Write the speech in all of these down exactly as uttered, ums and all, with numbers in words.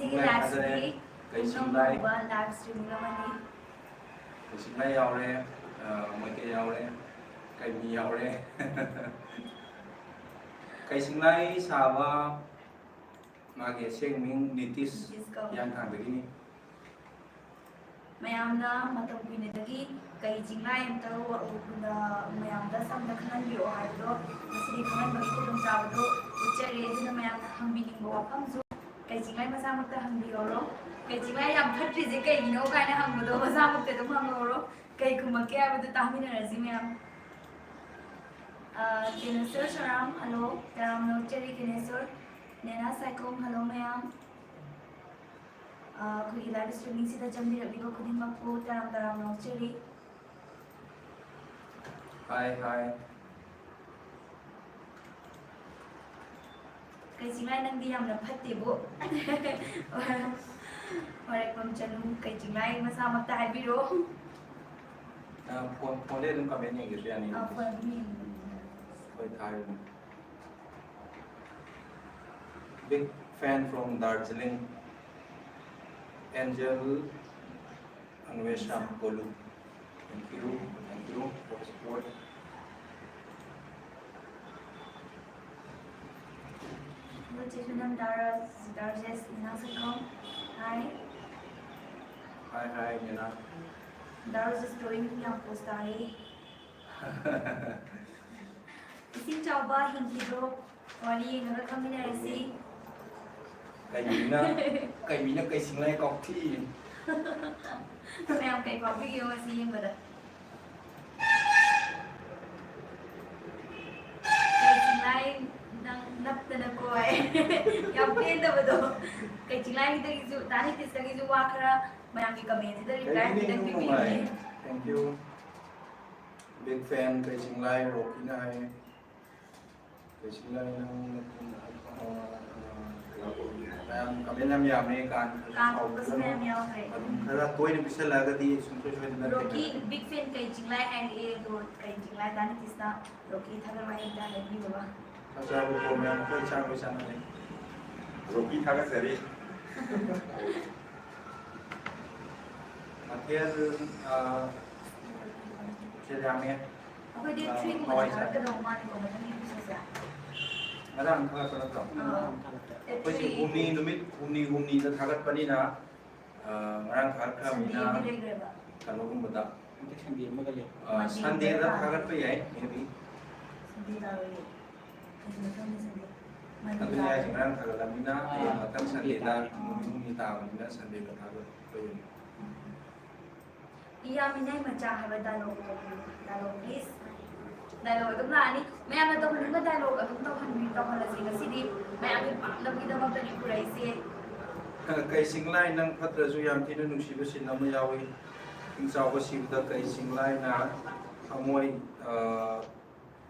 ꯁꯤꯒꯤ ꯂꯥꯏꯐꯁꯤꯗꯤ ꯀꯩꯁꯨ ꯂꯥꯏ ꯑꯅꯧꯕ ꯂꯥꯏꯐ ꯁ꯭ꯇ꯭ꯔꯤꯃꯤꯡ ꯑꯃꯅꯤ꯫ ꯀꯩꯁꯨ ꯂꯥꯏ ꯌꯥꯎꯔꯦ, ꯑ, ꯃꯣꯏꯀꯩ ꯌꯥꯎꯔꯦ, ꯀꯩꯕꯤ ꯌꯥꯎꯔꯦ꯫ ꯀꯩꯁꯤꯡꯂꯥꯏ ꯁꯥꯕ ꯃꯥꯒꯤ ꯑꯁꯦꯡ ꯃꯤꯡ ꯅꯤꯇꯤꯁ ꯅꯤꯇꯤꯁ ꯀꯧꯏ꯫ ꯍꯤꯌꯥꯡꯊꯥꯡꯗꯒꯤꯅꯤ꯫ ꯃꯌꯥꯝꯅ ꯃꯇꯝ ꯀꯨꯏꯅꯗꯒꯤ ꯀꯩ ꯆꯤꯡꯂꯥꯏ ꯑꯝꯇ ꯎ-, ꯎ-, ꯃꯌꯥꯝꯗ ꯁꯝꯅ ꯈꯪꯍꯟꯕꯤꯔꯛꯑꯣ ꯍꯥꯏꯕꯗꯣ ꯉꯁꯤꯗꯤ ꯈꯪꯍꯟꯕꯒꯤ ꯈꯨꯗꯣꯡꯆꯥꯕꯗꯣ ꯎꯠꯆꯔꯦ꯫ ꯑꯗꯨꯅ ꯃꯌꯥꯝꯅ ꯍꯪꯕꯤꯅꯤꯡꯕ ꯋꯥꯐꯝꯁꯨ ꯀꯩ ꯆꯤꯡꯂꯥꯏ ꯃꯆꯥꯃꯛꯇ ꯍꯪꯕꯤꯍꯧꯔꯣ꯫ ꯀꯩ ꯆꯤꯡꯂꯥꯏ ꯌꯥꯝ ꯐꯠꯇ꯭ꯔꯤꯁꯦ ꯀꯩꯒꯤꯅꯣ ꯀꯥꯏꯅ ꯍꯪꯕꯗꯣ ꯃꯆꯥꯃꯛꯇ ꯑꯗꯨꯝ ꯍꯪꯍꯧꯔꯣ꯫ ꯀꯩ ꯈꯨꯝꯃꯛꯀꯦ ꯍꯥꯏꯕꯗꯨ ꯇꯥꯃꯤꯟꯅꯔꯁꯤ ꯃꯌꯥꯝ꯫ ꯑ, ꯀꯦꯅꯦꯁꯣꯔ ꯁꯣꯔꯥꯝ, ꯍꯜꯂꯣ꯫ ꯇꯔꯥꯝꯅ ꯑꯣꯛꯆꯔꯤ ꯀꯦꯅꯦꯁꯣꯔ꯫ ꯅꯦꯅꯥ ꯁꯥꯏꯈꯣꯝ, ꯍꯜꯂꯣ ꯃꯌꯥꯝ꯫ ꯑ, ꯑꯩꯈꯣꯏꯒꯤ ꯂꯥꯏꯚ ꯁ꯭ꯇ꯭ꯔꯤꯃꯤꯡꯁꯤꯗ ꯆꯪꯕꯤꯔꯛꯂꯤꯕ ꯈꯨꯗꯤꯡꯃꯛꯄꯨ ꯇꯔꯥꯝ ꯇꯔꯥꯝꯅ ꯑꯣꯛꯆꯔꯤ꯫ ꯍꯥꯏ, ꯍꯥꯏ꯫ ꯀꯩ ꯆꯤꯡꯂꯥꯏ ꯅꯪꯗꯤ ꯌꯥꯝꯅ ꯐꯠꯇꯦꯕꯨ꯫ ꯋꯥꯔꯛꯐꯝ ꯆꯅꯨ, ꯀꯩ ꯆꯤꯡꯂꯥꯏ ꯃꯁꯥꯃꯛꯇ ꯍꯥꯏꯕꯤꯔꯣ꯫ ꯑ, ꯐꯣꯟ, ꯐꯣꯟꯗꯩ ꯑꯗꯨꯝ ꯀꯃꯦꯟ ꯌꯦꯡꯒꯦꯁꯨ ꯌꯥꯅꯤ꯫ ꯑ, ꯐꯣꯟ ꯑꯗꯨꯝ ꯌꯦꯡꯒꯦ꯫ ꯍꯣꯏ, ꯊꯥꯔꯤꯅꯤ꯫ Big fan from Darjeeling, Angel Anwesha Kolu. Thank you, thank you for the support. Hello, Chetan and Dara, Dara Jess, Nina Sangam. Hi. Hi, hi, Nina. Dara Jess drawing ꯌꯥꯝ post ꯇꯥꯏ꯫ ꯏꯁꯤꯡ ꯆꯥꯎꯕ ꯍꯤꯡꯈꯤꯗ꯭ꯔꯣ? ꯋꯥꯔꯤ ꯌꯦꯡꯉꯒ ꯈꯪꯃꯤꯟꯅꯔꯁꯤ꯫ ꯀꯩ ꯃꯤꯅ, ꯀꯩ ꯃꯤꯅ ꯀꯩ ꯁꯤꯡꯂꯥꯏ ꯀꯥꯎꯊꯤ? ꯃꯌꯥꯝ ꯀꯩ ꯐꯥꯎꯕꯤꯒꯦ ꯉꯁꯤ ꯌꯦꯡꯕꯗ? ꯀꯩ ꯁꯤꯡꯂꯥꯏ ꯅꯪ ꯅꯞꯇꯅ ꯀꯣꯏ꯫ ꯌꯥꯝ ꯄꯦꯟꯗꯕꯗꯣ꯫ ꯀꯩ ꯆꯤꯡꯂꯥꯏꯒꯤꯗꯒꯤꯁꯨ, ꯇꯥꯅꯤ ꯇꯤꯁꯇꯒꯤꯁꯨ ꯋꯥ ꯈꯔ ꯃꯌꯥꯝꯒꯤ comment ꯁꯤꯗ reply ꯈꯤꯇꯪ ꯄꯤꯕꯤꯌꯨꯅꯦ꯫ Thank you. Big fan, ꯀꯩ ꯆꯤꯡꯂꯥꯏ ꯔꯣꯀꯤꯅ ꯍꯥꯏ꯫ ꯀꯩꯁꯨ ꯌꯥꯏ, ꯅꯪ, ꯑ, ꯑ, ꯃꯌꯥꯝ comment ꯌꯥꯝ ꯌꯥꯝꯃꯦ, ꯀꯥꯟ ꯀꯥꯟ ꯈꯣꯡꯕꯁꯨ ꯃꯌꯥꯝ ꯌꯥꯎꯈ꯭ꯔꯦ꯫ ꯑꯗꯨꯝ ꯈꯔ ꯇꯣꯏꯅ ꯄꯤꯁꯜꯂꯛꯑꯒꯗꯤ ꯁꯨꯡꯁꯣꯏ ꯁꯣꯏꯗꯅ ꯔꯣꯀꯤ ꯊꯦꯡꯅꯔꯁꯤ꯫ Big fan ꯀꯩ ꯆꯤꯡꯂꯥꯏ ꯍꯥꯏꯔꯛꯑꯦ, ꯑꯗꯣ ꯀꯩ ꯆꯤꯡꯂꯥꯏ ꯗꯥ ꯅꯤꯇꯤꯁꯅ ꯔꯣꯀꯤ ꯊꯥꯒꯠ ꯋꯥꯍꯩ ꯑꯝꯇ ꯍꯥꯏꯕꯤꯌꯨꯕ꯫ ꯆꯥꯛ ꯆꯥꯕ ꯀꯣ ꯃꯌꯥꯝ ꯑꯩꯈꯣꯏ ꯆꯥꯛ ꯂꯣꯏ ꯆꯥꯅꯔꯦ꯫ ꯔꯣꯀꯤ ꯊꯥꯒꯠꯆꯔꯤ꯫ ꯃꯊꯦꯜ, ꯑ, ꯃꯊꯦꯜ ꯌꯥꯝꯃꯦ꯫ ꯑꯩꯈꯣꯏꯗꯤ ꯑ, ꯊ꯭ꯔꯤꯒꯨꯝꯕ ꯍꯋꯥꯏ ꯆꯥꯏ꯫ ꯊꯥꯒꯠꯀꯗꯧꯕ ꯃꯥꯜꯂꯤꯀꯣ, ꯃꯊꯪꯒꯤ ꯏꯄꯤꯁꯣꯠꯁꯦ꯫ ꯉꯔꯥꯡ ꯊꯥꯒꯠꯄ ꯅꯠꯇ꯭ꯔꯣ? ꯑꯥ꯫ ꯑꯩꯈꯣꯏꯁꯦ ꯍꯨꯝꯅꯤ, ꯅꯨꯃꯤꯠ ꯍꯨꯝꯅꯤ ꯍꯨꯝꯅꯤꯗ ꯊꯥꯒꯠꯄꯅꯤꯅ, ꯑ, ꯉꯔꯥꯡ ꯊꯥꯒꯠꯈ꯭ꯔꯕꯅꯤꯅ ꯁꯟꯗꯦꯗꯤ ꯂꯩꯈ꯭ꯔꯦꯕ꯫ ꯀꯩꯅꯣꯒꯨꯝꯕꯗ꯫ ꯍꯟꯗꯛ ꯁꯟꯗꯦ ꯑꯃꯒ ꯂꯩ꯫ ꯑ, ꯃꯟꯗꯦ ꯁꯟꯗꯦꯗ ꯇꯥꯔꯦ꯫ ꯊꯥꯒꯠꯄ ꯌꯥꯏ, maybe꯫ ꯁꯟꯗꯦ ꯇꯥꯔꯣꯏꯌꯦ꯫ ꯃꯊꯪꯒꯤ ꯁꯟꯗꯦ꯫ ꯃꯟꯗꯦ ꯑꯗꯨꯅꯦ ꯍꯥꯏꯁꯦ, ꯇꯥꯔꯦ꯫ ꯉꯔꯥꯡ ꯊꯥꯒꯠꯂꯕꯅꯤꯅ, ꯑ, ꯃꯊꯪ ꯁꯟꯗꯦꯗ ꯅꯨꯃꯤꯠ ꯍꯨꯝꯅꯤ ꯇꯥꯕꯅꯤꯅ ꯁꯟꯗꯦꯗ ꯊꯥꯒꯠꯄ ꯌꯥꯏ꯫ ꯏꯌꯥ ꯃꯤꯅꯥꯏ ꯃꯆꯥ ꯍꯥꯏꯕ dialogue to, dialogue please꯫ Dialogue ꯑꯗꯨꯝ ꯂꯥꯛꯑꯅꯤ꯫ ꯃꯌꯥꯝꯅ ꯇꯧꯍꯟꯅꯤꯡꯕ dialogue ꯑꯗꯨꯝ ꯇꯧꯍꯟꯕꯤ-, ꯇꯧꯍꯜꯂꯁꯤ꯫ ꯉꯁꯤꯗꯤ ꯃꯌꯥꯝꯒꯤ ꯄꯥꯝꯅꯕꯒꯤꯗꯃꯛꯇꯅꯤ ꯄꯨꯔꯛꯏꯁꯦ꯫ ꯀꯩ ꯁꯤꯡꯂꯥꯏ ꯅꯪ ꯐꯠꯇ꯭ꯔꯁꯨ ꯌꯥꯝ ꯊꯤꯅ ꯅꯨꯡꯁꯤꯕ scene ꯑꯃ ꯌꯥꯎꯏ꯫ ꯏꯪ ꯆꯥꯎꯕ ꯁꯤꯕꯗ ꯀꯩ ꯁꯤꯡꯂꯥꯏꯅ ꯊꯃꯣꯏ, ꯑ,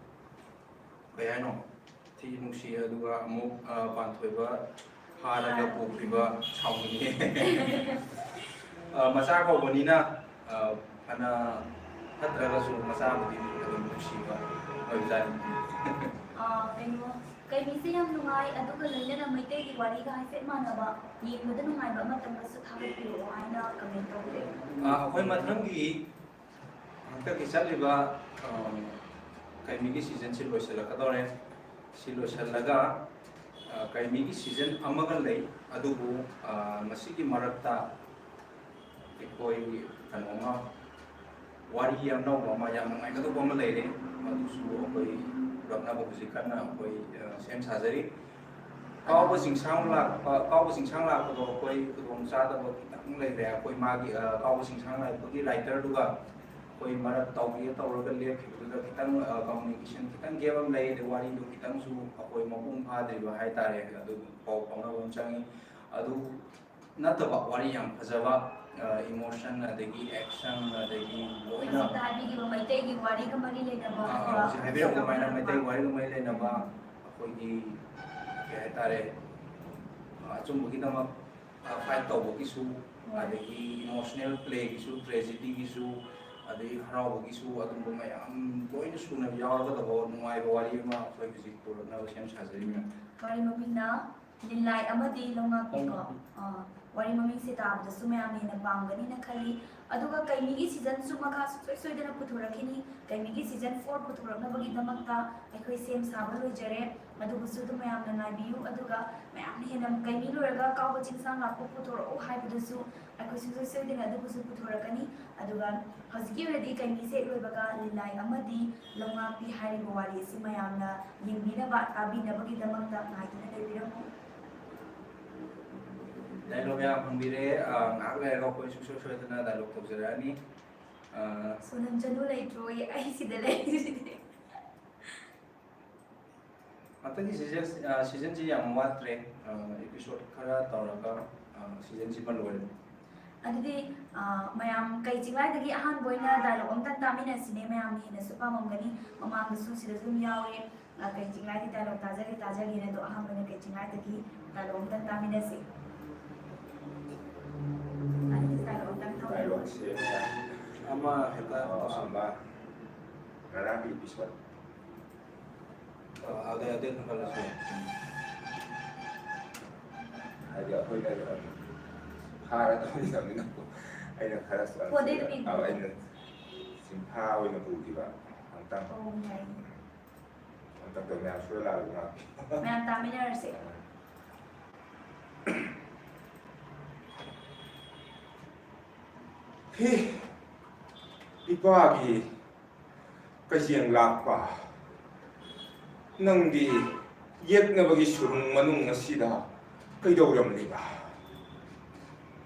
ꯀꯩ ꯍꯥꯏꯅꯣ? ꯊꯤ ꯅꯨꯡꯁꯤ, ꯑꯗꯨꯒ ꯑꯃꯨꯛ, ꯑ, ꯄꯥꯟꯊꯣꯏꯕ ꯐꯥꯔꯒ ꯄꯨꯈꯤꯕ ꯁꯥꯎꯅꯤꯡꯉꯦ꯫ ꯑ, ꯃꯆꯥ ꯀꯧꯕꯅꯤꯅ, ꯑ, ꯐꯅ ꯐꯠꯇ꯭ꯔꯒꯁꯨ ꯃꯆꯥꯕꯨꯗꯤ ꯑꯗꯨꯝ ꯅꯨꯡꯁꯤꯕ ꯑꯣꯏꯕꯖꯥꯠꯅꯤ꯫ ꯑ, ꯀꯩꯅꯣ, ꯀꯩꯅꯤꯁꯦ ꯌꯥꯝ ꯅꯨꯡꯉꯥꯏ, ꯑꯗꯨꯒ ꯂꯣꯏꯅꯅ ꯃꯩꯇꯩꯒꯤ ꯋꯥꯔꯤꯒ ꯍꯥꯏꯐꯦꯠ ꯃꯥꯟꯅꯕ, ꯌꯦꯡꯕꯗ ꯅꯨꯡꯉꯥꯏꯕ ꯑꯃꯇꯪꯒꯁꯨ ꯊꯥꯒꯠꯄꯤꯔꯛꯑꯣ ꯍꯥꯏꯅ comment ꯇꯧꯕꯤꯔꯛꯑꯦ꯫ ꯑ, ꯑꯩꯈꯣꯏ ꯃꯊꯪꯒꯤ ꯍꯟꯗꯛꯀꯤ ꯆꯠꯂꯤꯕ, ꯑ, ꯀꯩꯃꯤꯒꯤ season ꯁꯤ ꯂꯣꯏꯁꯤꯜꯂꯛꯀꯗꯧꯔꯦ꯫ ꯁꯤ ꯂꯣꯏꯁꯤꯜꯂꯒ, ꯑ, ꯀꯩꯃꯤꯒꯤ season ꯑꯃꯒ ꯂꯩ, ꯑꯗꯨꯕꯨ, ꯑ, ꯃꯁꯤꯒꯤ ꯃꯔꯛꯇ ꯑꯩꯈꯣꯏ ꯀꯩꯅꯣꯝꯃ, ꯋꯥꯔꯤ ꯑꯅꯧꯕ ꯑꯃ, ꯌꯥꯝ ꯅꯨꯡꯉꯥꯏꯒꯗꯧꯕ ꯑꯃ ꯂꯩꯔꯦ꯫ ꯃꯗꯨꯁꯨ ꯑꯩꯈꯣꯏ ꯄꯨꯔꯛꯅꯕ ꯍꯧꯖꯤꯛ ꯀꯟꯅ ꯑꯩꯈꯣꯏ, ꯑ, ꯁꯦꯝ ꯁꯥꯖꯔꯤ꯫ ꯀꯥꯎꯕ ꯆꯤꯡꯁꯥꯡ ꯂꯥꯛꯄ, ꯀꯥꯎꯕ ꯆꯤꯡꯁꯥꯡ ꯂꯥꯛꯄꯗꯣ ꯑꯩꯈꯣꯏ ꯈꯨꯗꯣꯡ ꯆꯥꯗꯕ ꯈꯤꯇꯪ ꯂꯩꯔꯦ꯫ ꯑꯩꯈꯣꯏ ꯃꯥꯒꯤ, ꯑ, ꯀꯥꯎꯕ ꯆꯤꯡꯁꯥꯡ ꯂꯥꯛꯄꯒꯤ writer ꯗꯨꯒ ꯑꯩꯈꯣꯏ ꯃꯔꯛ ꯇꯧꯒꯦ ꯇꯧꯔꯒ ꯂꯦꯞꯈꯤꯕꯗꯨꯗ ꯈꯤꯇꯪ, ꯑ, communication ꯈꯤꯇꯪ gap ꯑꯃ ꯂꯩ, ꯑꯗꯩ ꯋꯥꯔꯤꯗꯣ ꯈꯤꯇꯪꯁꯨ ꯑꯩꯈꯣꯏ ꯃꯄꯨꯡ ꯐꯥꯗ꯭ꯔꯤꯕ ꯍꯥꯏꯇꯥꯔꯦ, ꯑꯗꯨ ꯄꯥꯎ ꯐꯥꯎꯅꯕ ꯑꯃ ꯆꯪꯉꯤ꯫ ꯑꯗꯨ ꯅꯠꯇꯕ ꯋꯥꯔꯤ ꯌꯥꯝ ꯐꯖꯕ, ꯑ, emotion, ꯑꯗꯒꯤ action, ꯑꯗꯒꯤ ꯂꯣꯏꯅ ꯍꯧꯖꯤꯛꯇ ꯍꯥꯏꯕꯤꯈꯤꯕ ꯃꯩꯇꯩꯒꯤ ꯋꯥꯔꯤꯒ ꯃꯔꯤ ꯂꯩꯅꯕ ꯑꯥ, ꯑꯥ, ꯍꯥꯏꯕ ꯍꯧꯖꯤꯛ ꯍꯥꯏꯕꯤꯔꯛꯄ ꯑꯗꯨꯃꯥꯏꯅ ꯃꯩꯇꯩ ꯋꯥꯔꯤꯒ ꯃꯔꯤ ꯂꯩꯅꯕ, ꯑꯩꯈꯣꯏꯒꯤ ꯀꯩ ꯍꯥꯏꯇꯥꯔꯦ, ꯑ, ꯑꯆꯨꯝꯕꯒꯤꯗꯃꯛ, ꯑ, fight ꯇꯧꯕꯒꯤꯁꯨ, ꯍꯣꯏ꯫ ꯑꯗꯒꯤ emotional play ꯒꯤꯁꯨ, tragedy ꯒꯤꯁꯨ, ꯑꯗꯒꯤ ꯍꯔꯥꯎꯕꯒꯤꯁꯨ, ꯑꯗꯨꯝꯕ ꯃꯌꯥꯝ ꯂꯣꯏꯅ ꯁꯨꯅ ꯌꯥꯎꯔꯒꯗꯕ ꯅꯨꯡꯉꯥꯏꯕ ꯋꯥꯔꯤ ꯑꯃ ꯑꯩꯈꯣꯏ ꯍꯧꯖꯤꯛ ꯄꯨꯔꯛꯅꯕ ꯁꯦꯝ ꯁꯥꯖꯔꯤꯕꯅꯤ꯫ ꯋꯥꯔꯤ ꯃꯃꯤꯡꯅ? ꯂꯤꯂꯥꯏ ꯑꯃꯗꯤ ꯂꯧꯉꯥꯛꯄꯤꯀꯣ꯫ ꯑꯥ, ꯋꯥꯔꯤ ꯃꯃꯤꯡꯁꯦ ꯇꯥꯕꯗꯁꯨ ꯃꯌꯥꯝꯅ ꯍꯦꯟꯅ ꯄꯥꯝꯒꯅꯤꯅ ꯈꯜꯂꯤ꯫ ꯑꯗꯨꯒ ꯀꯩꯃꯤꯒꯤ season ꯁꯨ ꯃꯈꯥ ꯁꯨꯡꯁꯣꯏ ꯁꯣꯏꯗꯅ ꯄꯨꯊꯣꯔꯛꯈꯤꯅꯤ꯫ ꯀꯩꯃꯤꯒꯤ season four ꯄꯨꯊꯣꯔꯛꯅꯕꯒꯤꯗꯃꯛꯇ ꯑꯩꯈꯣꯏ ꯁꯦꯝ ꯁꯥꯕ ꯂꯣꯏꯖꯔꯦ꯫ ꯑꯗꯨꯕꯨꯁꯨ ꯑꯗꯨꯝ ꯃꯌꯥꯝꯅ ꯉꯥꯏꯕꯤꯌꯨ꯫ ꯑꯗꯨꯒ ꯃꯌꯥꯝꯅ ꯍꯦꯟꯅ ꯀꯩꯃꯤ ꯂꯣꯏꯔꯒ ꯀꯥꯎꯕ ꯆꯤꯡꯁꯥꯡ ꯂꯥꯛꯄ ꯄꯨꯊꯣꯔꯛꯎ ꯍꯥꯏꯕꯗꯨꯁꯨ ꯑꯩꯈꯣꯏ ꯁꯨꯡꯁꯣꯏ ꯁꯣꯏꯗꯅ ꯑꯗꯨꯕꯨꯁꯨ ꯄꯨꯊꯣꯔꯛꯀꯅꯤ꯫ ꯑꯗꯨꯒ ꯍꯧꯖꯤꯛꯀꯤ ꯑꯣꯏꯅꯗꯤ ꯀꯩꯃꯤꯁꯦ ꯍꯦꯛ ꯂꯣꯏꯕꯒ ꯂꯤꯂꯥꯏ ꯑꯃꯗꯤ ꯂꯧꯉꯥꯛꯄꯤ ꯍꯥꯏꯔꯤꯕ ꯋꯥꯔꯤ ꯑꯁꯤ ꯃꯌꯥꯝꯅ ꯌꯦꯡꯕꯤꯅꯕ, ꯇꯥꯕꯤꯅꯕꯒꯤꯗꯃꯛꯇ ꯉꯥꯏꯗꯨꯅ ꯂꯩꯕꯤꯔꯝꯃꯨ꯫ Dialogue ꯃꯌꯥꯝ ꯐꯪꯕꯤꯔꯦ꯫ ꯑ, ꯉꯥꯏꯍꯥꯛ ꯂꯩꯔꯒ ꯑꯩꯈꯣꯏ ꯁꯨꯡꯁꯣꯏ ꯁꯣꯏꯗꯅ dialogue ꯇꯧꯖꯔꯛꯑꯅꯤ꯫ ꯑ, ꯁꯣꯅꯝ ꯆꯅꯨ ꯂꯩꯇ꯭ꯔꯣꯌꯦ? ꯑꯩ ꯁꯤꯗ ꯂꯩꯔꯤꯁꯤꯗꯤ꯫ ꯍꯟꯗꯛꯀꯤ season, ꯑ, season ꯁꯤ ꯌꯥꯝ ꯋꯥꯠꯇ꯭ꯔꯦ꯫ ꯑ, episode ꯈꯔ ꯇꯧꯔꯒ, ꯑ, season ꯁꯤꯃ ꯂꯣꯏꯔꯦ꯫ ꯑꯗꯨꯗꯤ, ꯑ, ꯃꯌꯥꯝ ꯀꯩ ꯆꯤꯡꯂꯥꯏꯗꯒꯤ ꯑꯍꯥꯟꯕ ꯑꯣꯏꯅ dialogue ꯑꯝꯇꯪ ꯇꯥꯃꯤꯟꯅꯁꯤꯅꯦ, ꯃꯌꯥꯝꯅ ꯍꯦꯟꯅꯁꯨ ꯄꯥꯝꯃꯝꯒꯅꯤ꯫ ꯃꯃꯥꯡꯗꯁꯨ ꯁꯤꯗꯁꯨ ꯑꯗꯨꯝ ꯌꯥꯎꯔꯦ꯫ ꯑ, ꯀꯩ ꯆꯤꯡꯂꯥꯏꯗꯤ dialogue ꯇꯥꯖꯒꯦ, ꯇꯥꯖꯒꯦꯅ꯫ ꯑꯗꯣ ꯑꯍꯥꯟꯕ ꯑꯣꯏꯅ ꯀꯩ ꯆꯤꯡꯂꯥꯏꯗꯒꯤ dialogue ꯑꯝꯇꯪ ꯇꯥꯃꯤꯟꯅꯁꯤ꯫ ꯑꯅꯤꯁꯤ dialogue ꯑꯝꯇꯪ ꯇꯧꯕꯤꯔꯣ꯫ Dialogue ꯁꯦ ꯑꯃ ꯍꯦꯛꯇ ꯑꯣ, ꯇꯧꯁꯟꯕ꯫ ꯑꯃ ꯉꯔꯥꯡꯒꯤ episode꯫ ꯑ, ꯑꯗꯩ, ꯑꯗꯩ ꯈꯟꯒꯠꯂꯁꯨ ꯌꯥꯏ꯫ ꯍꯥꯏꯗꯤ ꯑꯩꯈꯣꯏꯅ ꯐꯥꯔ ꯇꯧꯃꯤꯟꯅꯕꯅꯤꯅꯀꯣ꯫ ꯑꯩꯅ ꯈꯔ ꯆꯪ-, ꯄꯣꯗꯦ ꯅꯨꯄꯤ꯫ ꯑ, ꯑꯩꯅ ꯆꯤꯡꯐꯥ ꯑꯣꯏꯅ ꯄꯨꯈꯤꯕ ꯑꯝꯇꯪ꯫ ꯑꯣ, ꯌꯥꯏ꯫ ꯑꯝꯇꯪ ꯇꯧ, ꯃꯌꯥꯝ ꯁꯨꯔ ꯂꯥꯛꯑꯒ ꯉꯥꯛꯀꯦ꯫ ꯃꯌꯥꯝ ꯇꯥꯃꯤꯟꯅꯔꯁꯦ꯫ ꯍꯤ, ꯏꯄꯥꯒꯤ ꯀꯩꯖꯦꯡ ꯂꯥꯛꯄ, ꯅꯪꯗꯤ ꯌꯦꯛꯅꯕꯒꯤ ꯁꯨꯔꯨꯡ ꯃꯅꯨꯡ ꯑꯁꯤꯗ ꯀꯩꯗꯧꯔꯝꯂꯤꯕ?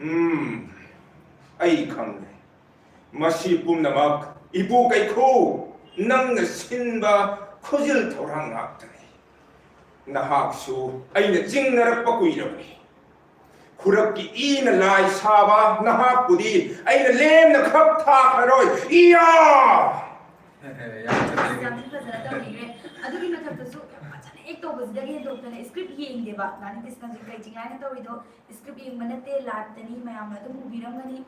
ꯎꯝ, ꯑꯩ ꯈꯪꯂꯦ꯫ ꯃꯁꯤ ꯄꯨꯝꯅꯃꯛ ꯏꯄꯨ ꯀꯩꯈꯨ, ꯅꯪꯅ ꯁꯤꯟꯕ ꯈꯨꯖꯤꯜ ꯊꯧꯔꯥꯡ ꯉꯥꯛꯇꯅꯤ꯫ ꯅꯍꯥꯛꯁꯨ ꯑꯩꯅ ꯆꯤꯡꯅꯔꯛꯄ ꯀꯨꯏꯔꯕꯅꯤ꯫ ꯈꯨꯔꯛꯀꯤ ꯏꯅ ꯂꯥꯏ ꯁꯥꯕ ꯅꯍꯥꯛꯄꯨꯗꯤ ꯑꯩꯅ ꯂꯦꯝꯅ ꯈꯛ ꯊꯥꯈ꯭ꯔꯔꯣꯏ꯫ ꯏꯌꯥ! ꯌꯥꯝ ꯐꯖꯩ꯫ ꯌꯥꯝ ꯊꯤ ꯐꯖꯅ ꯇꯧꯕꯤꯈ꯭ꯔꯦ꯫ ꯑꯗꯨꯒꯤ ꯃꯊꯛꯇꯁꯨ ꯌꯥꯝ ꯐꯖꯅ act ꯇꯧꯕꯁꯤꯗꯒꯤ ꯍꯦꯟꯗꯣꯛꯇꯅ script ꯌꯦꯡꯗꯦꯕ꯫ ꯅꯥꯅꯤ ꯀ꯭ꯔꯤꯁꯅꯖꯤꯠ ꯀꯩ ꯆꯤꯡꯂꯥꯏꯅ ꯇꯧꯔꯤꯗꯣ script ꯌꯦꯡꯕ ꯅꯠꯇꯦ, live ꯇꯅꯤ, ꯃꯌꯥꯝꯅ ꯑꯗꯨꯝ ꯎꯕꯤꯔꯝꯒꯅꯤ꯫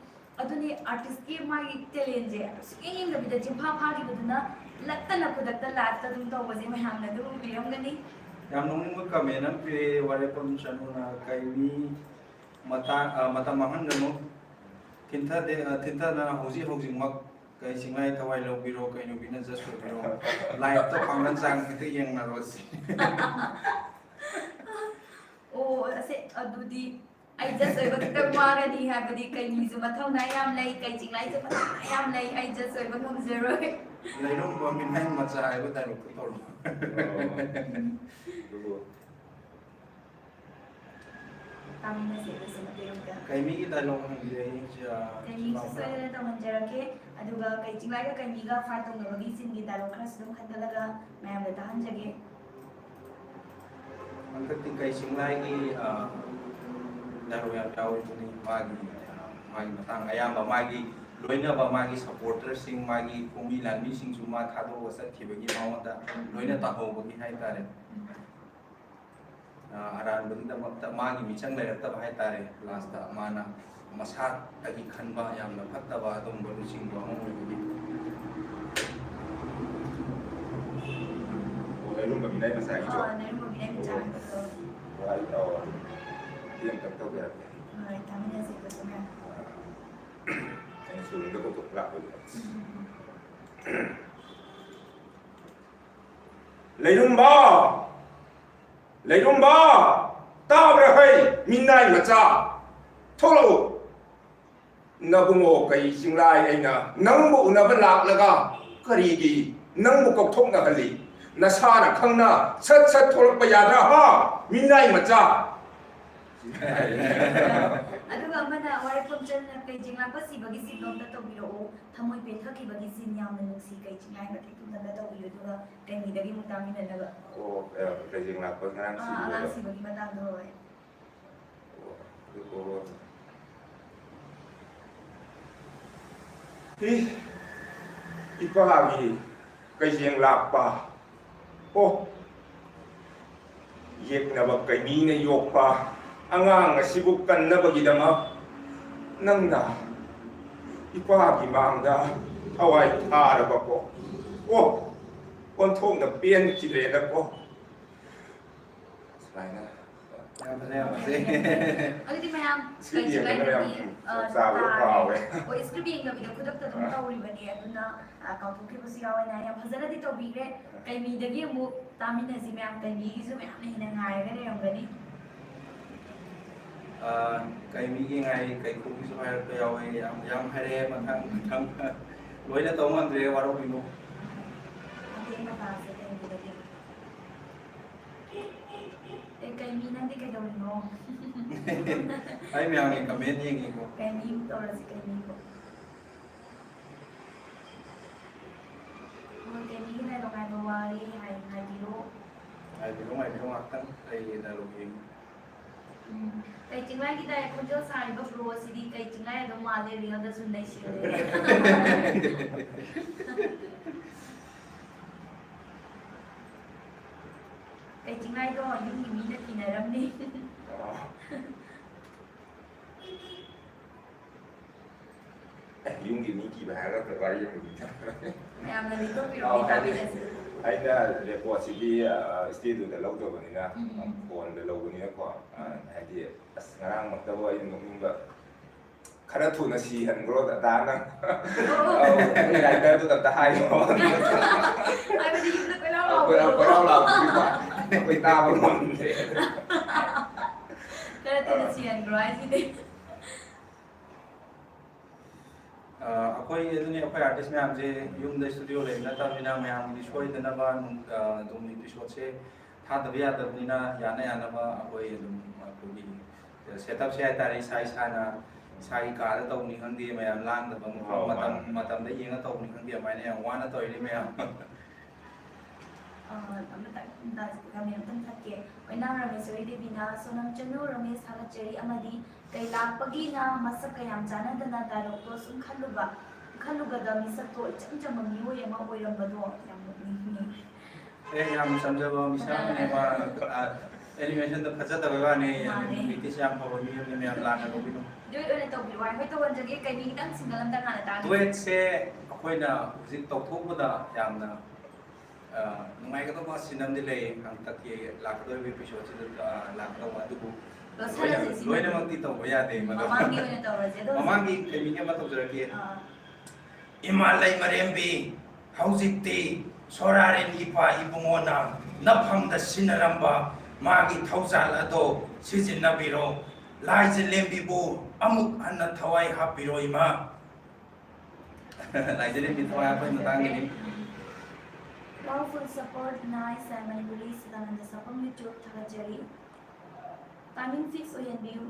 ꯑꯗꯨꯅꯤ artist ꯀꯤ ꯃꯥꯒꯤ talent ꯁꯦ ꯁꯨꯛꯌꯦꯡ ꯌꯦꯡꯗꯕꯤꯗ ꯆꯤꯟꯐꯥ ꯐꯥꯈꯤꯕꯗꯨꯅ ꯂꯠꯇꯅ ꯈꯨꯗꯛꯇ live ꯇ ꯑꯗꯨꯝ ꯇꯧꯕꯁꯦ ꯃꯌꯥꯝꯅ ꯑꯗꯨꯝ ꯎꯕꯤꯔꯝꯒꯅꯤ꯫ ꯌꯥꯝ ꯅꯣꯛꯅꯤꯡꯕ ꯀꯃꯦꯟ ꯑꯃ ꯄꯤꯔꯛꯑꯦ, ꯋꯥꯔꯦꯄꯝ ꯆꯅꯨꯅ, "ꯀꯩ ꯃꯤ ꯃꯇꯥꯡ, ꯑ, ꯃꯇꯝ ꯃꯥꯡꯍꯟꯒꯅꯨ, ꯊꯤꯟꯊꯗꯦ, ꯑ, ꯊꯤꯟꯊꯅ ꯍꯧꯖꯤꯛ ꯍꯧꯖꯤꯛꯃꯛ ꯀꯩ ꯆꯤꯡꯂꯥꯏ ꯊꯋꯥꯏ ꯂꯧꯕꯤꯔꯣ, ꯀꯩ ꯅꯨꯄꯤꯅ ꯖꯁ ꯑꯣꯏꯕꯤꯔꯣ, ꯂꯥꯏꯐꯇ ꯄꯥꯡꯒꯜ ꯆꯥꯡ ꯈꯤꯇ ꯌꯦꯡꯅꯔꯣꯁꯤ"꯫ ꯑꯣ, ꯑꯁꯦ, ꯑꯗꯨꯗꯤ ꯑꯩ ꯖꯁ ꯑꯣꯏꯕ ꯈꯤꯇꯪ ꯋꯥꯒꯅꯤ, ꯍꯥꯏꯕꯗꯤ ꯀꯩ ꯃꯤꯁꯨ ꯃꯊꯧꯅꯥ ꯌꯥꯝ ꯂꯩ, ꯀꯩ ꯆꯤꯡꯂꯥꯏꯁꯨ ꯃꯊꯧꯅꯥ ꯌꯥꯝ ꯂꯩ, ꯑꯩ ꯖꯁ ꯑꯣꯏꯕ ꯉꯝꯖꯔꯣꯏ꯫ "ꯂꯩꯔꯝꯕ ꯃꯤꯅꯥꯏ ꯃꯆꯥ" ꯍꯥꯏꯕ ꯗꯥꯏꯂꯣꯛꯇꯣ ꯇꯧꯔꯣ꯫ ꯑꯗꯨꯕꯨ ꯇꯥꯃꯤꯟꯅꯁꯦ ꯑꯩꯈꯣꯏꯁꯦ ꯃꯇꯦꯛ ꯑꯃꯇ꯫ ꯀꯩꯃꯤꯒꯤ ꯗꯥꯏꯂꯣꯛ ꯍꯪꯕꯤꯔꯛꯏ, ꯆꯤꯌꯥ-, ꯀꯩꯃꯤꯁꯨ ꯆꯤꯃꯥꯄꯨꯔ꯫ ꯁꯣꯏꯗꯅ ꯇꯧꯍꯟꯖꯔꯛꯀꯦ꯫ ꯑꯗꯨꯒ ꯀꯩ ꯆꯤꯡꯂꯥꯏꯒ ꯀꯩꯃꯤꯒ ꯐꯥꯏꯠ ꯇꯧꯅꯕꯒꯤ ꯁꯤꯟꯒꯤ ꯗꯥꯏꯂꯣꯛ ꯈꯔꯁꯨ ꯑꯗꯨꯝ ꯈꯟꯒꯠꯂꯒ ꯃꯌꯥꯝꯗ ꯇꯥꯍꯟꯖꯒꯦ꯫ ꯍꯟꯗꯛꯇꯤ ꯀꯩ ꯆꯤꯡꯂꯥꯏꯒꯤ, ꯑ, ꯗꯥꯏꯂꯣꯛ ꯌꯥꯝ ꯌꯥꯎꯔꯤꯕꯅꯤ꯫ ꯃꯥꯒꯤ, ꯑ, ꯃꯥꯒꯤ ꯃꯇꯥꯡ ꯑꯌꯥꯝꯕ ꯃꯥꯒꯤ ꯂꯣꯏꯅꯕ, ꯃꯥꯒꯤ ꯁꯄꯣꯔꯇꯔꯁꯤꯡ, ꯃꯥꯒꯤ ꯈꯣꯡꯃꯤ ꯂꯥꯟꯃꯤꯁꯤꯡꯁꯨ ꯃꯥ ꯊꯥꯗꯣꯛꯑꯒ ꯆꯠꯈꯤꯕꯒꯤ ꯃꯉꯣꯟꯗ ꯂꯣꯏꯅ ꯇꯥꯍꯧꯕꯒꯤ ꯍꯥꯏꯇꯥꯔꯦ꯫ ꯑ, ꯑꯔꯥꯟꯕꯒꯤꯗꯃꯛꯇ ꯃꯥꯒꯤ ꯃꯤꯆꯪ ꯂꯩꯔꯛꯇꯕ ꯍꯥꯏꯇꯥꯔꯦ꯫ ꯂꯥꯁꯇ ꯃꯥꯅ ꯃꯁꯥꯗꯒꯤ ꯈꯟꯕ ꯌꯥꯝꯅ ꯐꯠꯇꯕ ꯑꯗꯨꯒꯨꯝꯕ ꯂꯨꯆꯤꯡꯕ ꯑꯃ ꯑꯣꯏꯕꯒꯤ꯫ ꯑꯣ, ꯂꯩꯔꯨꯝꯕ ꯃꯤꯅꯥꯏ ꯃꯆꯥꯒꯤꯗꯣ? ꯑꯥ, ꯂꯩꯔꯨꯝꯕ ꯃꯤꯅꯥꯏ ꯃꯆꯥꯒꯤꯗꯣ꯫ ꯑꯣ, ꯑꯩ, ꯑꯣ, ꯑꯩ ꯑꯝꯇꯪ ꯇꯧꯖꯔꯛꯀꯦ꯫ ꯍꯣꯏ, ꯇꯥꯃꯤꯟꯅꯁꯦ ꯑꯩꯈꯣꯏꯁꯨ ꯃꯌꯥꯝ꯫ ꯑꯩꯅ ꯁꯨꯔꯨꯡꯗ ꯀꯧꯊꯣꯛꯄ ꯂꯥꯛꯄꯗꯨꯗ꯫ ꯎꯝ꯫ ꯂꯩꯔꯨꯝꯕ! ꯂꯩꯔꯨꯝꯕ! ꯇꯥꯕ꯭ꯔꯥ ꯍꯩ, ꯃꯤꯅꯥꯏ ꯃꯆꯥ? ꯊꯣꯛꯂꯛꯎ! ꯅꯕꯨꯡꯉꯣ ꯀꯩ ꯆꯤꯡꯂꯥꯏ ꯑꯩꯅ ꯅꯪꯕꯨ ꯎꯅꯕ ꯂꯥꯛꯂꯒ ꯀꯔꯤꯒꯤ ꯅꯪꯕꯨ ꯀꯧꯊꯣꯛꯅꯍꯜꯂꯤ? ꯅꯁꯥꯅ ꯈꯪꯅ ꯁꯠ ꯁꯠ ꯊꯣꯛꯂꯛꯄ ꯌꯥꯗ꯭ꯔꯥ, ꯍꯥ? ꯃꯤꯅꯥꯏ ꯃꯆꯥ! ꯑꯗꯨꯒ ꯑꯃꯅ ꯋꯥꯔꯦꯞꯐꯝ ꯆꯟꯅ ꯀꯩ ꯆꯤꯡꯂꯥꯛꯄ ꯁꯤꯕꯒꯤ ꯁꯤꯟꯗꯣ ꯑꯝꯇ ꯇꯧꯕꯤꯔꯛꯑꯣ꯫ ꯊꯃꯣꯏ ꯄꯦꯟꯊꯈꯤꯕꯒꯤ ꯁꯤꯟ ꯌꯥꯝꯅ ꯅꯨꯡꯁꯤ꯫ ꯀꯩ ꯆꯤꯡꯂꯥꯏ ꯃꯇꯦꯛꯇꯨꯝꯇꯪꯒ ꯇꯧꯕꯤꯌꯨ, ꯑꯗꯨꯒ ꯀꯩꯃꯤꯗꯒꯤ ꯑꯃꯨꯛ ꯇꯥꯃꯤꯟꯅꯅꯕ꯫ ꯑꯣ, ꯑ, ꯀꯩ ꯆꯤꯡꯂꯥꯛꯄ ꯉꯔꯥꯡ ꯑꯥ, ꯁꯤꯕꯗꯣ? ꯑꯉꯥꯡ ꯁꯤꯕꯒꯤ ꯃꯇꯥꯡꯗꯣ, ꯍꯣꯏ꯫ ꯑꯣ, ꯑꯗꯨ, ꯑꯣ꯫ ꯏ, ꯏꯄꯥꯒꯤ ꯀꯩꯖꯦꯡ ꯂꯥꯛꯄ꯫ ꯑꯣ, ꯌꯦꯛꯅꯕ ꯀꯩꯃꯤꯅ ꯌꯣꯛꯄ ꯑꯉꯥꯡ ꯑꯁꯤꯕꯨ ꯀꯟꯅꯕꯒꯤꯗꯃꯛ ꯅꯪꯅ ꯏꯄꯥꯒꯤ ꯃꯥꯡꯗ ꯊꯋꯥꯏ ꯊꯥꯔꯕꯀꯣ꯫ ꯑꯣ, ꯑꯣꯟꯊꯣꯛꯅ ꯄꯦꯟꯈꯤꯗ꯭ꯔꯦꯗꯀꯣ꯫ ꯌꯥꯝ ꯐꯖꯩ, ꯌꯥꯝ ꯐꯖꯩ꯫ ꯑꯗꯨꯗꯤ ꯃꯌꯥꯝ script ꯀꯩꯁꯨ ꯌꯦꯡꯕꯗ ꯀꯥꯏꯗꯦ꯫ ꯌꯥꯝ ꯑ, ꯆꯞ ꯆꯥꯕ ꯇꯥꯔꯦ꯫ ꯐꯥꯎꯋꯦ꯫ ꯍꯣꯏ, script ꯌꯦꯡꯗꯕꯤꯗ ꯈꯨꯗꯛꯇ ꯑꯗꯨꯝ ꯑ꯫ ꯇꯧꯔꯤꯕꯅꯦ, ꯑꯗꯨꯅ, ꯑ, ꯀꯥꯎꯊꯣꯛꯈꯤꯕꯁꯨ ꯌꯥꯎꯋꯦꯅ ꯌꯥꯝ ꯐꯖꯅꯗꯤ ꯇꯧꯕꯤꯈ꯭ꯔꯦ꯫ ꯀꯩꯃꯤꯗꯒꯤ ꯑꯃꯨꯛ ꯇꯥꯃꯤꯟꯅꯁꯤ ꯃꯌꯥꯝ, ꯀꯩꯃꯤꯒꯤꯁꯨ ꯃꯌꯥꯝꯅ ꯍꯦꯟꯅ ꯉꯥꯏꯔꯒ ꯂꯩꯔꯝꯒꯅꯤ꯫ ꯑ, ꯀꯩꯃꯤꯒꯤ ꯉꯥꯏ, ꯀꯩꯈꯨꯒꯤꯁꯨ ꯍꯥꯏꯔꯛꯄ ꯌꯥꯎꯋꯦ꯫ ꯌꯥꯝ, ꯌꯥꯝ ꯍꯥꯏꯔꯛꯑꯦ, ꯃꯊꯪ, ꯃꯊꯪ꯫ ꯂꯣꯏꯅ ꯇꯧ ꯉꯝꯗ꯭ꯔꯦ, ꯋꯥꯔꯧꯕꯤꯅꯨ꯫ ꯃꯇꯦꯡ ꯃꯇꯥꯁꯦ ꯀꯩꯃꯤꯗꯒꯤ꯫ ꯑꯦ, ꯀꯩꯃꯤ, ꯅꯪꯗꯤ ꯀꯩꯗꯧꯔꯤꯅꯣ? ꯑꯩ ꯃꯌꯥꯝꯒꯤ comment ꯌꯦꯡꯉꯤꯀꯣ꯫ ꯀꯩꯃꯤ ꯇꯧꯔꯁꯤ, ꯀꯩꯃꯤꯕꯨ꯫ ꯍꯣꯏ, ꯀꯩꯃꯤꯒꯤ ꯅꯨꯡꯉꯥꯏꯕ ꯋꯥꯔꯤ ꯍꯥꯏ-, ꯍꯥꯏꯕꯤꯔꯣ꯫ ꯉꯥꯏꯕꯤꯔꯣ, ꯉꯥꯏꯕꯤꯔꯣ ꯉꯥꯛꯇꯪ, ꯑꯩ dialogue ꯌꯦꯡꯒꯦ꯫ ꯎꯝ, ꯀꯩ ꯆꯤꯡꯂꯥꯏꯒꯤ ꯗꯥꯏ ꯈꯣꯟꯖꯦꯜ ꯁꯥꯔꯤꯕ bro ꯑꯁꯤꯗꯤ ꯀꯩ ꯆꯤꯡꯂꯥꯏ ꯑꯗꯨꯝ ꯃꯥꯜꯂꯦ, realꯗꯁꯨ ꯅꯩꯁꯤꯜꯂꯦ꯫ ꯀꯩ ꯆꯤꯡꯂꯥꯏꯗꯣ ꯌꯨꯝꯒꯤ ꯃꯤꯅ ꯀꯤꯅꯔꯝꯅꯤ꯫ ꯑꯣ꯫ ꯑꯦ, ꯌꯨꯝꯒꯤ ꯃꯤ ꯀꯤꯕ ꯍꯥꯏꯔꯒ ꯋꯥꯔꯤ ꯑꯃ ꯂꯤꯊꯔꯛꯀꯦ꯫ ꯃꯌꯥꯝꯅ ꯂꯤꯊꯣꯛꯄꯤꯔꯣ, ꯑꯧ, ꯍꯥꯏꯗꯤ, ꯇꯥꯕꯤꯔꯁꯤ꯫ ꯑꯩꯅ recordꯁꯤꯗꯤ, ꯑ, studioꯗ ꯂꯧꯗꯕꯅꯤꯅ, ꯎꯝ, ꯎꯝ꯫ Phoneꯗ ꯂꯧꯕꯅꯤꯅꯀꯣ, ꯑ, ꯎꯝ꯫ ꯍꯥꯏꯗꯤ, ꯑꯁ, ꯉꯔꯥꯡꯃꯛꯇꯕꯨ ꯑꯩꯅ ꯅꯣꯛꯅꯤꯡꯕ ꯈꯔ ꯊꯨꯅ ꯁꯤꯍꯟꯈ꯭ꯔꯣ ꯗꯗꯥ ꯅꯪ꯫ ꯑꯣ꯫ ꯑꯧ, ꯅꯣꯏ writerꯗꯨꯗ ꯑꯝꯇ ꯍꯥꯏꯌꯣ꯫ ꯍꯥꯏꯕꯗꯤ ꯌꯨꯝꯗ ꯀꯣꯏꯂꯥꯎ ꯀꯣꯏꯂꯥꯎ, ꯂꯥꯎꯕꯗꯣ꯫ ꯀꯣꯏꯂꯥꯎ ꯂꯥꯎꯕꯗꯨꯗꯤ ꯑꯩꯈꯣꯏ ꯇꯥꯕ ꯉꯝꯗꯦ꯫ ꯈꯔ ꯊꯨꯅ ꯑꯥ꯫ ꯁꯤꯍꯟꯈ꯭ꯔꯣ ꯍꯥꯏꯁꯤꯗꯤ꯫ ꯑꯥ, ꯑꯩꯈꯣꯏ ꯑꯗꯨꯅꯤ, ꯑꯩꯈꯣꯏ artist ꯃꯌꯥꯝꯁꯦ ꯌꯨꯝꯗ studio ꯂꯩꯕ ꯅꯠꯇꯕꯅꯤꯅ ꯃꯌꯥꯝꯒꯤ ꯁꯣꯏꯗꯅꯕ, ꯑꯥ, ꯑꯗꯨꯝ episodeꯁꯦ ꯊꯥꯗꯕ ꯌꯥꯗꯕꯅꯤꯅ ꯌꯥꯅ ꯌꯥꯅꯕ ꯑꯩꯈꯣꯏ ꯑꯗꯨꯝ ꯑꯩꯈꯣꯏꯒꯤ setupꯁꯦ ꯍꯥꯏꯇꯥꯔꯦ, ꯏꯁꯥ ꯏꯁꯥꯅ ꯏꯁꯥꯒꯤ ꯀꯥꯗ ꯇꯧꯕꯅꯤ ꯈꯪꯗꯦ, ꯃꯌꯥꯝ ꯂꯥꯡꯗꯕ ꯃꯐꯝ, ꯑꯣ, ꯃꯇꯝ, ꯃꯥꯅꯦ꯫ ꯃꯇꯝꯗ ꯌꯦꯡꯉ ꯇꯧꯕꯅꯤ ꯈꯪꯗꯦ, ꯑꯗꯨꯃꯥꯏꯅ ꯌꯥꯝ ꯋꯥꯅ ꯇꯧꯔꯤꯅꯤ ꯃꯌꯥꯝ꯫ ꯑ, ꯑꯃꯇꯪ ꯗꯥꯟꯁ ꯀꯃꯦꯟ ꯑꯝꯇꯪ ꯊꯛꯀꯦ꯫ ꯑꯣꯏꯅꯥꯝ ꯔꯥꯃꯦꯁꯣꯔꯤ ꯗꯦꯕꯤꯅ, "ꯁꯣꯅꯝ ꯆꯅꯨ ꯔꯥꯃꯦꯁ ꯊꯥꯒꯠꯆꯔꯤ ꯑꯃꯗꯤ ꯀꯩ ꯂꯥꯛꯄꯒꯤꯅ ꯃꯁꯛ ꯀꯌꯥꯝ ꯆꯥꯟꯅꯗꯅ dialogueꯗꯣ ꯁꯨꯝ ꯈꯜꯂꯨꯕ, ꯈꯜꯂꯨꯕꯗ ꯃꯤꯁꯛꯇꯣ ꯏꯆꯝ ꯆꯝꯕ ꯃꯤꯑꯣꯏ ꯑꯃ ꯑꯣꯏꯔꯝꯕꯗꯣ ꯌꯥꯝ ꯅꯣꯛꯅꯤꯡꯉꯤ"꯫ ꯑꯦ, ꯌꯥꯝ ꯆꯝꯖꯕ ꯃꯤꯁꯛ ꯑꯃꯅꯦ ꯃꯥ꯫ ꯑ, animationꯗ ꯐꯖꯗꯕꯩ ꯋꯥꯅꯦ꯫ ꯃꯥꯅꯦ꯫ Practice ꯌꯥꯝ ꯐꯕ ꯃꯤ ꯑꯃꯅꯦ, ꯃꯌꯥꯝ ꯂꯥꯟꯅ ꯂꯧꯕꯤꯅꯨ꯫ Duet ꯑꯣꯏꯅ ꯇꯧꯕꯤꯔꯣ꯫ ꯍꯣꯏ, ꯇꯧꯍꯟꯖꯒꯦ꯫ ꯀꯩꯅꯤ ꯈꯤꯇꯪ single ꯑꯝꯇꯪ ꯍꯥꯟꯅ ꯇꯥꯒꯦ꯫ Duetꯁꯦ ꯑꯩꯈꯣꯏꯅ ꯍꯧꯖꯤꯛ ꯇꯧꯊꯣꯛꯄꯗ ꯌꯥꯝꯅ ꯑ, ꯅꯨꯡꯉꯥꯏꯒꯗꯧꯕ ꯁꯤꯟ ꯑꯃꯗꯤ ꯂꯩ ꯍꯟꯗꯛꯀꯤ ꯂꯥꯛꯀꯗꯧꯔꯤꯕ ꯑꯦꯄꯤꯁꯣꯗꯁꯤꯗ, ꯑ, ꯂꯥꯛꯀꯗꯧꯕ, ꯑꯗꯨꯕꯨ ꯂꯣꯏꯁꯜꯂꯁꯦ ꯂꯣꯏꯅ- ꯁꯤꯅꯦ꯫ ꯂꯣꯏꯅꯃꯛꯇꯤ ꯇꯧꯕ ꯌꯥꯗꯦ, ꯃꯗꯨ ꯃꯃꯥꯡꯒꯤ ꯑꯣꯏꯅ ꯇꯧꯔꯁꯦ ꯑꯗꯣ ꯍꯧꯖꯤꯛ- ꯃꯃꯥꯡꯒꯤ ꯀꯩꯅꯣꯒꯤ ꯑꯃ ꯇꯧꯖꯔꯛꯀꯦ꯫ ꯑꯥ, ꯏꯃꯥ ꯂꯩꯃꯔꯦꯝꯕꯤ, ꯍꯧꯖꯤꯛꯇꯤ ꯁꯣꯔꯥꯔꯦꯟ ꯏꯄꯥ ꯏꯕꯨꯡꯉꯣꯅ ꯅꯐꯝꯗ ꯁꯤꯟꯅꯔꯝꯕ ꯃꯥꯒꯤ ꯊꯧꯖꯥꯜ ꯑꯗꯣ ꯁꯤꯖꯤꯟꯅꯕꯤꯔꯣ꯫ ꯂꯥꯏꯖ ꯂꯦꯝꯕꯤꯕꯨ ꯑꯃꯨꯛ ꯍꯟꯅ ꯊꯋꯥꯏ ꯍꯥꯞꯄꯤꯔꯣ ꯏꯃꯥ꯫ ꯂꯥꯏꯖ ꯂꯦꯝꯕꯤ ꯊꯋꯥꯏ ꯍꯥꯞꯄꯒꯤ ꯃꯇꯥꯡꯒꯤꯅꯤ꯫ Love full support, nice and Manipuri ꯁꯤꯗꯥꯅꯟꯗ ꯁꯛꯐꯝ YouTube ꯊꯥꯒꯠꯆꯔꯤ꯫ Timing fix ꯑꯣꯏꯍꯟꯕꯤꯌꯨ꯫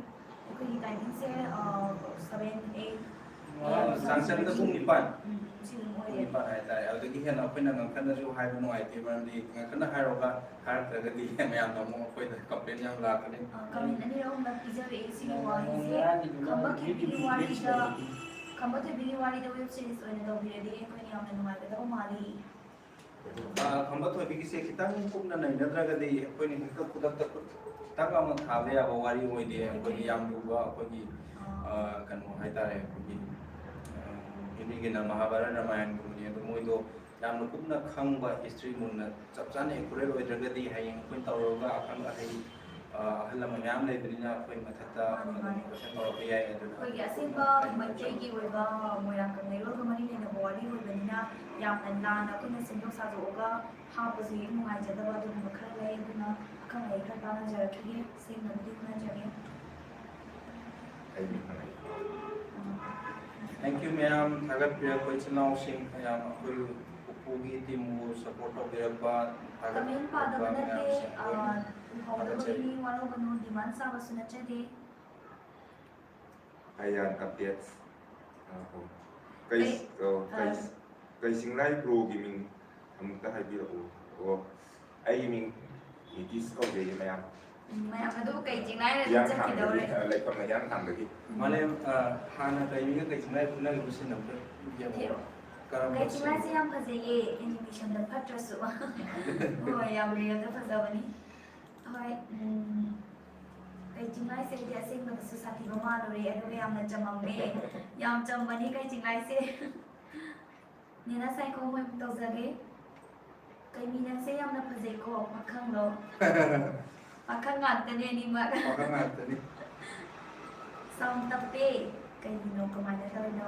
ꯑꯩꯈꯣꯏꯒꯤ timing ꯁꯦ seven eight ꯑ, ꯆꯥꯡꯆꯠꯇ ꯄꯨꯡ ꯅꯤꯄꯥꯟ꯫ ꯎꯝ, ꯁꯤ ꯑꯗꯨꯝ ꯄꯨꯡ ꯑꯣꯏꯔꯦ꯫ ꯅꯤꯄꯥꯟ ꯍꯥꯏꯇꯥꯔꯦ꯫ ꯑꯗꯨꯗꯒꯤ ꯍꯦꯟꯅ ꯑꯩꯈꯣꯏꯅ ꯉꯟꯈꯠꯅꯁꯨ ꯍꯥꯏꯕ ꯅꯨꯡꯉꯥꯏꯇꯦ, ꯃꯔꯝꯗꯤ ꯉꯟꯈꯠꯅ ꯍꯥꯏꯔꯨꯔꯒ ꯍꯥꯏꯔꯛꯇ꯭ꯔꯒꯗꯤ ꯃꯌꯥꯝꯅ ꯑꯃꯨꯛ ꯑꯩꯈꯣꯏꯗ complain ꯌꯥꯝ ꯂꯥꯛꯀꯅꯤ꯫ ꯑ, comment ꯑꯅꯤꯔꯛ ꯑꯍꯨꯝꯂꯛ ꯄꯤꯖꯔꯛꯑꯦ ꯁꯤꯒꯤ ꯋꯥꯍꯩꯁꯦ꯫ ꯈꯝꯕ ꯊꯣꯏꯕꯤꯒꯤ ꯋꯥꯔꯤꯗ, ꯈꯝꯕ ꯊꯣꯏꯕꯤꯒꯤ ꯋꯥꯔꯤꯗ web series ꯑꯣꯏꯅ ꯇꯧꯕꯤꯔꯗꯤ ꯑꯩꯈꯣꯏꯅ ꯌꯥꯝꯅ ꯅꯨꯡꯉꯥꯏꯒꯗꯕ ꯃꯥꯜꯂꯤ꯫ ꯑ, ꯈꯝꯕ ꯊꯣꯏꯕꯤꯒꯤꯁꯦ ꯈꯤꯇꯪ ꯀꯨꯞꯅ ꯅꯩꯅꯗ꯭ꯔꯒꯗꯤ ꯑꯩꯈꯣꯏꯅ ꯍꯦꯛꯇ ꯈꯨꯗꯛꯇ ꯈꯨꯗꯛ ꯑꯃ ꯊꯥꯕ ꯌꯥꯕ ꯋꯥꯔꯤ ꯑꯣꯏꯗꯦ꯫ ꯑꯩꯈꯣꯏꯒꯤ ꯌꯥꯝ ꯂꯨꯕ ꯑꯩꯈꯣꯏꯒꯤ, ꯑ, ꯀꯩꯅꯣ ꯍꯥꯏꯇꯥꯔꯦ, ꯑꯩꯈꯣꯏꯒꯤ, ꯑ, ꯍꯤꯟꯗꯤꯒꯤꯅ ꯃꯍꯥꯚꯥꯔꯠ ꯔꯥꯃꯥꯌꯟꯒꯨꯝꯕꯅꯤ꯫ ꯑꯗꯣ ꯃꯣꯏꯗꯣ ꯌꯥꯝꯅ ꯀꯨꯞꯅ ꯈꯪꯕ, history ꯃꯨꯟꯅ ꯆꯞ ꯆꯥꯅ accurate ꯑꯣꯏꯗ꯭ꯔꯒꯗꯤ ꯍꯌꯦꯡ ꯑꯩꯈꯣꯏꯅ ꯇꯧꯔꯒ ꯑꯈꯪ ꯑꯍꯩ, ꯑ, ꯑꯍꯜ ꯂꯃꯟ ꯃꯌꯥꯝ ꯂꯩꯕꯅꯤꯅ ꯑꯩꯈꯣꯏ ꯃꯊꯛꯇ ꯃꯥꯅꯤ, ꯃꯥꯅꯤ꯫ question ꯇꯧꯔꯛꯄ ꯌꯥꯏ꯫ ꯑꯗꯨꯅ ꯑꯩꯈꯣꯏꯒꯤ ꯑꯁꯦꯡꯕ ꯃꯩꯇꯩꯒꯤ ꯑꯣꯏꯕ ꯃꯣꯏꯔꯥꯡ ꯀꯪꯂꯩꯔꯣꯜꯒ ꯃꯔꯤ ꯂꯩꯅꯕ ꯋꯥꯔꯤ ꯑꯣꯏꯕꯅꯤꯅ ꯌꯥꯝꯅ ꯂꯥꯟꯅ ꯑꯩꯈꯣꯏꯅ ꯁꯦꯝꯗꯣꯛ ꯁꯥꯗꯣꯛꯑꯒ ꯍꯥꯞꯄꯁꯨ ꯍꯦꯛ ꯅꯨꯡꯉꯥꯏꯖꯗꯕ ꯑꯗꯨꯒꯨꯝꯕ ꯈꯔ ꯂꯩ꯫ ꯑꯗꯨꯅ ꯑꯈꯪ ꯑꯍꯩ ꯈꯔ ꯇꯥꯟꯅꯖꯔꯛꯈꯤꯒꯦ, ꯁꯦꯝꯅꯕꯗꯤ ꯍꯣꯠꯅꯖꯒꯦ꯫ ꯑꯩ ꯃꯤꯡ ꯍꯪꯉꯛꯏ꯫ Thank you ꯃꯌꯥꯝ, ꯊꯥꯒꯠꯄꯤꯔꯛꯄ ꯏꯆꯤꯜ ꯏꯅꯥꯎꯁꯤꯡ ꯃꯌꯥꯝ, ꯑꯩꯈꯣꯏ ꯎꯄꯨꯒꯤ teamꯕꯨ support ꯇꯧꯕꯤꯔꯛꯄ, Comment ꯄꯥꯗꯕ ꯊꯥꯒꯠꯄꯤꯔꯛꯄ ꯅꯠꯇꯦ꯫ ꯃꯌꯥꯝꯁꯤꯡ ꯑ, ꯂꯣꯏꯅ ꯊꯥꯒꯠꯆꯔꯤ꯫ ꯎꯍꯧꯗꯕꯒꯤꯅꯤ, ꯋꯥꯔꯧꯒꯅꯨ, demand ꯁꯥꯕꯁꯨ ꯅꯠꯆꯗꯦ꯫ ꯑꯌꯥꯟ updates꯫ ꯑ, ꯑꯣ꯫ ꯀꯩ ꯀꯩ- ꯑꯣ, ꯑ, ꯀꯩ- ꯀꯩ ꯆꯤꯡꯂꯥꯏ broꯒꯤ ꯃꯤꯡ ꯑꯃꯨꯛꯇ ꯍꯥꯏꯕꯤꯔꯛꯎ꯫ ꯑꯣ, ꯑꯩꯒꯤ ꯃꯤꯡ ꯅꯤꯇꯤꯁ ꯀꯧꯖꯩꯌꯦ ꯃꯌꯥꯝ꯫ ꯎꯝ, ꯃꯌꯥꯝ ꯑꯗꯨ ꯀꯩ ꯆꯤꯡꯂꯥꯏ ꯍꯤꯌꯥꯡꯊꯥꯡꯗꯒꯤ, ꯆꯠꯈꯤꯗꯧꯔꯦ꯫ ꯑ, ꯂꯩꯐꯝꯅ ꯍꯤꯌꯥꯡꯊꯥꯡꯗꯒꯤ꯫ ꯃꯥꯂꯦꯝ, ꯑ, ꯍꯥꯟꯅ ꯀꯩ ꯃꯤꯡꯒ ꯀꯩ ꯆꯤꯡꯂꯥꯏ ꯐꯨꯅꯔꯤꯕ ꯁꯤꯟ ꯑꯝꯇ ꯌꯦꯡꯉꯣ꯫ ꯊꯤꯔꯣ꯫ ꯀꯔꯝꯕ ꯀꯩ ꯆꯤꯡꯂꯥꯏꯁꯦ ꯁꯤꯟ? ꯌꯥꯝ ꯐꯖꯩꯌꯦ, animationꯗ ꯐꯠꯇ꯭ꯔꯁꯨ꯫ ꯍꯣꯏ, ꯌꯥꯝ real ꯐꯖꯕꯅꯤ꯫ ꯍꯣꯏ, ꯎꯝ, ꯀꯩ ꯆꯤꯡꯂꯥꯏꯁꯦ ꯑꯩꯗꯤ ꯑꯁꯦꯡꯕꯗꯁꯨ ꯁꯥꯊꯤꯕ ꯃꯥꯜꯂꯨꯔꯦ, ꯑꯗꯨꯒ ꯌꯥꯝꯅ ꯆꯝꯃꯝꯃꯦ꯫ ꯌꯥꯝ ꯆꯝꯕꯅꯤ ꯀꯩ ꯆꯤꯡꯂꯥꯏꯁꯦ꯫ ꯅꯦꯅꯥ ꯁꯥꯏꯈꯣꯝ ꯑꯣꯏꯅ ꯇꯧꯖꯒꯦ꯫ ꯀꯩꯃꯤ, ꯅꯪꯁꯦ ꯌꯥꯝꯅ ꯐꯖꯩꯀꯣ, ꯄꯥꯈꯪꯂꯣ? ꯄꯥꯈꯪ ꯉꯥꯛꯇꯅꯦ ꯑꯅꯤꯃꯛ꯫ ꯄꯥꯈꯪ ꯉꯥꯛꯇꯅꯤ꯫ Sound ꯇꯞꯄꯦ꯫ ꯀꯩꯒꯤꯅꯣ? ꯀꯃꯥꯏꯅ ꯇꯧꯔꯤꯅꯣ?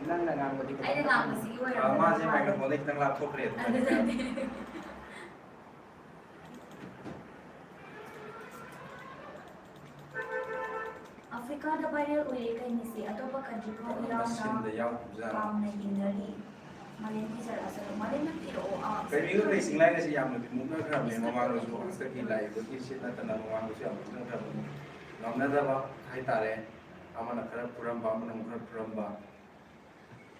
ꯅꯪꯅ ꯉꯥꯡꯕꯗꯤ ꯈꯤꯇꯪ ꯑꯩꯅ ꯉꯥꯡꯕꯁꯤꯒꯤ ꯑꯣꯏꯔꯝꯒꯅꯤ꯫ ꯑꯥ, ꯃꯥꯁꯦ microphone ꯗꯩ ꯈꯤꯇꯪ ꯂꯥꯞꯊꯣꯛꯈ꯭ꯔꯦ꯫ ꯑꯗꯨꯗꯅꯦ꯫ ꯑꯐ꯭ꯔꯤꯀꯥꯗ viral ꯑꯣꯏꯔꯦ ꯀꯩꯅꯤꯁꯤ, ꯑꯇꯣꯞꯄ country ꯐꯥꯎ ꯌꯥꯎꯅ ꯃꯁꯤꯡꯗ ꯌꯥꯎꯈꯤꯕꯖꯥꯠꯅꯤ꯫ ꯄꯥꯝꯅ ꯌꯦꯡꯅꯔꯤ꯫ ꯃꯥꯂꯦꯝꯒꯤ ꯖꯔ ꯑꯆꯧꯕ, ꯃꯥꯂꯦꯝꯅ ꯄꯤꯔꯛꯑꯣ, ꯑꯥ, ꯀꯩꯅꯣꯒ ꯀꯩ ꯆꯤꯡꯂꯥꯏꯒꯁꯤ ꯌꯥꯝꯅꯗꯤ ꯃꯨꯛꯅꯈ꯭ꯔꯕꯅꯦ, ꯃꯃꯥꯡꯗꯁꯨ, ꯍꯟꯗꯛꯀꯤ ꯂꯥꯛꯏꯕꯒꯤ ꯁꯤ ꯅꯠꯇꯅ ꯃꯃꯥꯡꯗꯁꯨ ꯌꯥꯝ ꯃꯨꯛꯅꯈ꯭ꯔꯕꯅꯤ꯫ ꯉꯝꯅꯗꯕ ꯍꯥꯏꯇꯥꯔꯦ, ꯑꯃꯅ ꯈꯔ ꯐꯨꯔꯝꯕ, ꯑꯃꯅ ꯑꯃꯨꯛ ꯈꯔ ꯐꯨꯔꯝꯕ꯫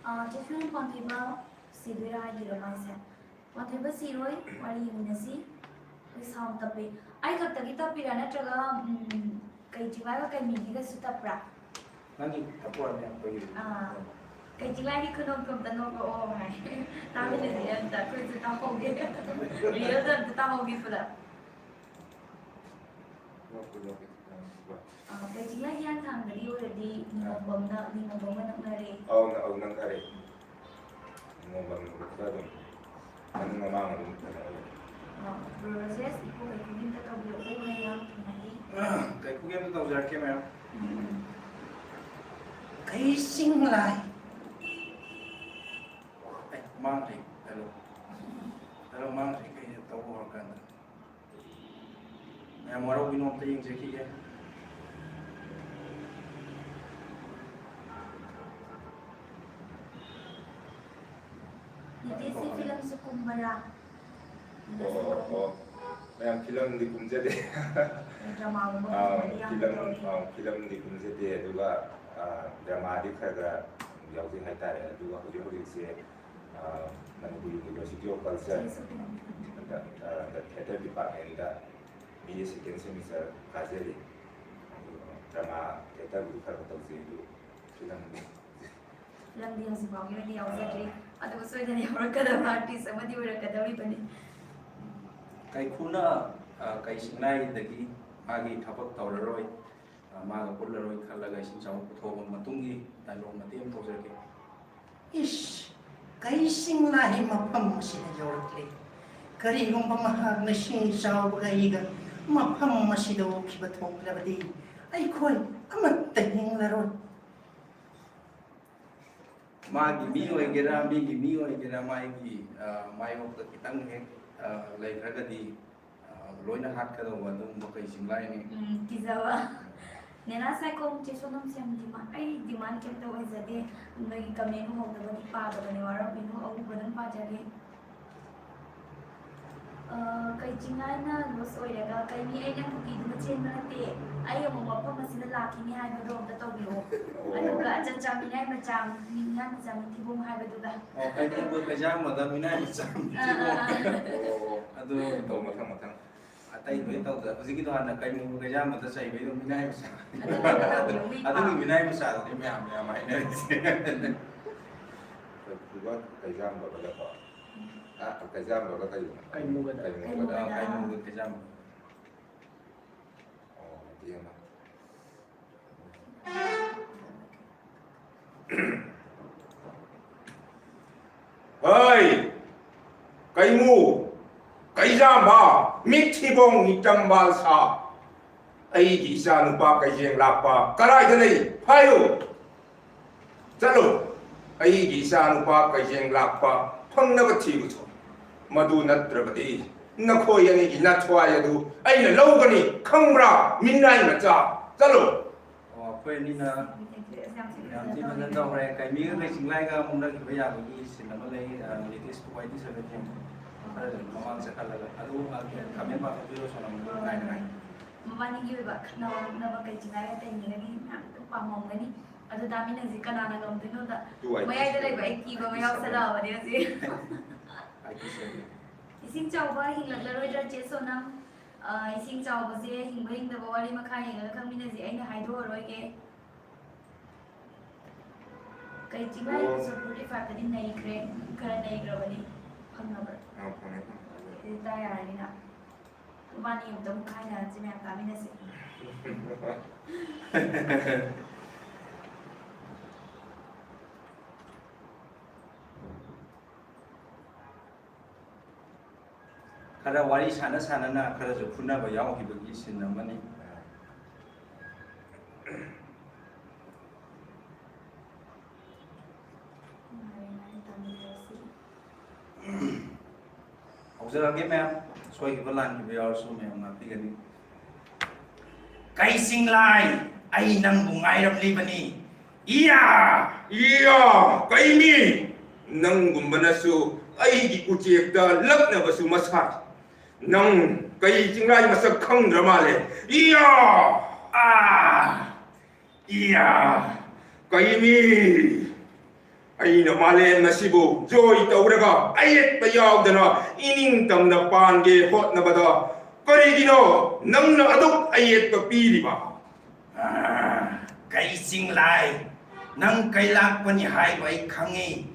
ꯑꯥ, ꯆꯦ ꯁꯨꯅꯤꯜ, ꯄꯥꯟꯊꯣꯏꯕ ꯁꯤꯗꯣꯏꯔꯥ ꯍꯥꯏꯗꯣꯏꯔꯥ ꯃꯥꯏꯁꯦ? ꯄꯥꯟꯊꯣꯏꯕ ꯁꯤꯔꯣꯏ, ꯋꯥꯔꯤ ꯌꯦꯡꯃꯤꯟꯅꯁꯤ꯫ ꯑꯩꯈꯣꯏ sound ꯇꯞꯄꯤ꯫ ꯑꯩ ꯈꯛꯇꯒꯤ ꯇꯞꯄꯤꯔꯥ ꯅꯠꯇ꯭ꯔꯒ, ꯎꯝ, ꯀꯩ ꯆꯤꯡꯂꯥꯏꯒ ꯀꯩ ꯃꯤꯒꯤꯒꯁꯨ ꯇꯞꯄ꯭ꯔꯥ? ꯅꯪꯒꯤ ꯇꯞꯄ ꯑꯣꯏꯔꯝꯅꯤ, ꯑꯩꯈꯣꯏꯒꯤ꯫ ꯑꯥ꯫ ꯀꯩ ꯆꯤꯡꯂꯥꯏꯒꯤ ꯈꯨꯅꯣꯛꯇꯣ ꯑꯝꯇ ꯅꯣꯛꯂꯛꯑꯣ ꯍꯥꯏ꯫ ꯇꯥꯃꯤꯟꯅꯁꯤ ꯑꯝꯇ, ꯑꯩꯈꯣꯏꯁꯨ ꯇꯥꯍꯧꯒꯦ꯫ Real ꯗ ꯑꯝꯇ ꯇꯥꯍꯧꯒꯦ ꯄꯨꯂꯞ꯫ ꯅꯣꯛꯄ ꯅꯣꯛꯀꯦ꯫ ꯑꯥ, ꯀꯩ ꯆꯤꯡꯂꯥꯏ ꯍꯤꯌꯥꯡꯊꯥꯡꯗꯒꯤ ꯑꯣꯏꯔꯗꯤ ꯅꯤꯉꯣꯝꯕꯝꯅ, ꯅꯤꯉꯣꯝꯕꯝꯒ ꯅꯛꯅꯔꯦ꯫ ꯑꯧ, ꯑꯧ, ꯅꯛꯅꯔꯦ꯫ ꯅꯣꯡꯃ ꯅꯣꯡꯃꯗ ꯑꯗꯨꯝ ꯃꯅꯤꯡ ꯃꯃꯥꯡ ꯑꯗꯨꯝ ꯀꯩꯅꯣ ꯑꯣꯏ꯫ ꯑ, ꯕ꯭ꯔꯣ ꯔꯣꯖꯦꯁ, ꯏꯄꯨ ꯀꯩꯀꯨꯒꯤ ꯑꯝꯇ ꯇꯧꯕꯤꯔꯛꯎ, ꯃꯌꯥꯝ ꯊꯦꯡꯅꯔꯤ꯫ ꯀꯩꯀꯨꯒꯤ ꯑꯝꯇ ꯇꯧꯖꯔꯛꯀꯦ, ꯃꯌꯥꯝ꯫ ꯎꯝ꯫ ꯀꯩꯁꯤꯡ ꯂꯥꯏ꯫ ꯑꯩ ꯃꯥꯡꯈ꯭ꯔꯦ, ꯍꯜꯂꯣ꯫ ꯍꯜꯂꯣ, ꯃꯥꯡꯈ꯭ꯔꯦ, ꯀꯩꯅꯣ ꯇꯧꯕ ꯍꯧꯔꯀꯥꯟꯗ꯫ ꯃꯌꯥꯝ ꯋꯥꯔꯧꯕꯤꯅꯣ, ꯑꯝꯇ ꯌꯦꯡꯖꯈꯤꯒꯦ꯫ ꯅꯤꯇꯦꯁꯁꯤ ꯐꯤꯂꯝꯁꯨ ꯀꯨꯝꯕꯔꯥ? ꯑꯣ, ꯑꯣ, ꯑꯣ꯫ ꯃꯌꯥꯝ ꯐꯤꯂꯝꯗꯤ ꯀꯨꯝꯖꯗꯦ꯫ ꯗ꯭ꯔꯃꯥꯒꯨꯝꯕ ꯑꯥ, ꯀꯨꯝꯕꯗꯤ ꯌꯥꯝ ꯐꯤꯂꯝ, ꯇꯧꯏ꯫ ꯑꯥ, ꯐꯤꯂꯝꯗꯤ ꯀꯨꯝꯖꯗꯦ, ꯑꯗꯨꯒ, ꯑꯥ, ꯗ꯭ꯔꯃꯥꯗꯤ ꯈꯔ ꯈꯔ ꯌꯥꯎꯖꯩ ꯍꯥꯏꯇꯥꯔꯦ꯫ ꯑꯗꯨꯒ ꯍꯧꯖꯤꯛ ꯍꯧꯖꯤꯛꯁꯦ, ꯑꯥ, ꯃꯅꯤꯄꯨꯔ University of Culture, ꯁꯤꯁꯨ ꯀꯨꯝꯕ꯫ ꯑꯗ, ꯑꯥ, ꯗ theatre department ꯇ B A second semester ꯀꯥꯖꯔꯤ꯫ ꯑꯗꯨꯒ ꯗ꯭ꯔꯃꯥ theatre ꯕꯨꯗꯤ ꯈꯔ ꯈꯔ ꯇꯧꯖꯩ, ꯑꯗꯨ ꯐꯤꯂꯝꯗꯤ ꯐꯤꯂꯝꯗꯤ ꯍꯧꯖꯤꯛ ꯐꯥꯎꯒꯤ ꯑꯣꯏꯅ ꯌꯥꯎꯖꯗ꯭ꯔꯤ꯫ ꯑꯥ꯫ ꯑꯗꯨꯕꯨ ꯁꯣꯏꯗꯅ ꯌꯥꯎꯔꯛꯀꯗꯕ artist ꯑꯃꯗꯤ ꯑꯣꯏꯔꯛꯀꯗꯧꯔꯤꯕꯅꯤ꯫ ꯀꯩꯈꯨꯅ, ꯑ, ꯀꯩ ꯆꯤꯡꯂꯥꯏꯗꯒꯤ ꯃꯥꯒꯤ ꯊꯕꯛ ꯇꯧꯔꯔꯣꯏ, ꯑ, ꯃꯥꯒ ꯄꯨꯜꯂꯔꯣꯏ ꯈꯜꯂꯒ ꯏꯁꯤꯡ ꯆꯥꯎꯕ ꯄꯨꯊꯣꯛꯑꯕ ꯃꯇꯨꯡꯒꯤ dialogue ꯃꯇꯦꯛ ꯑꯃ ꯇꯧꯖꯔꯛꯀꯦ꯫ ꯏꯁ! ꯀꯩ ꯆꯤꯡꯂꯥꯏ ꯃꯐꯝ ꯑꯁꯤꯗ ꯌꯧꯔꯛꯂꯤ꯫ ꯀꯔꯤꯒꯨꯝꯕ ꯃꯍꯥꯛꯅ ꯏꯁꯤꯡ ꯏꯆꯥꯎꯕꯒ ꯑꯩꯒ ꯃꯐꯝ ꯑꯁꯤꯗ ꯎꯈꯤꯕ ꯊꯣꯛꯂꯕꯗꯤ ꯑꯩꯈꯣꯏ ꯑꯃꯠꯇ ꯍꯤꯡꯂꯔꯣꯏ꯫ ꯃꯥꯒꯤ ꯃꯤ ꯑꯣꯏꯒꯦꯔꯥ, ꯃꯤꯒꯤ ꯃꯤ ꯑꯣꯏꯒꯦꯔꯥ, ꯃꯥꯒꯤ, ꯑ, ꯃꯥꯌꯣꯛꯇ ꯈꯤꯇꯪ ꯍꯦꯛ, ꯑ, ꯂꯩꯈ꯭ꯔꯒꯗꯤ, ꯑ, ꯂꯣꯏꯅ ꯍꯥꯠꯀꯗꯧꯕ ꯑꯗꯨꯒꯨꯝꯕ ꯀꯩ ꯆꯤꯡꯂꯥꯏꯅꯤ꯫ ꯎꯝ, ꯀꯤꯖꯕ꯫ ꯅꯦꯅꯥ ꯁꯥꯏꯈꯣꯝ, ꯆꯦ ꯁꯣꯅꯝꯁꯦ ꯌꯥꯝ demand, ꯑꯩ demand ꯀꯩꯝꯇ ꯑꯣꯏꯖꯗꯦ꯫ ꯅꯣꯏꯒꯤ comment ꯎꯍꯧꯗꯕꯒꯤ ꯄꯥꯗꯕꯅꯦ, ꯋꯥꯔꯧꯕꯤꯅꯨ, ꯑꯎꯕꯗꯪ ꯄꯥꯖꯒꯦ꯫ ꯑ, ꯀꯩ ꯆꯤꯡꯂꯥꯏꯅ loss ꯑꯣꯏꯔꯒ ꯀꯩ ꯃꯤ ꯑꯩꯅ ꯀꯨꯀꯤꯗꯨꯅ ꯆꯦꯟꯕ ꯅꯠꯇꯦ, ꯑꯩ ꯑꯃꯨꯛ ꯃꯐꯝ ꯑꯁꯤꯗ ꯂꯥꯛꯈꯤꯅꯤ ꯍꯥꯏꯕꯗꯣ ꯑꯝꯇ ꯇꯧꯕꯤꯔꯛꯑꯣ꯫ ꯑꯣ꯫ ꯑꯗꯨꯒ ꯑꯆꯠꯆꯥ ꯃꯤꯅꯥꯏ ꯃꯆꯥ, ꯃꯤꯅꯥꯏ ꯃꯆꯥ ꯃꯤꯊꯤꯕꯣꯡ ꯍꯥꯏꯕꯗꯨꯒ꯫ ꯑꯣ, ꯀꯩꯅꯧꯕ ꯀꯩꯖꯥꯝꯕꯗ ꯃꯤꯅꯥꯏ ꯃꯆꯥ ꯃꯤꯊꯤꯕꯣꯡ꯫ ꯑꯥ, ꯑꯥ꯫ ꯑꯣ, ꯑꯣ, ꯑꯣ꯫ ꯑꯗꯨ ꯇꯧ, ꯃꯊꯪ, ꯃꯊꯪ꯫ ꯑꯇꯩ ꯂꯣꯏ ꯇꯧꯗ-, ꯍꯧꯖꯤꯛꯀꯤꯗꯣ ꯍꯥꯟꯅ ꯀꯩꯅꯧꯕ ꯀꯩꯖꯥꯝꯕꯗ ꯆꯩꯕꯩꯗꯣ ꯃꯤꯅꯥꯏ ꯃꯆꯥ꯫ ꯑꯗꯨ ꯇꯧꯕꯤꯔꯛꯑꯣ, ꯃꯤ ꯑꯗꯨꯒꯤ ꯄꯥꯝꯃꯦ꯫ ꯃꯤꯅꯥꯏ ꯃꯆꯥꯗꯨꯅꯤ ꯃꯌꯥꯝ, ꯃꯌꯥꯝ ꯍꯥꯏꯅꯔꯤꯁꯦ꯫ ꯀꯩꯅꯧꯕ ꯀꯩꯖꯥꯝꯕꯒꯗꯀꯣ꯫ ꯑ, ꯀꯩꯖꯥꯝꯕꯒ ꯀꯩꯅꯣ? ꯀꯩꯅꯧꯕꯒ꯫ ꯀꯩꯅꯧꯕꯒ꯫ ꯀꯩꯅꯧꯕꯒ꯫ ꯀꯩꯅꯧꯕ ꯀꯩꯖꯥꯝꯕ꯫ ꯑꯣ, ꯑꯗꯨꯗꯤ ꯑꯃ꯫ ꯍꯩ! ꯀꯩꯃꯨ! ꯀꯩꯖꯥꯝꯕ! ꯃꯤꯠꯊꯤꯕꯣꯡ ꯃꯤꯇꯝꯕꯥꯜ ꯁꯥ! ꯑꯩꯒꯤ ꯏꯆꯥꯅꯨꯄꯥ ꯀꯩꯖꯦꯡ ꯂꯥꯛꯄ ꯀꯗꯥꯏꯗ ꯂꯩ? ꯍꯥꯏꯌꯨ! ꯆꯠꯂꯨ! ꯑꯩꯒꯤ ꯏꯆꯥꯅꯨꯄꯥ ꯀꯩꯖꯦꯡ ꯂꯥꯛꯄ ꯐꯪꯅꯕ ꯊꯤꯕ ꯆꯠꯂꯨ꯫ ꯃꯗꯨ ꯅꯠꯇ꯭ꯔꯕꯗꯤ ꯅꯈꯣꯏ ꯑꯅꯤꯒꯤ ꯅꯊ꯭ꯋꯥꯏ ꯑꯗꯨ ꯑꯩꯅ ꯂꯧꯒꯅꯤ, ꯈꯪꯕ꯭ꯔꯥ, ꯃꯤꯅꯥꯏ ꯃꯆꯥ? ꯆꯠꯂꯨ! ꯑꯣ, ꯑꯩꯈꯣꯏ ꯑꯅꯤꯅ ꯌꯥꯝ ꯊꯤ ꯐꯖꯅ ꯇꯧꯔꯦ꯫ ꯀꯩꯃꯤꯒ ꯀꯩꯆꯤꯡꯂꯥꯏꯒ ꯃꯨꯛꯅꯈꯤꯕ ꯌꯥꯕꯒꯤ scene ꯑꯃ ꯂꯩ, ꯑ, latest ꯋꯥꯏ ꯇꯤ ꯁꯚꯦꯟꯇꯤꯟ꯫ ꯈꯔ ꯑꯗꯨꯝ ꯃꯃꯥꯡ ꯆꯠꯈꯠꯂꯒ꯫ ꯑꯗꯨ, ꯑ, comment ꯄꯥꯊꯣꯛꯄꯤꯔꯣ, ꯁꯣꯅꯝ꯫ ꯉꯥꯏꯅ ꯉꯥꯏ꯫ ꯃꯕꯥꯅꯤꯒꯤ ꯑꯣꯏꯕ ꯈꯠꯅꯕ ꯃꯨꯛꯅꯕ ꯀꯩꯆꯤꯡꯂꯥꯏꯒ ꯀꯩꯃꯤꯒꯗꯤ ꯃꯌꯥꯝ ꯑꯗꯨꯝ ꯄꯥꯝꯃꯝꯒꯅꯤ꯫ ꯑꯗꯨ ꯇꯥꯃꯤꯟꯅꯁꯤ, ꯀꯅꯥꯅ ꯉꯝꯗꯣꯏꯅꯣꯗ꯫ ꯇꯨ ꯋꯥꯏ ꯇꯤ ꯃꯌꯥꯏꯗ ꯂꯩꯕ ꯑꯩ ꯀꯤꯕ ꯑꯃ ꯌꯥꯎꯁꯜꯂꯛꯑꯕꯅꯦ ꯍꯧꯖꯤꯛ꯫ ꯋꯥꯏ ꯇꯤ ꯁꯚꯦꯟ꯫ ꯏꯁꯤꯡ ꯆꯥꯎꯕ ꯍꯤꯡꯂꯛꯂꯔꯣꯏꯗ꯭ꯔꯥ, ꯆꯦ ꯁꯣꯅꯝ? ꯑ, ꯏꯁꯤꯡ ꯆꯥꯎꯕꯁꯦ ꯍꯤꯡꯕ ꯍꯤꯡꯗꯕ ꯋꯥꯔꯤ ꯃꯈꯥ ꯌꯦꯡꯉꯒ ꯈꯪꯃꯤꯟꯅꯁꯤ꯫ ꯑꯩꯅ ꯍꯥꯏꯗꯣꯛꯑꯔꯣꯏꯒꯦ꯫ ꯀꯩ ꯆꯤꯡꯂꯥꯏ ꯑꯣ꯫ Episode forty five ꯇꯗꯤ ꯅꯩꯈ꯭ꯔꯦ, ꯈꯔ ꯅꯩꯈ꯭ꯔꯕꯅꯤ꯫ ꯐꯪꯉꯕ꯭ꯔꯥ? ꯑ, ꯐꯪꯉꯦ, ꯐꯪꯉꯦ꯫ ꯑꯗꯨꯗꯤ ꯇꯥ ꯌꯥꯔꯅꯤꯅ꯫ ꯃꯕꯥꯅꯤ ꯑꯃꯨꯛꯇꯪ ꯈꯥꯏꯅꯔꯁꯤ, ꯃꯌꯥꯝ ꯇꯥꯃꯤꯟꯅꯁꯤ꯫ ꯈꯔ ꯋꯥꯔꯤ ꯁꯥꯟꯅ ꯁꯥꯟꯅꯅ ꯈꯔꯁꯨ ꯐꯨꯅꯕ ꯌꯥꯎꯈꯤꯕꯒꯤ ꯁꯤꯟ ꯑꯃꯅꯤ꯫ ꯍꯧꯖꯔꯛꯑꯒꯦ ꯃꯌꯥꯝ, ꯁꯣꯏꯈꯤꯕ ꯂꯥꯟꯈꯤꯕ ꯌꯥꯎꯔꯁꯨ ꯃꯌꯥꯝ ꯉꯥꯛꯄꯤꯒꯅꯤ꯫ ꯀꯩ ꯆꯤꯡꯂꯥꯏ, ꯑꯩ ꯅꯪꯕꯨ ꯉꯥꯏꯔꯝꯂꯤꯕꯅꯤ꯫ ꯏꯌꯥ! ꯏꯌꯥ! ꯀꯩ ꯃꯤ? ꯅꯪꯒꯨꯝꯕꯅꯁꯨ ꯑꯩꯒꯤ ꯎꯆꯦꯛꯇ ꯂꯛꯅꯕꯁꯨ ꯃꯁꯥꯏ꯫ ꯅꯪ ꯀꯩ ꯆꯤꯡꯂꯥꯏ ꯃꯁꯛ ꯈꯪꯗ꯭ꯔ ꯃꯥꯜꯂꯦ꯫ ꯏꯌꯥ! ꯑꯥ! ꯏꯌꯥ! ꯀꯩ ꯃꯤ? ꯑꯩꯅ ꯃꯥꯂꯦꯝ ꯑꯁꯤꯕꯨ ꯖꯣꯏ ꯇꯧꯔꯒ ꯑꯌꯦꯠꯄ ꯌꯥꯎꯗꯅ ꯏꯅꯤꯡ ꯇꯝꯅ ꯄꯥꯟꯒꯦ ꯍꯣꯠꯅꯕꯗ ꯀꯔꯤꯒꯤꯅꯣ ꯅꯪꯅ ꯑꯗꯨꯛ ꯑꯌꯦꯠꯄ ꯄꯤꯔꯤꯕ? ꯑꯥ, ꯀꯩ ꯆꯤꯡꯂꯥꯏ, ꯅꯪ ꯀꯩ ꯂꯥꯛꯄꯅꯤ ꯍꯥꯏꯕ ꯑꯩ ꯈꯪꯉꯤ,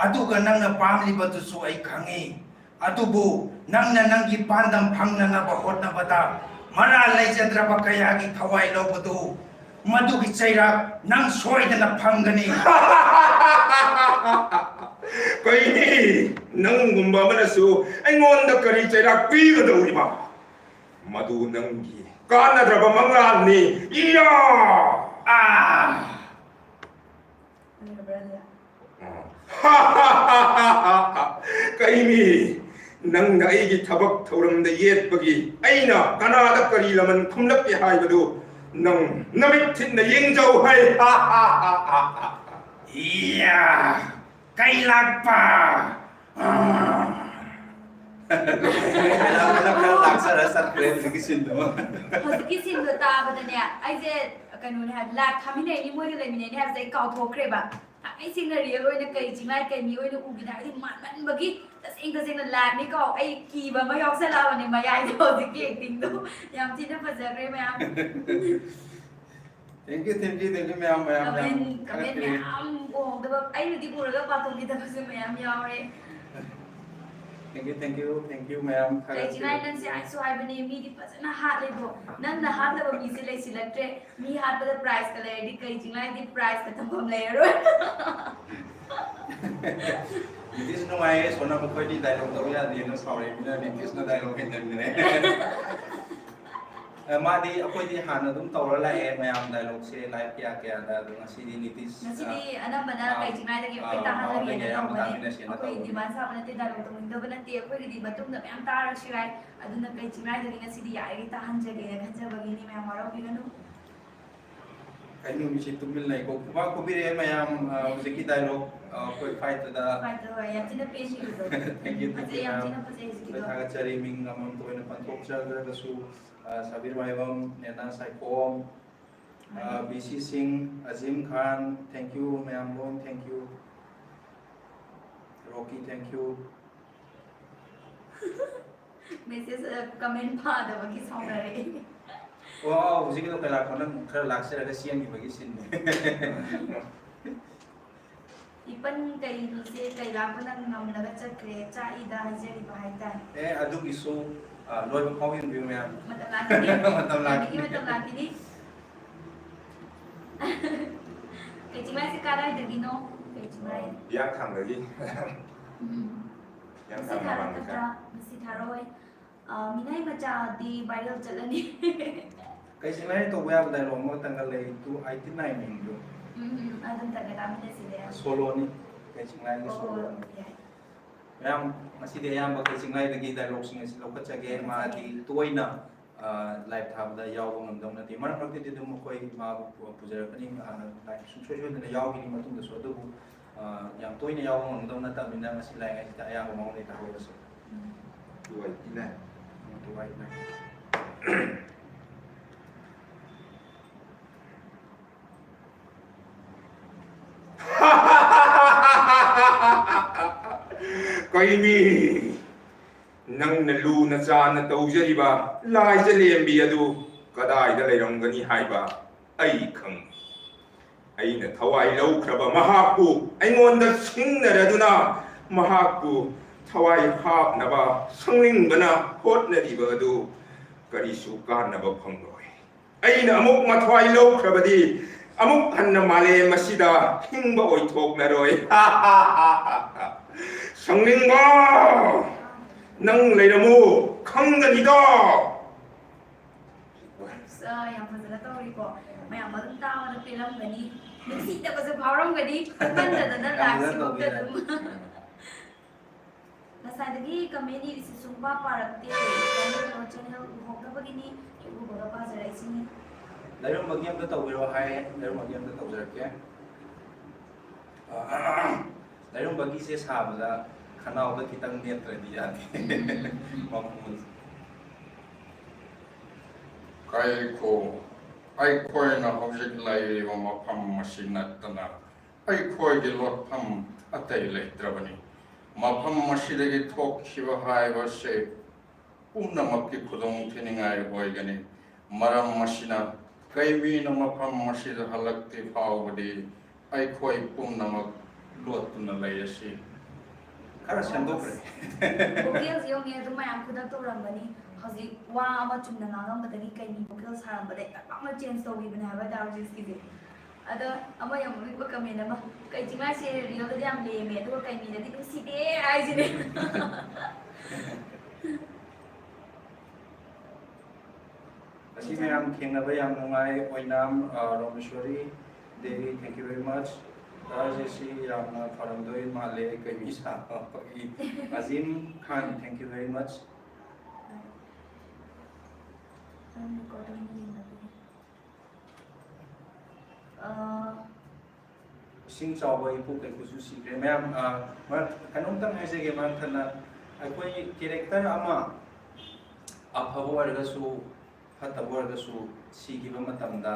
ꯑꯗꯨꯒ ꯅꯪꯅ ꯄꯥꯝꯂꯤꯕꯗꯨꯁꯨ ꯑꯩ ꯈꯪꯉꯤ꯫ ꯑꯗꯨꯕꯨ ꯅꯪꯅ ꯅꯪꯒꯤ ꯄꯥꯟꯗꯝ ꯐꯪꯅꯅꯕ ꯍꯣꯠꯅꯕꯗ ꯃꯔꯥꯜ ꯂꯩꯖꯗ꯭ꯔꯕ ꯀꯌꯥꯒꯤ ꯊꯋꯥꯏ ꯂꯧꯕꯗꯨ, ꯃꯗꯨꯒꯤ ꯆꯩꯔꯥꯛ ꯅꯪ ꯁꯣꯏꯗꯅ ꯐꯪꯒꯅꯤ꯫ ꯀꯩꯅꯤ? ꯅꯪꯒꯨꯝꯕ ꯑꯃꯅꯁꯨ ꯑꯩꯉꯣꯟꯗ ꯀꯔꯤ ꯆꯩꯔꯥꯛ ꯄꯤꯒꯗꯧꯔꯤꯕ? ꯃꯗꯨ ꯅꯪꯒꯤ ꯀꯥꯟꯅꯗ꯭ꯔꯕ ꯃꯪꯂꯥꯟꯅꯤ꯫ ꯏꯌꯥ! ꯑꯥ! ꯀꯩꯅꯤ? ꯅꯪꯅ ꯑꯩꯒꯤ ꯊꯕꯛ ꯊꯧꯔꯝꯗ ꯌꯦꯠꯄꯒꯤ ꯑꯩꯅ ꯀꯅꯥꯗ ꯀꯔꯤ ꯂꯃꯟ ꯈꯨꯝꯂꯛꯀꯦ ꯍꯥꯏꯕꯗꯨ ꯅꯪ ꯅꯃꯤꯠ ꯊꯤꯠꯅ ꯌꯦꯡꯖꯧ ꯍꯥꯏ꯫ ꯏꯌꯥ! ꯀꯩ ꯂꯥꯛꯄ? ꯂꯥꯛꯆꯔ ꯆꯠꯈ꯭ꯔꯦ ꯍꯧꯖꯤꯛꯀꯤ ꯁꯤꯟꯗꯨꯃ꯫ ꯍꯧꯖꯤꯛꯀꯤ ꯁꯤꯟꯗꯣ ꯇꯥꯕꯗꯅꯦ, ꯑꯩꯁꯦ ꯀꯩꯅꯣꯅꯦ ꯍꯥꯏꯕ, ꯂꯥꯏꯐ ꯊꯥꯃꯤꯟꯅꯩꯅꯤ, ꯃꯣꯏꯒ ꯂꯩꯃꯤꯟꯅꯩꯅꯤ ꯍꯥꯏꯕꯁꯦ ꯑꯩ ꯀꯥꯎꯊꯣꯛꯈ꯭ꯔꯦꯕ꯫ ꯊꯥꯡꯃꯩ ꯁꯦꯡꯅ ꯔꯤꯌꯦꯜ ꯑꯣꯏꯅ ꯀꯩ ꯆꯤꯡꯂꯥꯏ ꯀꯩ ꯃꯤ ꯑꯣꯏꯅ ꯎꯈꯤꯗꯦ ꯍꯥꯏꯕꯗꯤ ꯃꯥꯟꯃꯟꯕꯒꯤ꯫ ꯇꯁꯦꯡ ꯇꯁꯦꯡꯅ ꯂꯥꯏꯐꯅꯤꯀꯣ, ꯑꯩ ꯀꯤꯕ ꯑꯃ ꯌꯥꯎꯁꯜꯂꯛꯑꯕꯅꯦ ꯃꯌꯥꯏꯗ ꯍꯧꯖꯤꯛꯀꯤ ꯑꯦꯛꯇꯤꯡꯗꯣ꯫ ꯌꯥꯝ ꯊꯤꯅ ꯐꯖꯈ꯭ꯔꯦ ꯃꯌꯥꯝ꯫ Thank you, thank you, thank you ꯃꯌꯥꯝ, ꯃꯌꯥꯝ, ꯃꯌꯥꯝ ꯀꯃꯦꯟ, ꯀꯃꯦꯟ ꯊꯥꯒꯠꯄꯤꯔꯦ꯫ ꯃꯌꯥꯝ ꯎꯍꯧꯗꯕ, ꯑꯩꯅꯗꯤ ꯎꯔꯒ ꯄꯥꯊꯣꯛꯈꯤꯗꯕꯁꯨ ꯃꯌꯥꯝ ꯌꯥꯎꯔꯦ꯫ Thank you, thank you, thank you ꯃꯌꯥꯝ ꯀꯩ ꯆꯤꯡꯂꯥꯏ ꯊꯥꯒꯠꯄꯤꯔꯦ꯫ ꯅꯪꯁꯦ ꯍꯥꯏꯁꯨ ꯍꯥꯏꯕꯅꯦ, ꯃꯤꯗꯤ ꯐꯖꯅ ꯍꯥꯠꯂꯦꯕꯣ꯫ ꯅꯪꯅ ꯍꯥꯠꯇꯕ ꯃꯤꯁꯦ ꯂꯩꯁꯤꯜꯂꯛꯇ꯭ꯔꯦ꯫ ꯃꯤ ꯍꯥꯠꯄꯗ prizeꯀ ꯂꯩꯔꯗꯤ ꯀꯩ ꯆꯤꯡꯂꯥꯏꯗꯤ prizeꯀ ꯊꯝꯐꯝ ꯂꯩꯔꯔꯣꯏ꯫ ꯅꯤꯇꯤꯁ ꯅꯨꯡꯉꯥꯏꯌꯦ, ꯁꯣꯅꯝ ꯑꯩꯈꯣꯏꯗꯤ ꯗꯥꯏꯂꯣꯛ ꯇꯧ ꯌꯥꯗꯦꯅ ꯁꯥꯎꯔꯛꯏꯅꯤꯅ ꯅꯤꯇꯤꯁꯅ ꯗꯥꯏꯂꯣꯛ ꯍꯦꯟꯖꯟꯈ꯭ꯔꯦ꯫ ꯑ, ꯃꯥꯗꯤ ꯑꯩꯈꯣꯏꯗꯤ ꯍꯥꯟꯅ ꯑꯗꯨꯝ ꯇꯧꯔ ꯂꯥꯛꯑꯦ ꯃꯌꯥꯝ ꯗꯥꯏꯂꯣꯛꯁꯦ, ꯂꯥꯏꯐ ꯀꯌꯥ ꯀꯌꯥꯗ, ꯑꯗꯣ ꯉꯁꯤꯗꯤ ꯅꯤꯇꯤꯁ, ꯉꯁꯤꯗꯤ ꯑ, ꯑꯅꯝꯕꯅ ꯑ, ꯀꯩ ꯆꯤꯡꯉꯥꯏꯗꯒꯤ ꯑ, ꯑꯩꯈꯣꯏ ꯇꯥꯍꯜꯂꯒꯦꯅ ꯃꯉꯣꯟꯗꯒꯤ ꯑꯌꯥꯝꯕ ꯇꯧꯕꯅꯦ꯫ ꯇꯥꯃꯤꯟꯅꯁꯦꯅ ꯑꯩꯈꯣꯏ ꯇꯧꯕꯅꯦ꯫ ꯗꯤꯃꯥꯟ ꯁꯥꯕ ꯅꯠꯇꯦ, ꯗꯥꯏꯂꯣꯛ ꯇꯧꯅꯤꯡꯗꯕ ꯅꯠꯇꯦ, ꯑꯩꯈꯣꯏꯒꯤꯗꯤ ꯃꯇꯨꯡꯗ ꯃꯌꯥꯝ ꯇꯥꯔꯁꯨ ꯌꯥꯏ, ꯑꯗꯨꯅ ꯀꯩ ꯆꯤꯡꯉꯥꯏꯗꯒꯤ ꯉꯁꯤꯗꯤ ꯌꯥꯔꯤꯈꯩ ꯇꯥꯍꯟꯖꯒꯦꯅ ꯈꯟꯖꯕꯒꯤꯅꯤ, ꯃꯌꯥꯝ ꯋꯥꯔꯧꯕꯤꯒꯅꯨ꯫ ꯀꯩꯅꯣ ꯃꯤꯁꯤ ꯇꯨꯃꯤꯟ ꯂꯩꯀꯣ꯫ ꯈꯨꯕꯥꯛ ꯈꯨꯕꯤꯔꯛꯑꯦ ꯃꯌꯥꯝ, ꯑ, ꯍꯧꯖꯤꯛꯀꯤ ꯗꯥꯏꯂꯣꯛ, ꯑ, ꯑꯩꯈꯣꯏ ꯐꯥꯏꯠꯇꯨꯗ꯫ ꯐꯥꯏꯠꯇꯣ, ꯍꯣꯏ, ꯌꯥꯝ ꯊꯤꯅ ꯄꯦꯟꯈꯤꯕꯗꯣ꯫ Thank you, thank you, ꯐꯖꯩ, ꯌꯥꯝ ꯃꯌꯥꯝ꯫ ꯊꯤꯅ ꯐꯖꯩ ꯍꯧꯖꯤꯛꯀꯤꯗꯣ꯫ ꯂꯣꯏ ꯊꯥꯒꯠꯆꯔꯤ, ꯃꯤꯡ ꯑꯃꯃꯝꯇ ꯑꯣꯏꯅ ꯄꯟꯊꯣꯛꯆꯗ꯭ꯔꯒꯁꯨ, ꯑ, ꯁꯥꯕꯤꯔ ꯃꯥꯏꯕꯝ, ꯅꯦꯅꯥ ꯁꯥꯏꯈꯣꯝ, ꯑ, ꯃꯥꯅꯤ꯫ ꯕꯤ ꯁꯤ ꯁꯤꯡ, ꯑꯖꯤꯝ ꯈꯥꯟ, thank you ꯃꯌꯥꯝ ꯂꯣꯏ, thank you꯫ ꯔꯣꯀꯤ, thank you꯫ Message, ꯑ, comment ꯄꯥꯗꯕꯒꯤ ꯁꯥꯎꯅꯔꯛꯑꯦ꯫ ꯑꯣ, ꯑꯣ, ꯍꯧꯖꯤꯛꯀꯤꯗꯣ ꯀꯩ ꯂꯥꯛꯄ, ꯅꯪ ꯈꯔ ꯂꯥꯛꯆꯔꯒ ꯆꯦꯟꯈꯤꯕꯒꯤ ꯁꯤꯟꯅꯤ꯫ ꯏꯄꯟ ꯀꯩꯅꯣꯁꯦ, ꯀꯩ ꯂꯥꯛꯄ ꯅꯪ ꯉꯝꯂꯒ ꯆꯠꯈ꯭ꯔꯦ, ꯆꯥꯛꯏꯗ ꯍꯥꯏꯖꯔꯤꯕ ꯍꯥꯏꯇꯥꯔꯦ꯫ ꯑꯦ, ꯑꯗꯨꯒꯤꯁꯨ, ꯑ, ꯂꯣꯏꯕ ꯐꯥꯎ ꯌꯦꯡꯕꯤꯌꯨ ꯃꯌꯥꯝ꯫ ꯃꯇꯝ ꯂꯥꯛꯈꯤꯅꯤ꯫ ꯃꯇꯝ ꯂꯥꯛꯈꯤꯅꯤ꯫ ꯃꯇꯝ ꯂꯥꯛꯈꯤꯅꯤ꯫ ꯀꯩꯆꯤꯡꯃꯥꯏꯁꯦ ꯀꯗꯥꯏꯗꯒꯤꯅꯣ? ꯀꯩꯆꯤꯡꯃꯥꯏ꯫ ꯍꯤꯌꯥꯡꯊꯥꯡꯗꯒꯤ꯫ ꯎꯝ꯫ ꯍꯤꯌꯥꯡꯊꯥꯡ ꯉꯁꯤ ꯃꯃꯥꯡ ꯊꯥꯔꯛꯀꯗ꯭ꯔꯥ? ꯂꯩꯀꯥꯏ꯫ ꯉꯁꯤ ꯊꯥꯔꯛꯑꯣꯏ꯫ ꯑ, ꯃꯤꯅꯥꯏ ꯃꯆꯥꯗꯤ viral ꯆꯠꯂꯅꯤ꯫ ꯀꯩꯆꯤꯡꯃꯥꯏ ꯇꯧꯕ ꯌꯥꯕ ꯗꯥꯏꯂꯣꯛ ꯑꯃꯈꯛꯇꯪꯒ ꯂꯩ, ꯇꯨ ꯑꯥꯏꯇꯤ ꯅꯥꯏꯟ ꯃꯤꯡꯗꯨ꯫ ꯎꯝ, ꯎꯝ, ꯑꯗꯨꯝꯇꯪꯒ ꯇꯥꯃꯤꯟꯅꯁꯤꯅꯦ꯫ ꯁꯣꯂꯣꯅꯤ, ꯀꯩꯆꯤꯡꯃꯥꯏꯒꯤ ꯑꯣ, ꯁꯣꯂꯣꯅꯤ꯫ ꯌꯥꯏ꯫ ꯃꯌꯥꯝ, ꯉꯁꯤꯗꯤ ꯑꯌꯥꯝꯕ ꯀꯩꯆꯤꯡꯃꯥꯏꯗꯒꯤ ꯗꯥꯏꯂꯣꯛꯁꯤꯡ ꯑꯁꯤ ꯂꯧꯈꯠꯆꯒꯦ꯫ ꯂꯧꯈꯠꯆꯒꯦ꯫ ꯃꯥꯗꯤ ꯇꯣꯏꯅ, ꯑ, ꯂꯥꯏꯚ ꯊꯥꯕꯗ ꯌꯥꯎꯕ ꯉꯝꯗꯧ ꯅꯠꯇꯦ꯫ ꯃꯔꯛ ꯃꯔꯛꯇꯗꯤ ꯑꯗꯨꯝ ꯑꯩꯈꯣꯏ ꯃꯥꯕꯨ ꯄꯨ-, ꯄꯨꯖꯔꯛꯀꯅꯤ, ꯑ, ꯂꯥꯏꯚ ꯁꯨꯡꯁꯣꯏ ꯁꯣꯏꯗꯅ ꯌꯥꯎꯒꯅꯤ ꯃꯇꯨꯡꯗꯁꯨ꯫ ꯑꯗꯨꯕꯨ, ꯑ, ꯌꯥꯝ ꯇꯣꯏꯅ ꯌꯥꯎꯕ ꯉꯝꯒꯗꯧ ꯅꯠꯇꯕꯅꯤꯅ ꯉꯁꯤ ꯂꯥꯏꯔꯤꯛ ꯍꯥꯏꯁꯤꯗ ꯑꯌꯥꯝꯕ ꯃꯉꯣꯟꯗ ꯇꯥꯍꯧꯔꯁꯤ꯫ Um. Two eighty nine. Um, two eighty nine. ꯀꯩꯅꯤ, ꯅꯪꯅ ꯂꯨꯅ ꯆꯥꯅ ꯇꯧꯖꯔꯤꯕ ꯂꯥꯏꯖ ꯂꯦꯝꯕꯤ ꯑꯗꯨ ꯀꯗꯥꯏꯗ ꯂꯩꯔꯝꯒꯅꯤ ꯍꯥꯏꯕ ꯑꯩ ꯈꯪꯏ꯫ ꯑꯩꯅ ꯊꯋꯥꯏ ꯂꯧꯈ꯭ꯔꯕ ꯃꯍꯥꯛꯄꯨ ꯑꯩꯉꯣꯟꯗ ꯁꯤꯡꯅꯔꯗꯨꯅ ꯃꯍꯥꯛꯄꯨ ꯊꯋꯥꯏ ꯍꯥꯞꯅꯕ ꯁꯪꯅꯤꯡꯕꯅ ꯍꯣꯠꯅꯔꯤꯕ ꯑꯗꯨ ꯀꯔꯤꯁꯨ ꯀꯥꯟꯅꯕ ꯐꯪꯂꯣꯏ꯫ ꯑꯩꯅ ꯑꯃꯨꯛ ꯃꯊ꯭ꯋꯥꯏ ꯂꯧꯈ꯭ꯔꯕꯗꯤ ꯑꯃꯨꯛ ꯍꯟꯅ ꯃꯥꯂꯦꯝ ꯑꯁꯤꯗ ꯍꯤꯡꯕ ꯑꯣꯏꯊꯣꯛꯂꯔꯣꯏ꯫ ꯁꯥꯎꯅꯤꯡꯕ! ꯅꯪ ꯂꯩꯔꯝꯃꯨ, ꯈꯪꯒꯅꯤꯗꯣ! ꯑꯁ, ꯌꯥꯝ ꯐꯖꯅ ꯇꯧꯔꯤꯀꯣ꯫ ꯃꯌꯥꯝ ꯑꯗꯨꯝ ꯇꯥꯕꯗ ꯄꯦꯜꯂꯝꯒꯅꯤ, ꯅꯨꯡꯁꯤꯗꯕꯁꯨ ꯐꯥꯎꯔꯝꯒꯅꯤ, ꯈꯪꯃꯟꯗꯗꯅ ꯌꯥꯝ ꯐꯖꯅ ꯂꯥꯏꯐꯁꯤꯐꯥꯎꯗ ꯇꯧꯕꯤꯔꯦ꯫ ꯑꯗꯨꯝ꯫ ꯉꯁꯥꯏꯗꯒꯤ ꯀꯃꯦꯟ ꯏꯔꯤꯁꯤ ꯁꯨꯡꯄꯥ ꯄꯥꯔꯛꯇꯦ꯫ ꯀꯩꯅꯣ, ꯆꯦꯅꯦꯜ ꯎꯍꯧꯗꯕꯒꯤꯅꯤ, ꯍꯦꯛ ꯎꯕꯒ ꯄꯥꯖꯔꯛꯏꯁꯤꯅꯤ꯫ ꯂꯩꯔꯝꯕꯒꯤ ꯑꯝꯇ ꯇꯧꯕꯤꯔꯣ ꯍꯥꯏ, ꯂꯩꯔꯝꯕꯒꯤ ꯑꯝꯇ ꯇꯧꯖꯔꯛꯀꯦ꯫ ꯑ, ꯂꯩꯔꯝꯕꯒꯤꯁꯦ ꯁꯥꯕꯗ ꯈꯅꯥꯎꯗ ꯈꯤꯇꯪ ꯅꯦꯠꯇ꯭ꯔꯗꯤ ꯌꯥꯗꯦ꯫ ꯃꯈꯣꯟꯁꯦ꯫ ꯀꯥꯏꯈꯣ, ꯑꯩꯈꯣꯏꯅ ꯍꯧꯖꯤꯛ ꯂꯩꯔꯤꯕ ꯃꯐꯝ ꯑꯁꯤ ꯅꯠꯇꯅ ꯑꯩꯈꯣꯏꯒꯤ ꯂꯣꯠꯐꯝ ꯑꯇꯩ ꯂꯩꯇ꯭ꯔꯕꯅꯤ꯫ ꯃꯐꯝ ꯑꯁꯤꯗꯒꯤ ꯊꯣꯛꯈꯤꯕ ꯍꯥꯏꯕꯁꯦ ꯄꯨꯝꯅꯃꯛꯀꯤ ꯈꯨꯗꯣꯡꯊꯤꯅꯤꯡꯉꯥꯏ ꯑꯣꯏꯒꯅꯤ꯫ ꯃꯔꯝ ꯑꯁꯤꯅ ꯀꯩꯃꯤꯅ ꯃꯐꯝ ꯑꯁꯤꯗ ꯍꯜꯂꯛꯇ꯭ꯔꯤ ꯐꯥꯎꯕꯗꯤ ꯑꯩꯈꯣꯏ ꯄꯨꯝꯅꯃꯛ ꯂꯣꯠꯇꯨꯅ ꯂꯩꯔꯁꯤ꯫ ꯈꯔ ꯁꯦꯝꯗꯣꯛꯈ꯭ꯔꯦ꯫ ꯚꯣꯀꯦꯜꯁ ꯌꯧꯅꯤ ꯑꯗꯨꯝ ꯃꯌꯥꯝ ꯈꯨꯗꯛ ꯇꯧꯔꯝꯒꯅꯤ꯫ ꯍꯧꯖꯤꯛ ꯋꯥ ꯑꯃ ꯆꯨꯝꯅ ꯉꯥꯡꯉꯝꯕꯗꯒꯤ ꯀꯩꯃꯤ ꯚꯣꯀꯦꯜ ꯁꯥꯔꯝꯕꯗꯩ ꯇꯛ ꯂꯥꯎꯅ ꯆꯦꯟꯖ ꯇꯧꯈꯤꯕꯅꯦ ꯍꯥꯏꯕ ꯍꯥꯏꯇꯥꯔꯦ ꯍꯧꯖꯤꯛꯀꯤꯁꯦ꯫ ꯑꯗꯣ ꯑꯃ ꯌꯥꯝ ꯅꯣꯛꯅꯤꯡꯕ ꯀꯃꯦꯟ ꯑꯃ, "ꯀꯩ ꯆꯤꯡꯂꯥꯏꯁꯦ ꯔꯤꯌꯦꯜꯗꯗꯤ ꯌꯥꯝ ꯂꯦꯝꯃꯦ, ꯑꯗꯨꯒ ꯀꯩꯃꯤꯗꯗꯤ ꯅꯨꯡꯁꯤꯗꯦ" ꯍꯥꯏꯁꯤꯅꯦ꯫ ꯉꯁꯤ ꯃꯌꯥꯝ ꯊꯦꯡꯅꯕ ꯌꯥꯝ ꯅꯨꯡꯉꯥꯏ꯫ ꯑꯣꯏꯅꯥꯝ, ꯑ, ꯔꯣꯃꯦꯁꯣꯔꯤ Devi, thank you very much꯫ ꯇꯥꯔꯁꯦ ꯁꯤ ꯌꯥꯝꯅ ꯐꯔꯝꯗꯣꯏ ꯃꯥꯜꯂꯦ, ꯀꯩꯃꯤ ꯁꯥꯕꯒꯤ꯫ ꯑꯖꯤꯝ ꯈꯥꯟ, thank you very much꯫ ꯑ, ꯏꯁꯤꯡ ꯆꯥꯎꯕ ꯏꯄꯨ ꯀꯩꯀꯨꯁꯨ ꯁꯤꯈ꯭ꯔꯦ꯫ ꯃꯌꯥꯝ, ꯑ, ꯃꯔꯛ-, ꯀꯩꯅꯣꯝꯇꯪ ꯍꯥꯏꯖꯒꯦ ꯃꯔꯛ ꯊꯠꯅ꯫ ꯑꯩꯈꯣꯏ ꯀꯦꯔꯦꯛꯇꯔ ꯑꯃ ꯑꯐꯕ ꯑꯣꯏꯔꯒꯁꯨ ꯐꯠꯇꯕ ꯑꯣꯏꯔꯒꯁꯨ ꯁꯤꯈꯤꯕ ꯃꯇꯝꯗ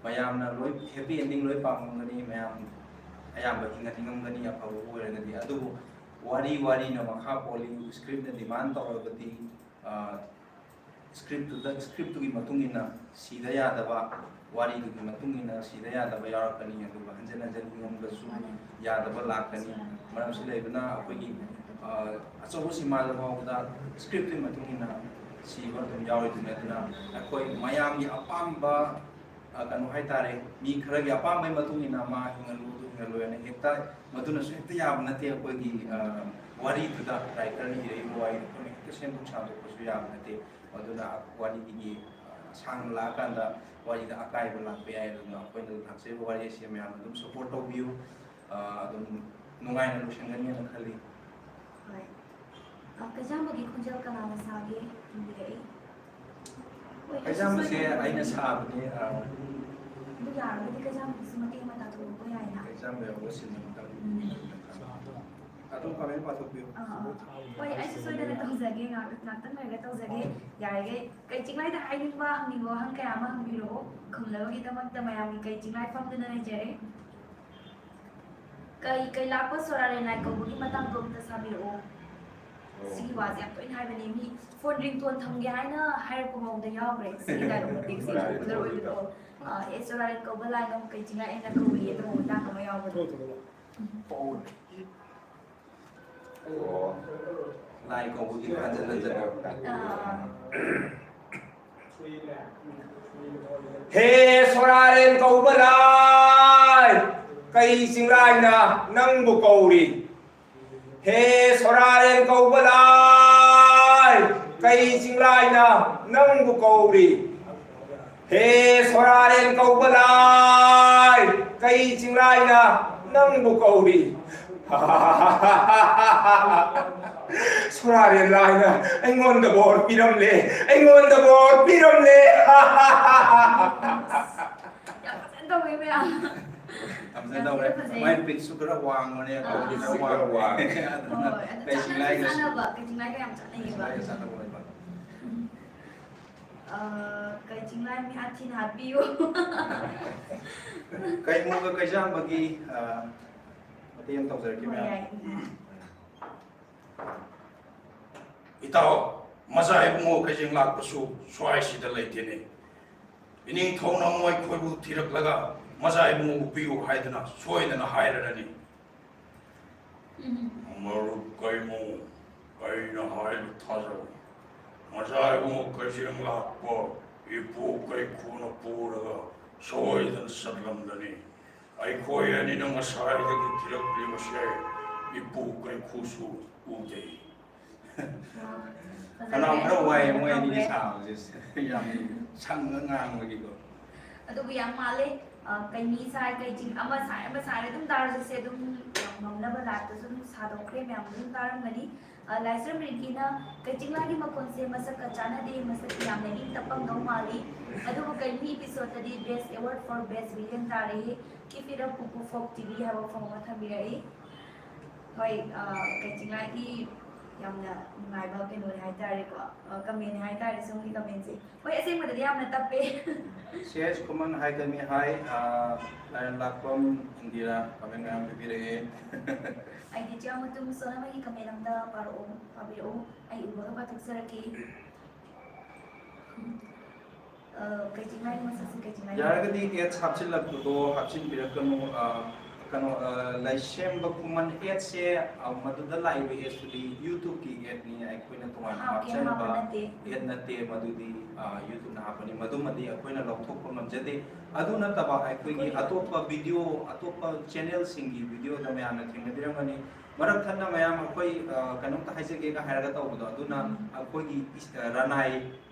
ꯃꯌꯥꯝꯅ ꯂꯣꯏ ꯍꯦꯄꯤ ꯑꯦꯟꯗꯤꯡ ꯂꯣꯏ ꯄꯥꯝꯃꯝꯒꯅꯤ, ꯃꯌꯥꯝ ꯑꯌꯥꯝꯕ ꯍꯤꯡꯍꯟꯅꯤꯡꯉꯝꯒꯅꯤ ꯑꯐꯕꯕꯨ ꯑꯣꯏꯔꯒꯗꯤ꯫ ꯑꯗꯨꯕꯨ ꯋꯥꯔꯤ ꯋꯥꯔꯤꯅ ꯃꯈꯥ ꯄꯣꯜꯂꯤ, ꯁ꯭ꯀ꯭ꯔꯤꯞꯅ ꯗꯤꯃꯥꯟ ꯇꯧꯔꯕꯗꯤ, ꯑ, ꯁ꯭ꯀ꯭ꯔꯤꯞꯇꯨꯗ, ꯁ꯭ꯀ꯭ꯔꯤꯞꯇꯨꯒꯤ ꯃꯇꯨꯡ ꯏꯟꯅ ꯁꯤꯗ ꯌꯥꯗꯕ, ꯋꯥꯔꯤꯗꯨꯒꯤ ꯃꯇꯨꯡ ꯏꯟꯅ ꯁꯤꯗ ꯌꯥꯗꯕ ꯌꯥꯎꯔꯛꯀꯅꯤ, ꯑꯗꯨꯒ ꯍꯟꯖꯤꯟ ꯍꯟꯖꯤꯟ ꯌꯦꯡꯉꯝꯕꯁꯨ ꯌꯥꯗꯕ ꯂꯥꯛꯀꯅꯤ꯫ ꯃꯔꯝꯁꯤ ꯂꯩꯕꯅ ꯑꯩꯈꯣꯏꯒꯤ, ꯑ, ꯑꯆꯧꯕ ꯁꯤꯃꯥꯗ ꯐꯥꯎꯕꯗ ꯁ꯭ꯀ꯭ꯔꯤꯞꯇꯨꯒꯤ ꯃꯇꯨꯡ ꯏꯟꯅ ꯁꯤꯕ ꯑꯗꯨꯝ ꯌꯥꯎꯔꯤꯗꯨꯅꯤ꯫ ꯑꯗꯨꯅ ꯑꯩꯈꯣꯏ ꯃꯌꯥꯝꯒꯤ ꯑꯄꯥꯝꯕ, ꯀꯩꯅꯣ ꯍꯥꯏꯇꯥꯔꯦ, ꯃꯤ ꯈꯔꯒꯤ ꯑꯄꯥꯝꯕꯒꯤ ꯃꯇꯨꯡ ꯏꯟꯅ ꯃꯥ ꯍꯤꯡꯍꯜꯂꯨ, ꯑꯗꯨ ꯍꯤꯡꯍꯜꯂꯨ ꯍꯥꯏꯅ ꯍꯦꯛꯇ, ꯃꯗꯨꯅꯁꯨ ꯍꯦꯛꯇ ꯌꯥꯕ ꯅꯠꯇꯦ꯫ ꯑꯩꯈꯣꯏꯒꯤ ꯑ, ꯋꯥꯔꯤꯗꯨꯗ, ꯔꯥꯏꯇꯔꯅ ꯏꯔꯛꯏꯕ ꯋꯥꯔꯤꯗꯨ ꯑꯩꯈꯣꯏꯅ ꯍꯦꯛꯇ ꯁꯦꯝꯗꯣꯛ ꯁꯥꯗꯣꯛꯄꯁꯨ ꯌꯥꯕ ꯅꯠꯇꯦ꯫ ꯑꯗꯨꯅ ꯋꯥꯔꯤꯒꯤ ꯑ, ꯁꯥꯡꯅ ꯂꯥꯛꯑꯀꯥꯟꯗ ꯋꯥꯔꯤꯗ ꯑꯀꯥꯏꯕ ꯂꯥꯛꯄ ꯌꯥꯏ꯫ ꯑꯗꯨꯅ ꯑꯩꯈꯣꯏꯅ ꯂꯥꯛꯆꯔꯤꯕ ꯋꯥꯔꯤ ꯑꯁꯤ ꯃꯌꯥꯝꯅ ꯑꯗꯨꯝ ꯁꯞꯄꯣꯔꯠ ꯇꯧꯕꯤꯌꯨ꯫ ꯑ, ꯑꯗꯨꯝ ꯅꯨꯡꯉꯥꯏꯅ ꯂꯣꯏꯁꯤꯟꯒꯅꯤꯅ ꯈꯜꯂꯤ꯫ ꯍꯣꯏ꯫ ꯑ, ꯀꯩꯖꯥꯝꯕꯒꯤ ꯈꯣꯟꯖꯦꯜ ꯀꯅꯥꯅ ꯁꯥꯒꯦ? ꯊꯤꯟꯕꯤꯔꯛꯏ꯫ ꯍꯣꯏ, ꯑꯩꯁꯨ ꯀꯩꯖꯥꯝꯕꯁꯦ ꯁꯣꯏꯗꯅ ꯑꯩꯅ ꯇꯧꯖꯒꯦ꯫ ꯁꯥꯕꯅꯦ꯫ ꯑ, ꯑꯗꯨ ꯌꯥꯔꯒꯗꯤ ꯀꯩꯖꯥꯝꯕꯒꯤꯁꯨ ꯃꯇꯦꯛ ꯑꯃ ꯇꯥꯊꯣꯔꯛꯄ ꯌꯥꯏꯅ꯫ ꯀꯩꯖꯥꯝꯕ ꯌꯥꯎꯕ ꯁꯤꯟ ꯑꯃꯇꯪ꯫ ꯎꯝ꯫ ꯑꯗꯨꯝ ꯀꯃꯦꯟ ꯄꯥꯊꯣꯛꯄꯤꯌꯨ꯫ ꯑꯥ, ꯑꯥ꯫ ꯍꯣꯏ, ꯑꯩꯁꯨ ꯁꯣꯏꯗꯅ ꯇꯧꯖꯒꯦ꯫ ꯉꯥꯛ-, ꯉꯥꯛꯇꯪ ꯂꯩꯔꯒ ꯇꯧꯖꯒꯦ꯫ ꯌꯥꯔꯤꯈꯩ ꯀꯩ ꯆꯤꯡꯂꯥꯏꯗ ꯍꯥꯏꯅꯤꯡꯕ, ꯍꯪꯅꯤꯡꯕ ꯋꯥꯍꯪ ꯀꯌꯥ ꯑꯃ ꯍꯪꯕꯤꯔꯛꯑꯣ꯫ ꯈꯨꯝꯅꯕꯒꯤꯗꯃꯛꯇ ꯃꯌꯥꯝꯒꯤ ꯀꯩ ꯆꯤꯡꯂꯥꯏ ꯐꯝꯗꯨꯅ ꯂꯩꯖꯔꯦ꯫ ꯀꯩ, ꯀꯩ ꯂꯥꯛꯄ ꯁꯣꯔꯥꯔꯦꯟ ꯂꯥꯏ ꯀꯧꯕꯒꯤ ꯃꯇꯥꯡꯗꯣ ꯑꯝꯇ ꯁꯥꯕꯤꯔꯛꯑꯣ꯫ ꯑꯣ꯫ ꯁꯤꯒꯤ ꯋꯥꯁꯦ ꯌꯥꯝ ꯇꯣꯏꯅ ꯍꯥꯏꯕꯅꯦ꯫ ꯃꯤ ꯐꯣꯟ ꯔꯤꯡꯇꯣꯟ ꯊꯝꯒꯦ ꯍꯥꯏꯅ ꯍꯥꯏꯔꯛꯄ ꯃꯑꯣꯡꯗ ꯌꯥꯎꯈ꯭ꯔꯦ꯫ ꯁꯤꯒꯤ ꯗꯥꯏꯂꯣꯛ ꯃꯇꯦꯛꯁꯦ ꯌꯥꯝ ꯄꯣꯄꯨꯂꯔ ꯑꯣꯏꯕꯗꯣ꯫ ꯑ, ꯑꯦ ꯁꯣꯔꯥꯔꯦꯟ ꯀꯧꯕ ꯂꯥꯏꯅ ꯀꯩ ꯆꯤꯡꯂꯥꯏ ꯑꯩꯅ ꯀꯧꯏ ꯑꯗꯨꯒꯨꯝꯕ ꯃꯇꯥꯡ ꯑꯃ ꯌꯥꯎꯕꯗꯣ꯫ ꯑꯣ꯫ ꯂꯥꯏ ꯀꯧꯕꯒꯤ ꯍꯟꯖꯟ ꯍꯟꯖꯟ꯫ ꯑꯥ꯫ ꯍꯦ ꯁꯣꯔꯥꯔꯦꯟ ꯀꯧꯕ ꯂꯥꯏ, ꯀꯩ ꯆꯤꯡꯂꯥꯏꯅ ꯅꯪꯕꯨ ꯀꯧꯔꯤ? ꯍꯦ ꯁꯣꯔꯥꯔꯦꯟ ꯀꯧꯕ ꯂꯥꯏ, ꯀꯩ ꯆꯤꯡꯂꯥꯏꯅ ꯅꯪꯕꯨ ꯀꯧꯔꯤ? ꯍꯦ ꯁꯣꯔꯥꯔꯦꯟ ꯀꯧꯕ ꯂꯥꯏ, ꯀꯩ ꯆꯤꯡꯂꯥꯏꯅ ꯅꯪꯕꯨ ꯀꯧꯔꯤ? ꯁꯣꯔꯥꯔꯦꯟ ꯂꯥꯏꯅ ꯑꯩꯉꯣꯟꯗ ꯕꯣꯔ ꯄꯤꯔꯝꯂꯦ, ꯑꯩꯉꯣꯟꯗ ꯕꯣꯔ ꯄꯤꯔꯝꯂꯦ꯫ ꯌꯥꯝ ꯐꯖꯅ ꯇꯧꯋꯤ ꯃꯌꯥꯝ꯫ ꯐꯖꯅ ꯇꯧꯔꯦ꯫ ꯐꯖꯩ꯫ ꯃꯥꯏ ꯄꯤꯠꯁꯨ ꯈꯔ ꯋꯥꯡꯕꯅꯦ, ꯑꯥ, ꯀꯧꯕꯁꯨ ꯑꯥ꯫ ꯈꯔ ꯋꯥꯡꯉꯦ꯫ ꯍꯣꯏ, ꯑꯗꯨ ꯀꯩ ꯆꯥꯟꯅꯁꯨ ꯆꯤꯡꯂꯥꯏꯒ ꯆꯥꯟꯅꯕ, ꯀꯩ ꯆꯤꯡꯂꯥꯏꯒ ꯌꯥꯝ ꯆꯥꯟꯅꯩꯌꯦꯕ꯫ ꯆꯤꯡꯂꯥꯏꯒ ꯆꯥꯟꯅꯕ ꯑꯣꯏꯕ꯫ ꯑ, ꯀꯩ ꯆꯤꯡꯂꯥꯏ ꯃꯤ ꯍꯥꯊꯤꯅ ꯍꯥꯠꯄꯤꯌꯨ꯫ ꯀꯩꯃꯨꯒ ꯀꯩꯖꯥꯝꯕꯒꯤ, ꯑ, ꯃꯇꯦꯡ ꯇꯧꯖꯔꯛꯀꯦ, ꯍꯣꯏ, ꯃꯌꯥꯝ꯫ ꯌꯥꯏ꯫ ꯎꯝ꯫ ꯏꯇꯥꯎ, ꯃꯆꯥ ꯏꯕꯨꯡꯉꯣ ꯀꯩꯖꯦꯡ ꯂꯥꯛꯄꯁꯨ ꯁ꯭ꯋꯥꯏꯁꯤꯗ ꯂꯩꯇꯦꯅꯦ꯫ ꯏꯅꯤꯡꯊꯧꯅ ꯃꯈꯣꯏꯕꯨ ꯊꯤꯔꯛꯂꯒ ꯃꯆꯥ ꯏꯕꯨꯡꯉꯣꯕꯨ ꯄꯤꯌꯨ ꯍꯥꯏꯗꯨꯅ ꯁꯣꯏꯗꯅ ꯍꯥꯏꯔꯔꯅꯤ꯫ ꯎꯝ꯫ ꯃꯔꯨꯞ ꯀꯩꯃꯨ, ꯑꯩꯅ ꯍꯥꯏꯕ ꯊꯥꯖꯧ꯫ ꯃꯆꯥ ꯏꯕꯨꯡꯉꯣ ꯀꯩꯖꯦꯡ ꯂꯥꯛꯄ ꯏꯄꯨ ꯀꯩꯀꯨꯅ ꯄꯨꯔꯒ ꯁꯣꯏꯗꯅ ꯆꯠꯂꯝꯂꯅꯤ꯫ ꯑꯩꯈꯣꯏ ꯑꯅꯤꯅ ꯉꯁꯥꯏꯗꯒꯤ ꯊꯤꯔꯛꯂꯤꯕꯁꯦ ꯏꯄꯨ ꯀꯩꯈꯨꯁꯨ ꯎꯗꯦ꯫ ꯈꯅꯥꯎ ꯈꯔ ꯋꯥꯏ ꯃꯣꯏ ꯑꯅꯤꯒꯤ ꯁꯥꯕꯁꯦ꯫ ꯌꯥꯝ ꯁꯪꯉ ꯉꯥꯡꯕꯒꯤꯀꯣ꯫ ꯑꯗꯨꯕꯨ ꯌꯥꯝ ꯃꯥꯜꯂꯦ꯫ ꯑ, ꯀꯩ ꯃꯤ ꯁꯥꯏ, ꯀꯩ ꯆꯤꯡ ꯑꯃ ꯁꯥꯏ, ꯑꯃ ꯁꯥꯏ ꯑꯗꯨꯝ ꯇꯥꯔꯁꯨ ꯁꯦ ꯑꯗꯨꯝ ꯉꯝꯅꯕ ꯂꯥꯏꯞꯇꯁꯨ ꯑꯗꯨꯝ ꯁꯥꯗꯣꯛꯈ꯭ꯔꯦ, ꯃꯌꯥꯝ ꯑꯗꯨꯝ ꯇꯥꯔꯝꯒꯅꯤ꯫ ꯑ, ꯂꯥꯏꯁ꯭ꯔꯝ ꯔꯤꯡꯀꯤꯅ ꯀꯩ ꯆꯤꯡꯂꯥꯒꯤ ꯃꯈꯣꯟꯁꯦ ꯃꯁꯛꯀ ꯆꯥꯟꯅꯗꯦ, ꯃꯁꯛꯇꯤ ꯌꯥꯝꯅ ꯏꯪ ꯇꯞꯄꯝꯗꯧ ꯃꯥꯜꯂꯤ꯫ ꯑꯗꯨꯕꯨ ꯀꯩ ꯃꯤ episode ꯇꯗꯤ best award for best villain ꯇꯥꯔꯦ꯫ Keep it up, ꯄꯨꯄꯨ ꯐꯣꯛ ꯇꯤ ꯚꯤ ꯍꯥꯏꯕ ꯐꯣꯡ ꯑꯃ ꯊꯝꯕꯤꯔꯛꯏ꯫ ꯍꯣꯏ, ꯑ, ꯀꯩ ꯆꯤꯡꯂꯥꯒꯤ ꯌꯥꯝꯅ ꯅꯨꯡꯉꯥꯏꯕ ꯀꯩꯅꯣꯅꯦ ꯍꯥꯏꯇꯥꯔꯦꯀꯣ, ꯑ, ꯀꯃꯦꯟꯅꯦ ꯍꯥꯏꯇꯥꯔꯦ, ꯁꯣꯝꯒꯤ ꯀꯃꯦꯟꯁꯦ꯫ ꯍꯣꯏ, ꯑꯁꯦꯡꯕꯗꯗꯤ ꯌꯥꯝꯅ ꯇꯞꯄꯦ꯫ ꯁꯤ ꯑꯦꯁ ꯈꯨꯃꯟ ꯍꯥꯏ ꯀꯃꯤ ꯍꯥꯏ, ꯑ, ꯂꯥꯏꯔꯦꯟꯂꯥꯛꯄꯝ ꯏꯟꯗꯤꯔꯥ ꯀꯃꯦꯟ ꯃꯌꯥꯝ ꯄꯤꯕꯤꯔꯛꯑꯦ꯫ ꯑꯩꯗꯤ ꯆꯤꯌꯥꯃꯨꯇꯨꯝ ꯁꯣꯅꯥꯃꯍꯤ ꯀꯃꯦꯟ ꯑꯝꯇ ꯄꯥꯔꯛꯑꯣ, ꯄꯥꯕꯤꯔꯛꯑꯣ, ꯑꯩ ꯎꯕꯒ ꯄꯥꯊꯣꯛꯆꯔꯛꯀꯦ꯫ ꯑ, ꯀꯩ ꯆꯤꯡꯂꯥꯏ ꯃꯁꯛꯁꯦ ꯀꯩ ꯆꯤꯡꯂꯥꯏ ꯌꯥꯔꯒꯗꯤ ꯑꯦꯗꯁ ꯍꯥꯞꯆꯤꯜꯂꯛꯄꯗꯣ ꯍꯥꯞꯆꯤꯟꯕꯤꯔꯛꯀꯅꯨ꯫ ꯑ, ꯀꯩꯅꯣ, ꯑ, ꯂꯥꯏꯁꯦꯝꯕ ꯈꯨꯃꯟ ꯑꯦꯗꯁꯦ, ꯑ, ꯃꯗꯨꯗ ꯂꯥꯛꯏꯕ ꯑꯦꯗꯁꯇꯨꯗꯤ YouTubeꯀꯤ ꯑꯦꯗꯅꯤ, ꯑꯩꯈꯣꯏꯅ ꯇꯣꯉꯥꯟꯅ ꯍꯥꯞꯀꯦ ꯍꯥꯞꯆꯤꯟꯕ ꯍꯥꯞꯄ ꯅꯠꯇꯦ꯫ ꯑꯦꯗ ꯅꯠꯇꯦ, ꯃꯗꯨꯗꯤ, ꯑ, YouTubeꯅ ꯍꯥꯞꯄꯅꯤ꯫ ꯃꯗꯨꯃꯗꯤ ꯑꯩꯈꯣꯏꯅ ꯂꯧꯊꯣꯛꯄ ꯉꯝꯖꯗꯦ꯫ ꯑꯗꯨ ꯅꯠꯇꯕ ꯑꯩꯈꯣꯏꯒꯤ ꯑꯩꯈꯣꯏꯒꯤ ꯑꯇꯣꯞꯄ ꯚꯤꯗꯤꯑꯣ, ꯑꯇꯣꯞꯄ ꯆꯦꯅꯦꯜꯁꯤꯡꯒꯤ ꯚꯤꯗꯤꯑꯣꯗ ꯃꯌꯥꯝꯅ ꯊꯦꯡꯅꯕꯤꯔꯝꯒꯅꯤ꯫ ꯃꯔꯛ ꯊꯠꯅ ꯃꯌꯥꯝ ꯑꯩꯈꯣꯏ, ꯑ, ꯀꯩꯅꯣꯝꯇ ꯍꯥꯏꯖꯒꯦꯒ ꯍꯥꯏꯔꯒ ꯇꯧꯕꯗꯣ, ꯑꯗꯨꯅ ꯎꯝ꯫ ꯑꯩꯈꯣꯏꯒꯤ ꯏꯁ-, ꯑ, ꯔꯅꯥꯏ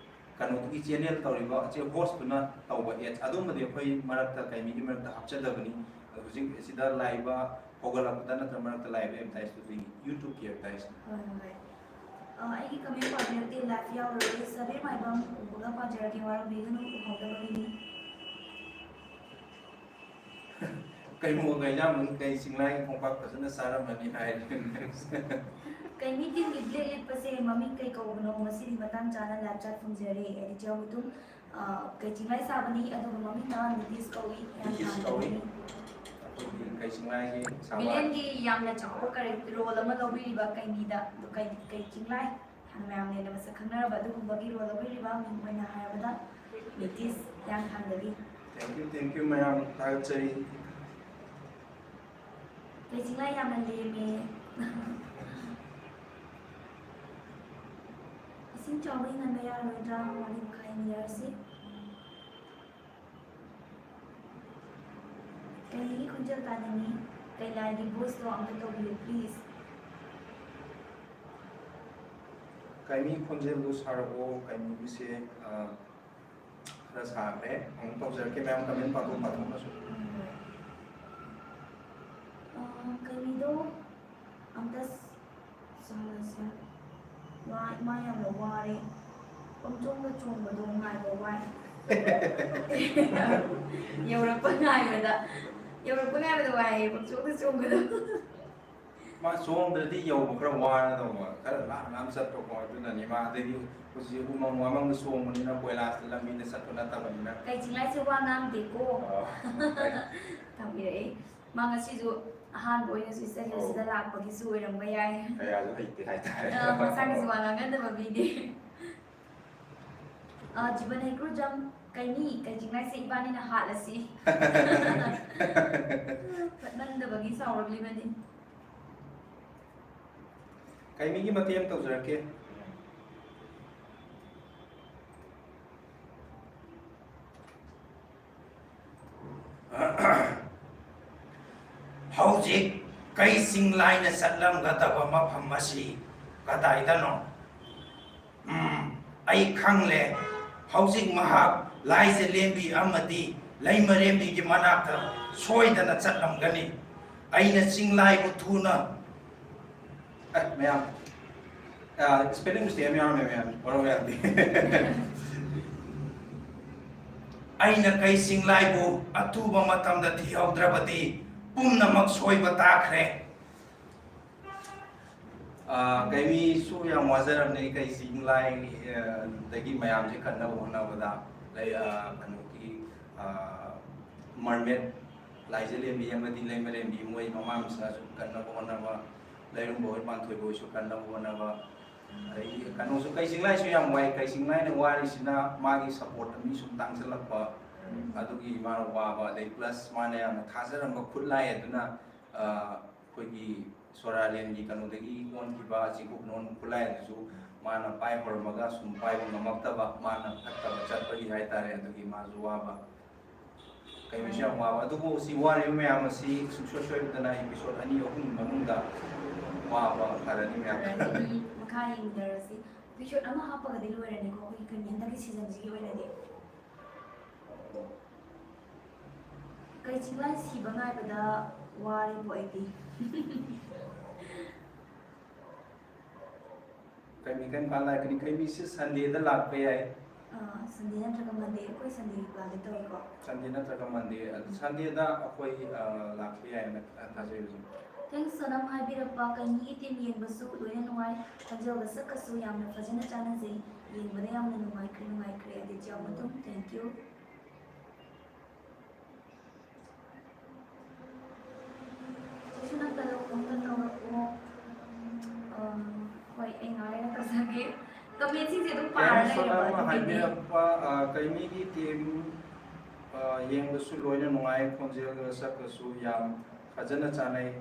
ꯀꯩꯅꯣꯗꯨꯒꯤ ꯆꯦꯅꯦꯜ ꯇꯧꯔꯤꯕ ꯑꯁꯤ ꯍꯣꯁꯇꯨꯅ ꯇꯧꯕ ꯑꯦꯗꯁ, ꯑꯗꯨꯝꯕꯗꯤ ꯑꯩꯈꯣꯏ ꯃꯔꯛꯇ, ꯀꯩꯃꯤꯒꯤ ꯃꯔꯛꯇ ꯍꯥꯞꯆꯗꯕꯅꯤ꯫ ꯑꯗꯣ ꯍꯧꯖꯤꯛ ꯑꯁꯤꯗ ꯂꯥꯛꯏꯕ ꯍꯧꯒꯠꯂꯛꯄꯗ ꯅꯠꯇ꯭ꯔꯒ ꯃꯔꯛꯇ ꯂꯥꯛꯏꯕ ꯑꯦꯗꯚꯔꯇꯥꯏꯁꯇꯨꯗꯤ YouTubeꯀꯤ ꯑꯦꯗꯚꯔꯇꯥꯏꯁꯅꯤ꯫ ꯍꯣꯏ, ꯍꯣꯏ, ꯍꯣꯏ꯫ ꯑ, ꯑꯩꯒꯤ ꯀꯃꯦꯟ ꯄꯥꯕꯤꯔꯛꯇꯦ, ꯂꯥꯏꯚ ꯌꯥꯎꯔꯔꯣꯏ꯫ ꯁꯕꯤꯔ ꯃꯥꯏꯕꯝ ꯎꯕꯒ ꯄꯥꯖꯔꯒꯦ, ꯋꯥꯔꯧꯕꯤꯒꯅꯨ, ꯎꯍꯧꯗꯕꯒꯤꯅꯤ꯫ ꯀꯩꯅꯣ, ꯀꯩ ꯏꯟꯖꯥꯡꯅꯣ? ꯀꯩ ꯆꯤꯡꯂꯥꯏꯒꯤ ꯈꯣꯡꯄꯥꯛ ꯐꯖꯅ ꯆꯥꯔꯝꯃꯅꯤ ꯍꯥꯏꯔꯦ꯫ ꯀꯩ ꯃꯤ ꯇꯤꯝꯒꯤ ꯕ꯭ꯂꯦꯛ ꯂꯤꯠꯄꯁꯦ ꯃꯃꯤꯡ ꯀꯩ ꯀꯧꯕꯅꯣ? ꯉꯁꯤꯗꯤ ꯃꯇꯥꯡ ꯆꯥꯅ ꯂꯥꯏꯚ ꯆꯥꯠ ꯐꯪꯖꯔꯦ꯫ ꯑꯩꯗꯤ ꯆꯤꯌꯥꯃꯨꯇꯨꯝ, ꯑ, ꯀꯩ ꯆꯤꯡꯂꯥꯏ ꯁꯥꯕꯅꯤ, ꯑꯗꯨꯒ ꯃꯃꯤꯡꯅ ꯅꯤꯇꯤꯁ ꯀꯧꯏ꯫ ꯌꯥꯝ ꯅꯤꯇꯤꯁ ꯀꯧꯏ꯫ ꯊꯥꯒꯠꯆꯔꯤ꯫ ꯑꯩꯈꯣꯏꯒꯤ ꯀꯩ ꯆꯤꯡꯂꯥꯏꯒꯤ ꯁꯥꯕ꯫ ꯚꯤꯂꯦꯟꯒꯤ ꯌꯥꯝꯅ ꯆꯥꯎꯕ ꯀꯔꯦꯛ-, ꯔꯣꯜ ꯑꯃ ꯂꯧꯕꯤꯔꯤꯕ ꯀꯩ ꯃꯤꯗ, ꯑꯗꯨ ꯀꯩ, ꯀꯩ ꯆꯤꯡꯂꯥꯏ ꯍꯥꯏꯅ ꯃꯌꯥꯝꯅ ꯍꯦꯟꯅ ꯃꯁꯛ ꯈꯪꯅꯔꯕ ꯑꯗꯨꯒꯨꯝꯕꯒꯤ ꯔꯣꯜ ꯂꯧꯕꯤꯔꯤꯕ ꯃꯤꯡ ꯑꯣꯏꯅ ꯍꯥꯏꯔꯕꯗ Nitish ꯍꯤꯌꯥꯡꯊꯥꯡꯗꯒꯤ꯫ Thank you, thank you ꯃꯌꯥꯝ, ꯊꯥꯒꯠꯆꯔꯤ꯫ ꯀꯩ ꯆꯤꯡꯂꯥꯏ ꯌꯥꯝꯅ ꯂꯦꯝꯃꯦ꯫ ꯏꯁꯤꯡ ꯆꯥꯎꯕ ꯍꯦꯟꯃꯟꯕ ꯌꯥꯔꯣꯏꯗ꯭ꯔꯥ? ꯋꯥꯔꯤ ꯃꯈꯥ ꯌꯦꯡꯃꯤꯟꯅꯔꯁꯤ꯫ ꯀꯩꯃꯤꯒꯤ ꯈꯣꯟꯖꯦꯜ ꯇꯥꯅꯤꯡꯉꯤ꯫ ꯀꯩꯂꯥꯒꯤ voiceꯇꯣ ꯑꯝꯇ ꯇꯧꯕꯤꯌꯨ, please꯫ ꯀꯩꯃꯤ ꯈꯣꯟꯖꯦꯜꯗꯨ ꯁꯥꯔꯛꯑꯣ꯫ ꯀꯩꯃꯤꯒꯤꯁꯦ ꯑ, ꯈꯔ ꯁꯥꯈ꯭ꯔꯦ꯫ ꯑꯃꯨꯛ ꯇꯧꯖꯔꯛꯀꯦ ꯃꯌꯥꯝ, comment ꯄꯥꯊꯣꯛ ꯄꯥꯊꯣꯛꯅꯁꯨ꯫ ꯑ, ꯀꯩꯃꯤꯗꯣ ꯑꯝꯇ ꯁ-, ꯁꯥꯔꯁꯦ꯫ ꯋꯥ, ꯏꯃꯥ ꯌꯥꯝꯅ ꯋꯥꯔꯦ꯫ ꯄꯪꯆꯣꯡꯗ ꯆꯣꯡꯕꯗꯣ ꯉꯥꯏꯕ ꯋꯥꯏ꯫ ꯌꯧꯔꯛꯄ ꯉꯥꯏꯕꯗ, ꯌꯧꯔꯛꯄ ꯉꯥꯏꯕꯗ ꯋꯥꯏꯌꯦ, ꯄꯪꯆꯣꯡꯗ ꯆꯣꯡꯕꯗꯣ꯫ ꯃꯥ ꯆꯣꯡꯗ꯭ꯔꯗꯤ ꯌꯧꯕ ꯈꯔ ꯋꯥꯔꯗꯧꯕ, ꯈꯔ ꯂꯥꯞꯅ ꯂꯥꯞꯅ ꯆꯠꯄꯀꯣ꯫ ꯑꯗꯨꯅꯅꯤ ꯃꯥ, ꯑꯗꯩꯗꯤ ꯍꯧꯖꯤꯛ ꯎꯃꯪ ꯋꯥꯃꯪꯗ ꯆꯣꯡꯕꯅꯤꯅ, ꯀꯣꯏꯂꯥꯁꯇ ꯂꯝꯕꯤꯗ ꯆꯠꯄ ꯅꯠꯇꯕꯅꯤꯅ꯫ ꯀꯩ ꯆꯤꯡꯂꯥꯏꯁꯦ ꯋꯥ ꯉꯥꯡꯗꯦꯀꯣ꯫ ꯑꯣ, ꯐꯩ꯫ ꯇꯝꯕꯤꯔꯛꯑꯦ꯫ ꯃꯥ ꯉꯁꯤꯁꯨ ꯑꯍꯥꯟꯕ ꯑꯣꯏꯅ ꯁꯤ ꯆꯍꯤ ꯑꯧ꯫ ꯑꯁꯤꯗ ꯂꯥꯛꯄꯒꯤꯁꯨ ꯑꯣꯏꯔꯝꯕ ꯌꯥꯏ꯫ ꯀꯌꯥꯁꯨ ꯍꯩꯇꯦ ꯍꯥꯏꯇꯥꯔꯦ꯫ ꯑ, ꯃꯁꯥꯒꯤꯁꯨ ꯋꯥ ꯉꯥꯡꯒꯟꯗꯕ ꯃꯤꯅꯦ꯫ ꯑ, ꯖꯤꯕꯟ ꯍꯩꯀ꯭ꯔꯨꯖꯝ, ꯀꯩꯅꯤ, ꯀꯩ ꯆꯤꯡꯂꯥꯏꯁꯦ ꯏꯕꯥꯅꯤꯅ ꯍꯥꯠꯂꯁꯤ꯫ ꯐꯠꯃꯟꯗꯕꯒꯤ ꯁꯥꯎꯔꯛꯂꯤꯕꯅꯤ꯫ ꯀꯩꯃꯤꯒꯤ ꯃꯇꯦꯡ ꯑꯃ ꯇꯧꯖꯔꯛꯀꯦ꯫ ꯍꯧꯖꯤꯛ ꯀꯩ ꯆꯤꯡꯂꯥꯏꯅ ꯆꯠꯂꯝꯒꯗꯕ ꯃꯐꯝ ꯑꯁꯤ ꯀꯗꯥꯏꯗꯅꯣ? ꯎꯝ, ꯑꯩ ꯈꯪꯂꯦ꯫ ꯍꯧꯖꯤꯛ ꯃꯍꯥꯛ ꯂꯥꯏꯖꯂꯦꯝꯕꯤ ꯑꯃꯗꯤ ꯂꯩꯃꯔꯦꯝꯕꯤꯒꯤ ꯃꯅꯥꯛꯇ ꯁꯣꯏꯗꯅ ꯆꯠꯂꯝꯒꯅꯤ꯫ ꯑꯩꯅ ꯆꯤꯡꯂꯥꯏꯕꯨ ꯊꯨꯅ, ꯑꯦ, ꯃꯌꯥꯝ, ꯑ, spelling mistake ꯑꯃ ꯌꯥꯎꯔꯝꯃꯦ, ꯃꯌꯥꯝ ꯋꯥꯔꯧ ꯌꯥꯗꯦ꯫ ꯑꯩꯅ ꯀꯩ ꯆꯤꯡꯂꯥꯏꯕꯨ ꯑꯊꯨꯕ ꯃꯇꯝꯗ ꯊꯤꯍꯧꯗ꯭ꯔꯕꯗꯤ ꯄꯨꯝꯅꯃꯛ ꯁꯣꯏꯕ ꯇꯥꯈ꯭ꯔꯦ꯫ ꯑ, ꯀꯩꯃꯤꯁꯨ ꯌꯥꯝ ꯋꯥꯖꯔꯝꯅꯤ, ꯀꯩ ꯆꯤꯡꯂꯥꯏ, ꯑ, ꯗꯒꯤ ꯃꯌꯥꯝꯁꯦ ꯀꯟꯅꯕ ꯍꯣꯠꯅꯕꯗ꯫ ꯂꯩ, ꯑ, ꯀꯩꯅꯣꯒꯤ, ꯑ, mermaid, ꯂꯥꯏꯖꯂꯦꯝꯕꯤ ꯑꯃꯗꯤ ꯂꯩꯃꯔꯦꯝꯕꯤ, ꯃꯣꯏ ꯃꯃꯥ ꯃꯆꯥꯁꯨ ꯀꯟꯅꯕ ꯍꯣꯠꯅꯕ, ꯂꯩꯔꯨꯝꯕ ꯍꯣꯏ, ꯄꯥꯟꯊꯣꯏꯕ ꯍꯣꯏꯁꯨ ꯀꯟꯅꯕ ꯍꯣꯠꯅꯕ꯫ ꯑꯗꯒꯤ ꯀꯩꯅꯣꯁꯨ, ꯀꯩ ꯆꯤꯡꯂꯥꯏꯁꯨ ꯌꯥꯝ ꯋꯥꯏ꯫ ꯀꯩ ꯆꯤꯡꯂꯥꯏꯅ ꯋꯥꯔꯤꯁꯤꯅ ꯃꯥꯒꯤ support ꯃꯤ ꯁꯨꯝ ꯇꯥꯡꯁꯤꯜꯂꯛꯄ, ꯑꯗꯨꯒꯤ ꯃꯥꯅ ꯋꯥꯕ, ꯑꯗꯩ plus ꯃꯥꯅ ꯌꯥꯝꯅ ꯊꯥꯖꯔꯝꯕ ꯈꯨꯠꯂꯥꯏ ꯑꯗꯨꯅ, ꯑ, ꯑꯩꯈꯣꯏꯒꯤ ꯁꯣꯔꯥꯔꯦꯟꯒꯤ ꯀꯩꯅꯣꯗꯒꯤ ꯑꯣꯟꯈꯤꯕ ꯆꯤꯡꯀꯨꯞ ꯅꯣꯟ ꯈꯨꯠꯂꯥꯏ ꯑꯗꯨꯁꯨ ꯃꯥꯅ ꯄꯥꯏ ꯍꯧꯔꯝꯃꯒ ꯁꯨꯝ ꯄꯥꯏꯕ ꯉꯝꯃꯛꯇꯕ, ꯃꯥꯅ ꯐꯠꯇꯕ ꯆꯠꯄꯒꯤ ꯍꯥꯏꯇꯥꯔꯦ, ꯑꯗꯨꯒꯤ ꯃꯥꯁꯨ ꯋꯥꯕ꯫ ꯀꯩꯅꯣꯁꯨ ꯌꯥꯝ ꯋꯥꯕ, ꯑꯗꯨꯕꯨ ꯁꯤ ꯋꯥꯔꯤꯕ ꯃꯌꯥꯝ ꯑꯁꯤ ꯁꯨꯡꯁꯣꯏ ꯁꯣꯏꯗꯅ episode ꯑꯅꯤ ꯑꯍꯨꯝꯒꯤ ꯃꯅꯨꯡꯗ ꯋꯥꯕ ꯐꯔꯅꯤ ꯃꯌꯥꯝ꯫ ꯐꯔꯅꯤ, ꯃꯈꯥ ꯌꯦꯡꯗꯔꯁꯤ꯫ Episode ꯑꯃ ꯍꯥꯞꯄꯒꯗꯤ ꯂꯣꯏꯔꯅꯤꯀꯣ ꯑꯩꯈꯣꯏꯒꯤ ꯀꯩꯅꯣ ꯍꯟꯗꯛꯀꯤ seasonꯁꯤꯒꯤ ꯑꯣꯏꯅꯗꯤ꯫ ꯀꯩ ꯆꯤꯡꯂꯥꯏ ꯁꯤꯕ ꯉꯥꯏꯕꯗ ꯋꯥꯔꯦꯕꯨ ꯑꯩꯗꯤ꯫ ꯀꯩꯃꯤ ꯀꯔꯝ ꯀꯥꯟ ꯂꯥꯛꯀꯅꯤ? ꯀꯩꯃꯤꯁꯤ Sundayꯗ ꯂꯥꯛꯄ ꯌꯥꯏ꯫ ꯑꯥ, Sunday ꯅꯠꯇ꯭ꯔꯒ Monday, ꯑꯩꯈꯣꯏ Sundayꯒꯤ planꯗꯤ ꯇꯧꯏꯀꯣ꯫ Sunday ꯅꯠꯇ꯭ꯔꯒ Monday, ꯑꯗꯨ Sundayꯗ ꯑꯩꯈꯣꯏ, ꯑ, ꯂꯥꯛꯄ ꯌꯥꯏꯅ ꯊꯥꯖꯩ ꯍꯧꯖꯤꯛ꯫ Thanks ꯁꯣꯅꯝ ꯍꯥꯏꯕꯤꯔꯛꯄ, ꯀꯩꯃꯤꯒꯤ team ꯌꯦꯡꯕꯁꯨ ꯂꯣꯏꯅ ꯅꯨꯡꯉꯥꯏ, ꯈꯣꯟꯖꯦꯜꯒ ꯁꯛꯀꯁꯨ ꯌꯥꯝꯅ ꯐꯖꯅ ꯆꯥꯟꯅꯖꯩ, ꯌꯦꯡꯕꯗ ꯌꯥꯝꯅ ꯅꯨꯡꯉꯥꯏꯈ꯭ꯔꯦ, ꯅꯨꯡꯉꯥꯏꯈ꯭ꯔꯦ꯫ ꯑꯗꯤꯇ꯭ꯌ ꯃꯇꯨꯝ, thank you꯫ ꯆꯤꯁꯨ ꯅꯪ ꯀꯩꯅꯣ ꯐꯣꯟꯒ ꯇꯧꯔꯛꯑꯣ꯫ ꯑ, ꯍꯣꯏ, ꯑꯩ ꯉꯥꯏꯔꯒ ꯇꯧꯖꯒꯦ꯫ Commentꯁꯤꯡꯁꯦ ꯑꯗꯨꯝ ꯄꯥꯔ ꯀꯩꯅꯣ ꯂꯩꯔꯕ ꯁꯣꯅꯥ ꯑꯃ ꯑꯗꯨꯒꯤꯅꯦ꯫ ꯍꯥꯏꯕꯤꯔꯛꯄ, ꯑ, ꯀꯩꯃꯤꯒꯤ team, ꯑ, ꯌꯦꯡꯕꯁꯨ ꯂꯣꯏꯅ ꯅꯨꯡꯉꯥꯏ, ꯈꯣꯟꯖꯦꯜꯒ ꯁꯛꯀꯁꯨ ꯌꯥꯝ ꯐꯖꯅ ꯆꯥꯟꯅꯩ,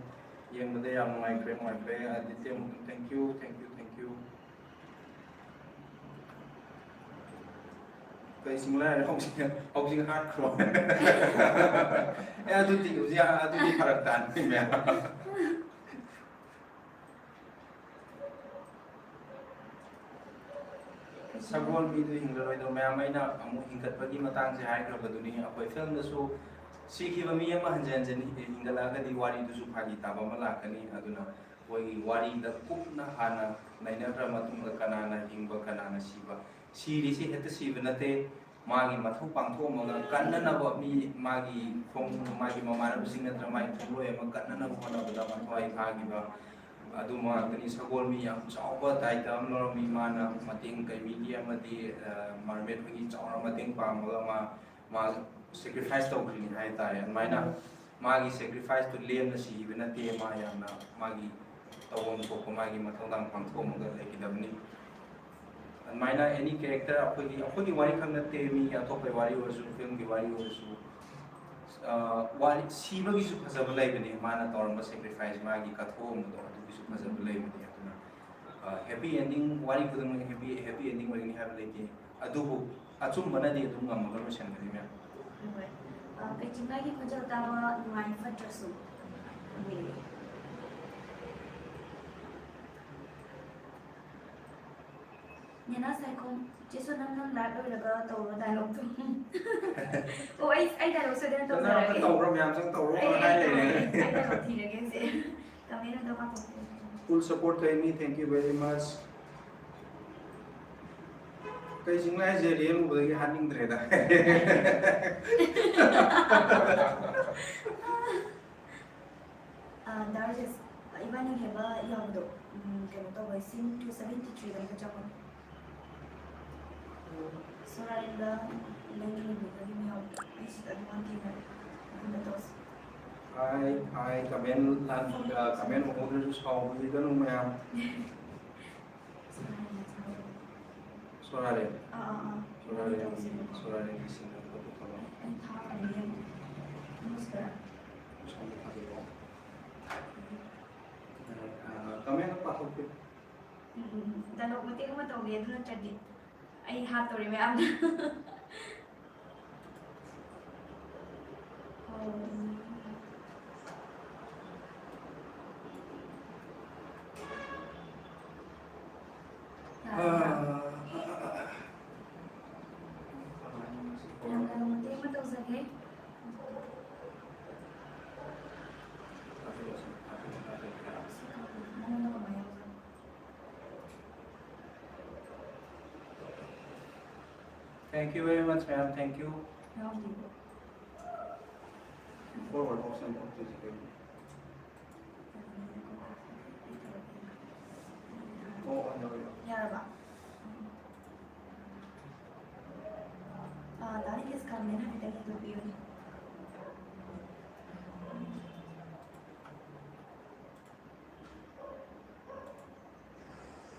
ꯌꯦꯡꯕꯗ ꯌꯥꯝ ꯅꯨꯡꯉꯥꯏꯈ꯭ꯔꯦ, ꯅꯨꯡꯉꯥꯏꯈ꯭ꯔꯦ꯫ Aditya Mutum, thank you, thank you, thank you꯫ ꯀꯩ ꯆꯤꯡꯂꯥꯏ ꯍꯧꯖꯤꯛ, ꯍꯧꯖꯤꯛ ꯍꯥꯠꯈ꯭ꯔꯣ꯫ ꯑꯦ, ꯑꯗꯨꯗꯤ ꯍꯧꯖꯤꯛ, ꯑꯗꯨꯗꯤ ꯐꯔꯛ ꯇꯥꯅꯤ ꯃꯌꯥꯝ꯫ ꯁꯒꯣꯜ ꯃꯤꯗꯨ ꯍꯤꯡꯂꯔꯣꯏꯗꯧ ꯃꯌꯥꯝ, ꯑꯩꯅ ꯑꯃꯨꯛ ꯍꯤꯡꯒꯠꯄꯒꯤ ꯃꯇꯥꯡꯁꯦ ꯍꯥꯏꯈ꯭ꯔꯕꯗꯨꯅꯤ꯫ ꯑꯩꯈꯣꯏ filmꯗꯁꯨ ꯁꯤꯈꯤꯕ ꯃꯤ ꯑꯃ ꯍꯟꯖꯤꯟ ꯍꯟꯖꯤꯟ ꯍꯤꯡꯒꯠꯂꯛꯑꯒꯗꯤ ꯋꯥꯔꯤꯗꯨꯁꯨ ꯐꯥꯒꯤ ꯇꯥꯕ ꯑꯃ ꯂꯥꯛꯀꯅꯤ꯫ ꯑꯗꯨꯅ ꯑꯩꯈꯣꯏꯒꯤ ꯋꯥꯔꯤꯗ ꯀꯨꯞꯅ ꯍꯥꯟꯅ ꯅꯩꯅꯈ꯭ꯔ ꯃꯇꯨꯡꯗ ꯀꯅꯥꯅ ꯍꯤꯡꯕ, ꯀꯅꯥꯅ ꯁꯤꯕ, ꯁꯤꯔꯤꯁꯤ ꯍꯦꯛꯇ ꯁꯤꯕ ꯅꯠꯇꯦ꯫ ꯃꯥꯒꯤ ꯃꯊꯧ ꯄꯥꯡꯊꯣꯛꯑꯝꯃꯒ ꯀꯟꯅꯅꯕ ꯃꯤ, ꯃꯥꯒꯤ ꯈꯣꯡ-, ꯃꯥꯒꯤ ꯃꯃꯥꯟꯅꯕꯁꯤꯡ ꯅꯠꯇ꯭ꯔ ꯃꯥꯒꯤ ꯈꯣꯡꯂꯣꯏ ꯑꯃ ꯀꯟꯅꯅꯕ ꯍꯣꯠꯅꯕꯗ ꯃꯊ꯭ꯋꯥꯏ ꯊꯥꯈꯤꯕ ꯑꯗꯨꯝꯕ ꯉꯥꯛꯇꯅꯤ꯫ ꯁꯒꯣꯜ ꯃꯤ ꯌꯥꯝ ꯆꯥꯎꯕ title ꯑꯃ ꯂꯧꯔꯝꯃꯤ꯫ ꯃꯥꯅ ꯃꯇꯦꯡ ꯀꯩꯃꯤꯒꯤ ꯑꯃꯗꯤ, ꯑ, mermaid ꯍꯣꯏꯒꯤ ꯆꯥꯎꯅ ꯃꯇꯦꯡ ꯄꯥꯡꯕꯒ ꯃꯥ, ꯃꯥ sacrifice ꯇꯧꯈ꯭ꯔꯤꯅꯤ ꯍꯥꯏ ꯇꯥꯔꯦ꯫ ꯑꯗꯨꯃꯥꯏꯅ ꯃꯥꯒꯤ sacrificeꯇꯨ ꯂꯦꯝꯅ ꯁꯤꯈꯤꯕ ꯅꯠꯇꯦ꯫ ꯃꯥ ꯌꯥꯝꯅ ꯃꯥꯒꯤ ꯇꯧꯐꯝ ꯊꯣꯛꯄ ꯃꯥꯒꯤ ꯃꯊꯧꯗꯥꯡ ꯄꯥꯡꯊꯣꯛꯑꯝꯃꯒ ꯂꯩꯈꯤꯗꯕꯅꯤ꯫ ꯑꯗꯨꯃꯥꯏꯅ any character ꯑꯩꯈꯣꯏꯒꯤ, ꯑꯩꯈꯣꯏꯒꯤ ꯋꯥꯔꯤ ꯈꯛ ꯅꯠꯇꯦ, ꯃꯤ ꯑꯇꯣꯞꯄꯒꯤ ꯋꯥꯔꯤ ꯑꯣꯏꯔꯁꯨ, filmꯒꯤ ꯋꯥꯔꯤ ꯑꯣꯏꯔꯁꯨ, ꯑ, ꯋꯥꯔꯤ ꯁꯤꯕꯒꯤꯁꯨ ꯐꯖꯕ ꯂꯩꯕꯅꯤ꯫ ꯃꯥꯅ ꯇꯧꯔꯝꯕ sacrifice, ꯃꯥꯒꯤ ꯀꯠꯊꯣꯛꯑꯝꯕꯗꯣ, ꯑꯗꯨꯒꯤꯁꯨ ꯐꯖꯕ ꯂꯩꯕꯅꯤ꯫ ꯑꯗꯨꯅ, ꯑ, happy ending, ꯋꯥꯔꯤ ꯈꯨꯗꯤꯡꯃꯛ happy, happy ending ꯑꯣꯏꯒꯅꯤ ꯍꯥꯏꯕ ꯂꯩꯇꯦ꯫ ꯑꯗꯨꯕꯨ ꯑꯆꯨꯝꯕꯅꯗꯤ ꯑꯗꯨꯝ ꯉꯝꯃꯒ ꯂꯣꯏꯁꯤꯟꯒꯅꯤ ꯃꯌꯥꯝ꯫ ꯍꯣꯏ꯫ ꯑ, ꯁꯤꯡꯒꯥꯏꯒꯤ ꯈꯣꯟꯖꯦꯜ ꯇꯥꯕ ꯅꯨꯡꯉꯥꯏ ꯐꯠꯇ꯭ꯔꯁꯨ꯫ ꯅꯦꯅꯥ ꯁꯥꯏꯈꯣꯝ, ꯆꯦ ꯁꯣꯅꯝ, ꯅꯪ live ꯂꯣꯏꯔꯒ ꯇꯧꯔꯣ dialogue ꯇꯣ꯫ ꯑꯣ, ꯑꯩ, ꯑꯩ dialogue ꯁꯣꯏꯗꯅ ꯅꯪ ꯑꯝꯇ ꯇꯧꯖꯔꯒꯦ꯫ ꯇꯧꯔꯣ, ꯃꯌꯥꯝ ꯆꯪ ꯇꯧꯔꯣ ꯑꯩ, ꯑꯩ ꯍꯥꯏ ꯇꯧꯔꯒꯦ꯫ ꯂꯩꯔꯦ꯫ ꯑꯩ dialogue ꯊꯤꯔꯒꯦ ꯍꯧꯖꯤꯛ꯫ Comment ꯑꯝꯇ ꯄꯥꯊꯣꯛꯄꯤꯌꯨ꯫ Full support ꯀꯩꯅꯤ, thank you very much꯫ ꯀꯩ ꯆꯤꯡꯂꯩ ꯍꯥꯏꯁꯦ real ꯎꯕꯗꯒꯤ ꯍꯥꯠꯅꯤꯡꯗ꯭ꯔꯦꯗ꯫ ꯑꯥ, ꯗꯥ ꯔꯥꯖꯦꯁ, ꯏꯕꯥꯅꯤ ꯍꯦꯕ ꯌꯥꯎꯕꯗꯣ, ꯎꯝ, ꯀꯩꯅꯣ ꯇꯧꯕ, scene two seventy three ꯗ ꯑꯃꯨꯛꯀ ꯆꯪꯉꯣ꯫ ꯁꯣꯔꯥꯔꯦꯟꯗ ꯅꯪꯒꯤ ꯂꯩꯃꯤꯟꯅꯕꯒꯤ ꯃꯌꯥꯝ ꯑꯩ ꯁꯤꯗ ꯑꯗꯨꯝ ꯊꯦꯡꯅꯔꯦ꯫ ꯑꯗꯨꯝꯕ ꯇꯧꯁꯤ꯫ ꯍꯥꯏ, ꯍꯥꯏ, comment ꯂꯥꯟ-, ꯑ, comment ꯎꯍꯧꯗ꯭ꯔꯁꯨ ꯁꯥꯎꯕꯤꯒꯅꯨ ꯃꯌꯥꯝ꯫ ꯁꯣꯔꯥꯔꯦꯟ, ꯁꯣꯔꯥꯔꯦꯟ꯫ ꯑꯥ, ꯑꯥ, ꯑꯥ꯫ ꯁꯣꯔꯥꯔꯦꯟ, ꯇꯧꯁꯤ꯫ ꯁꯣꯔꯥꯔꯦꯟꯒꯤ scene ꯗꯣ ꯄꯨꯊꯣꯛꯑꯣ꯫ ꯑꯩ ꯊꯥꯈ꯭ꯔꯕꯅꯦ ꯌꯦꯡꯉꯣ꯫ ꯅꯪꯁꯨ ꯈꯔ꯫ ꯁꯣꯝꯗ ꯊꯥꯕꯤꯔꯛꯑꯣ꯫ ꯑ, comment ꯄꯥꯊꯣꯛꯄꯤꯌꯨ꯫ ꯎꯝ, ꯎꯝ, ꯎꯝ꯫ Dialogue ꯃꯇꯦꯛ ꯑꯃ ꯇꯧꯒꯦ, ꯑꯗꯨ ꯅꯠꯇ꯭ꯔꯗꯤ ꯑꯩ ꯍꯥꯠꯇꯧꯔꯦ ꯃꯌꯥꯝꯅ꯫ ꯑꯣ, ꯎꯝ꯫ ꯌꯥꯔꯕ? ꯑꯥ꯫ Dialogue ꯃꯇꯦꯛ ꯑꯃ ꯇꯧꯖꯒꯦ꯫ ꯃꯉꯣꯟꯗ ꯀꯃꯥꯏꯅ ꯌꯥꯎꯖꯥꯠꯅꯣ? Thank you very much, ma'am. Thank you. Forward option of physical. ꯑꯣ, ꯑꯣ, ꯌꯥꯎꯔꯦ, ꯌꯥꯎꯔꯦ꯫ ꯌꯥꯔꯕ? ꯑꯥ, ꯗꯥ ꯅꯤꯇꯦꯁ comment ꯍꯥꯏꯐꯦꯠꯇꯪ ꯌꯦꯡꯊꯣꯛꯄꯤꯌꯨꯅꯦ꯫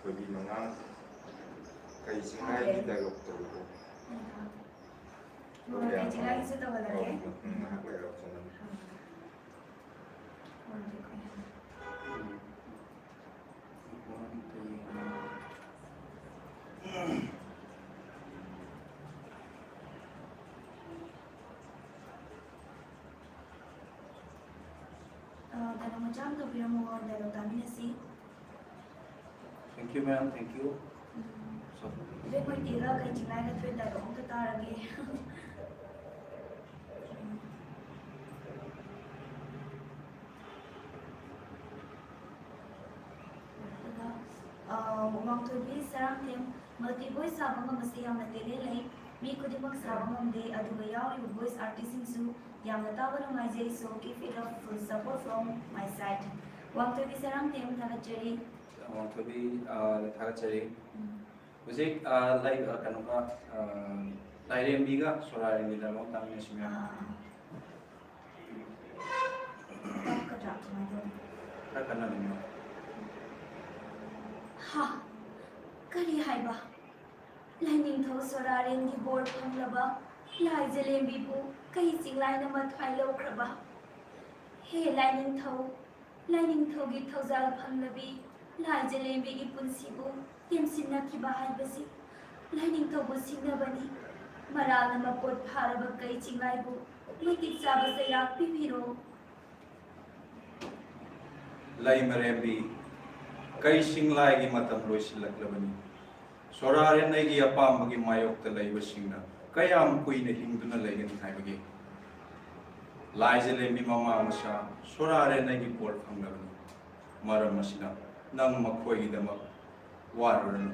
ꯊꯣꯏꯕꯤ ꯃꯉꯥꯡ ꯀꯩ ꯆꯤꯡꯉꯥꯏꯒꯤ dialogue ꯇꯧꯔꯤꯕꯣ? ꯎꯝ, ꯀꯩ ꯆꯤꯡꯉꯥꯏꯒꯤꯁꯨ ꯇꯧꯍꯜꯂꯒꯦ꯫ ꯎꯝ, ꯉꯥꯏꯍꯥꯛ ꯂꯩꯔꯒ ꯆꯪꯉꯅꯤ꯫ ꯎꯝ꯫ ꯀꯩꯅꯣ ꯃꯆꯥ ꯑꯃ ꯇꯧꯕꯤꯔꯝꯃꯣ, dialogue ꯇꯥꯃꯤꯟꯅꯁꯤ꯫ Thank you, ma'am. Thank you. Um. So, ꯏꯕꯦꯝ ꯃꯣꯏꯇꯤꯒ ꯀꯩ ꯆꯤꯡꯂꯥꯏꯒ ꯊꯣꯏ dialogue ꯑꯝꯇ ꯇꯥꯔꯒꯦ꯫ ꯑꯗꯨꯒ, ꯑ, ꯋꯥꯡꯊꯣꯏꯕꯤ ꯁꯔꯥꯡꯊꯦꯝ, multi voice ꯁꯥꯕ ꯉꯝꯕꯁꯦ ꯌꯥꯝꯅ talent ꯂꯩ꯫ ꯃꯤ ꯈꯨꯗꯤꯡꯃꯛ ꯁꯥꯕ ꯉꯝꯗꯦ, ꯑꯗꯨꯒ ꯌꯥꯎꯔꯤꯕ voice artistꯁꯤꯡꯁꯨ ꯌꯥꯝꯅ ꯇꯥꯕ ꯅꯨꯡꯉꯥꯏꯖꯩ꯫ So keep it up, full support from my side. ꯋꯥꯡꯊꯣꯏꯕꯤ Sarangthem, ꯊꯥꯒꯠꯆꯔꯤ꯫ ꯋꯥꯡꯊꯣꯏꯕꯤ, ꯑ, ꯊꯥꯒꯠꯆꯔꯤ꯫ ꯎꯝ꯫ ꯍꯧꯖꯤꯛ, ꯑ, ꯂꯥꯏ-, ꯑ, ꯀꯩꯅꯣꯒ, ꯑ, ꯂꯥꯏꯔꯦꯝꯕꯤꯒ ꯁꯣꯔꯥꯔꯦꯟꯒꯤ dialogue ꯇꯥꯃꯤꯟꯅꯁꯤ, ꯃꯌꯥꯝ꯫ ꯑꯥ, ꯑꯥ꯫ ꯇꯞꯀꯗ꯭ꯔꯥ? ꯀꯃꯥꯏꯅ ꯇꯧꯅꯤ? ꯈꯔ ꯀꯟꯅ ꯑꯗꯨꯝ ꯉꯥꯡꯉꯣ꯫ ꯍꯥ, ꯀꯔꯤ ꯍꯥꯏꯕ? ꯂꯥꯏꯅꯤꯡꯊꯧ ꯁꯣꯔꯥꯔꯦꯟꯒꯤ ꯕꯣꯔ ꯐꯪꯂꯕ ꯂꯥꯏ ꯖꯂꯦꯝꯕꯤꯕꯨ ꯀꯩ ꯆꯤꯡꯂꯥꯏꯅ ꯃꯊ꯭ꯋꯥꯏ ꯂꯧꯈ꯭ꯔꯕ? ꯍꯦ ꯂꯥꯏꯅꯤꯡꯊꯧ, ꯂꯥꯏꯅꯤꯡꯊꯧꯒꯤ ꯊꯧꯖꯥꯜ ꯐꯪꯂꯕꯤ ꯂꯥꯏ ꯖꯂꯦꯝꯕꯤꯒꯤ ꯄꯨꯟꯁꯤꯕꯨ ꯇꯦꯝꯁꯤꯟꯅꯈꯤꯕ ꯍꯥꯏꯕꯁꯤ ꯂꯥꯏꯅꯤꯡꯊꯧꯕꯨ ꯁꯤꯡꯅꯕꯅꯤ꯫ ꯃꯔꯥꯜꯅ ꯃꯄꯣꯠ ꯐꯥꯔꯕ ꯀꯩ ꯆꯤꯡꯂꯥꯏꯕꯨ ꯃꯇꯤꯛ ꯆꯥꯕ ꯆꯩꯔꯥꯛ ꯄꯤꯕꯤꯔꯣ꯫ ꯂꯩꯃꯔꯦꯝꯕꯤ, ꯀꯩ ꯆꯤꯡꯂꯥꯏꯒꯤ ꯃꯇꯝ ꯂꯣꯏꯁꯤꯜꯂꯛꯂꯕꯅꯤ꯫ ꯁꯣꯔꯥꯔꯦꯟ ꯑꯩꯒꯤ ꯑꯄꯥꯝꯕꯒꯤ ꯃꯥꯌꯣꯛꯇ ꯂꯩꯕꯁꯤꯡꯅ ꯀꯌꯥꯝ ꯀꯨꯏꯅ ꯍꯤꯡꯗꯨꯅ ꯂꯩꯒꯅꯤ ꯍꯥꯏꯕꯒꯦ? ꯂꯥꯏ ꯖꯂꯦꯝꯕꯤ ꯃꯃꯥ ꯃꯆꯥ ꯁꯣꯔꯥꯔꯦꯟ ꯑꯩꯒꯤ ꯕꯣꯔ ꯐꯪꯂꯕꯅꯤ꯫ ꯃꯔꯝ ꯑꯁꯤꯅ ꯅꯪ ꯃꯈꯣꯏꯒꯤꯗꯃꯛ ꯋꯥꯔꯨꯔꯅꯨ꯫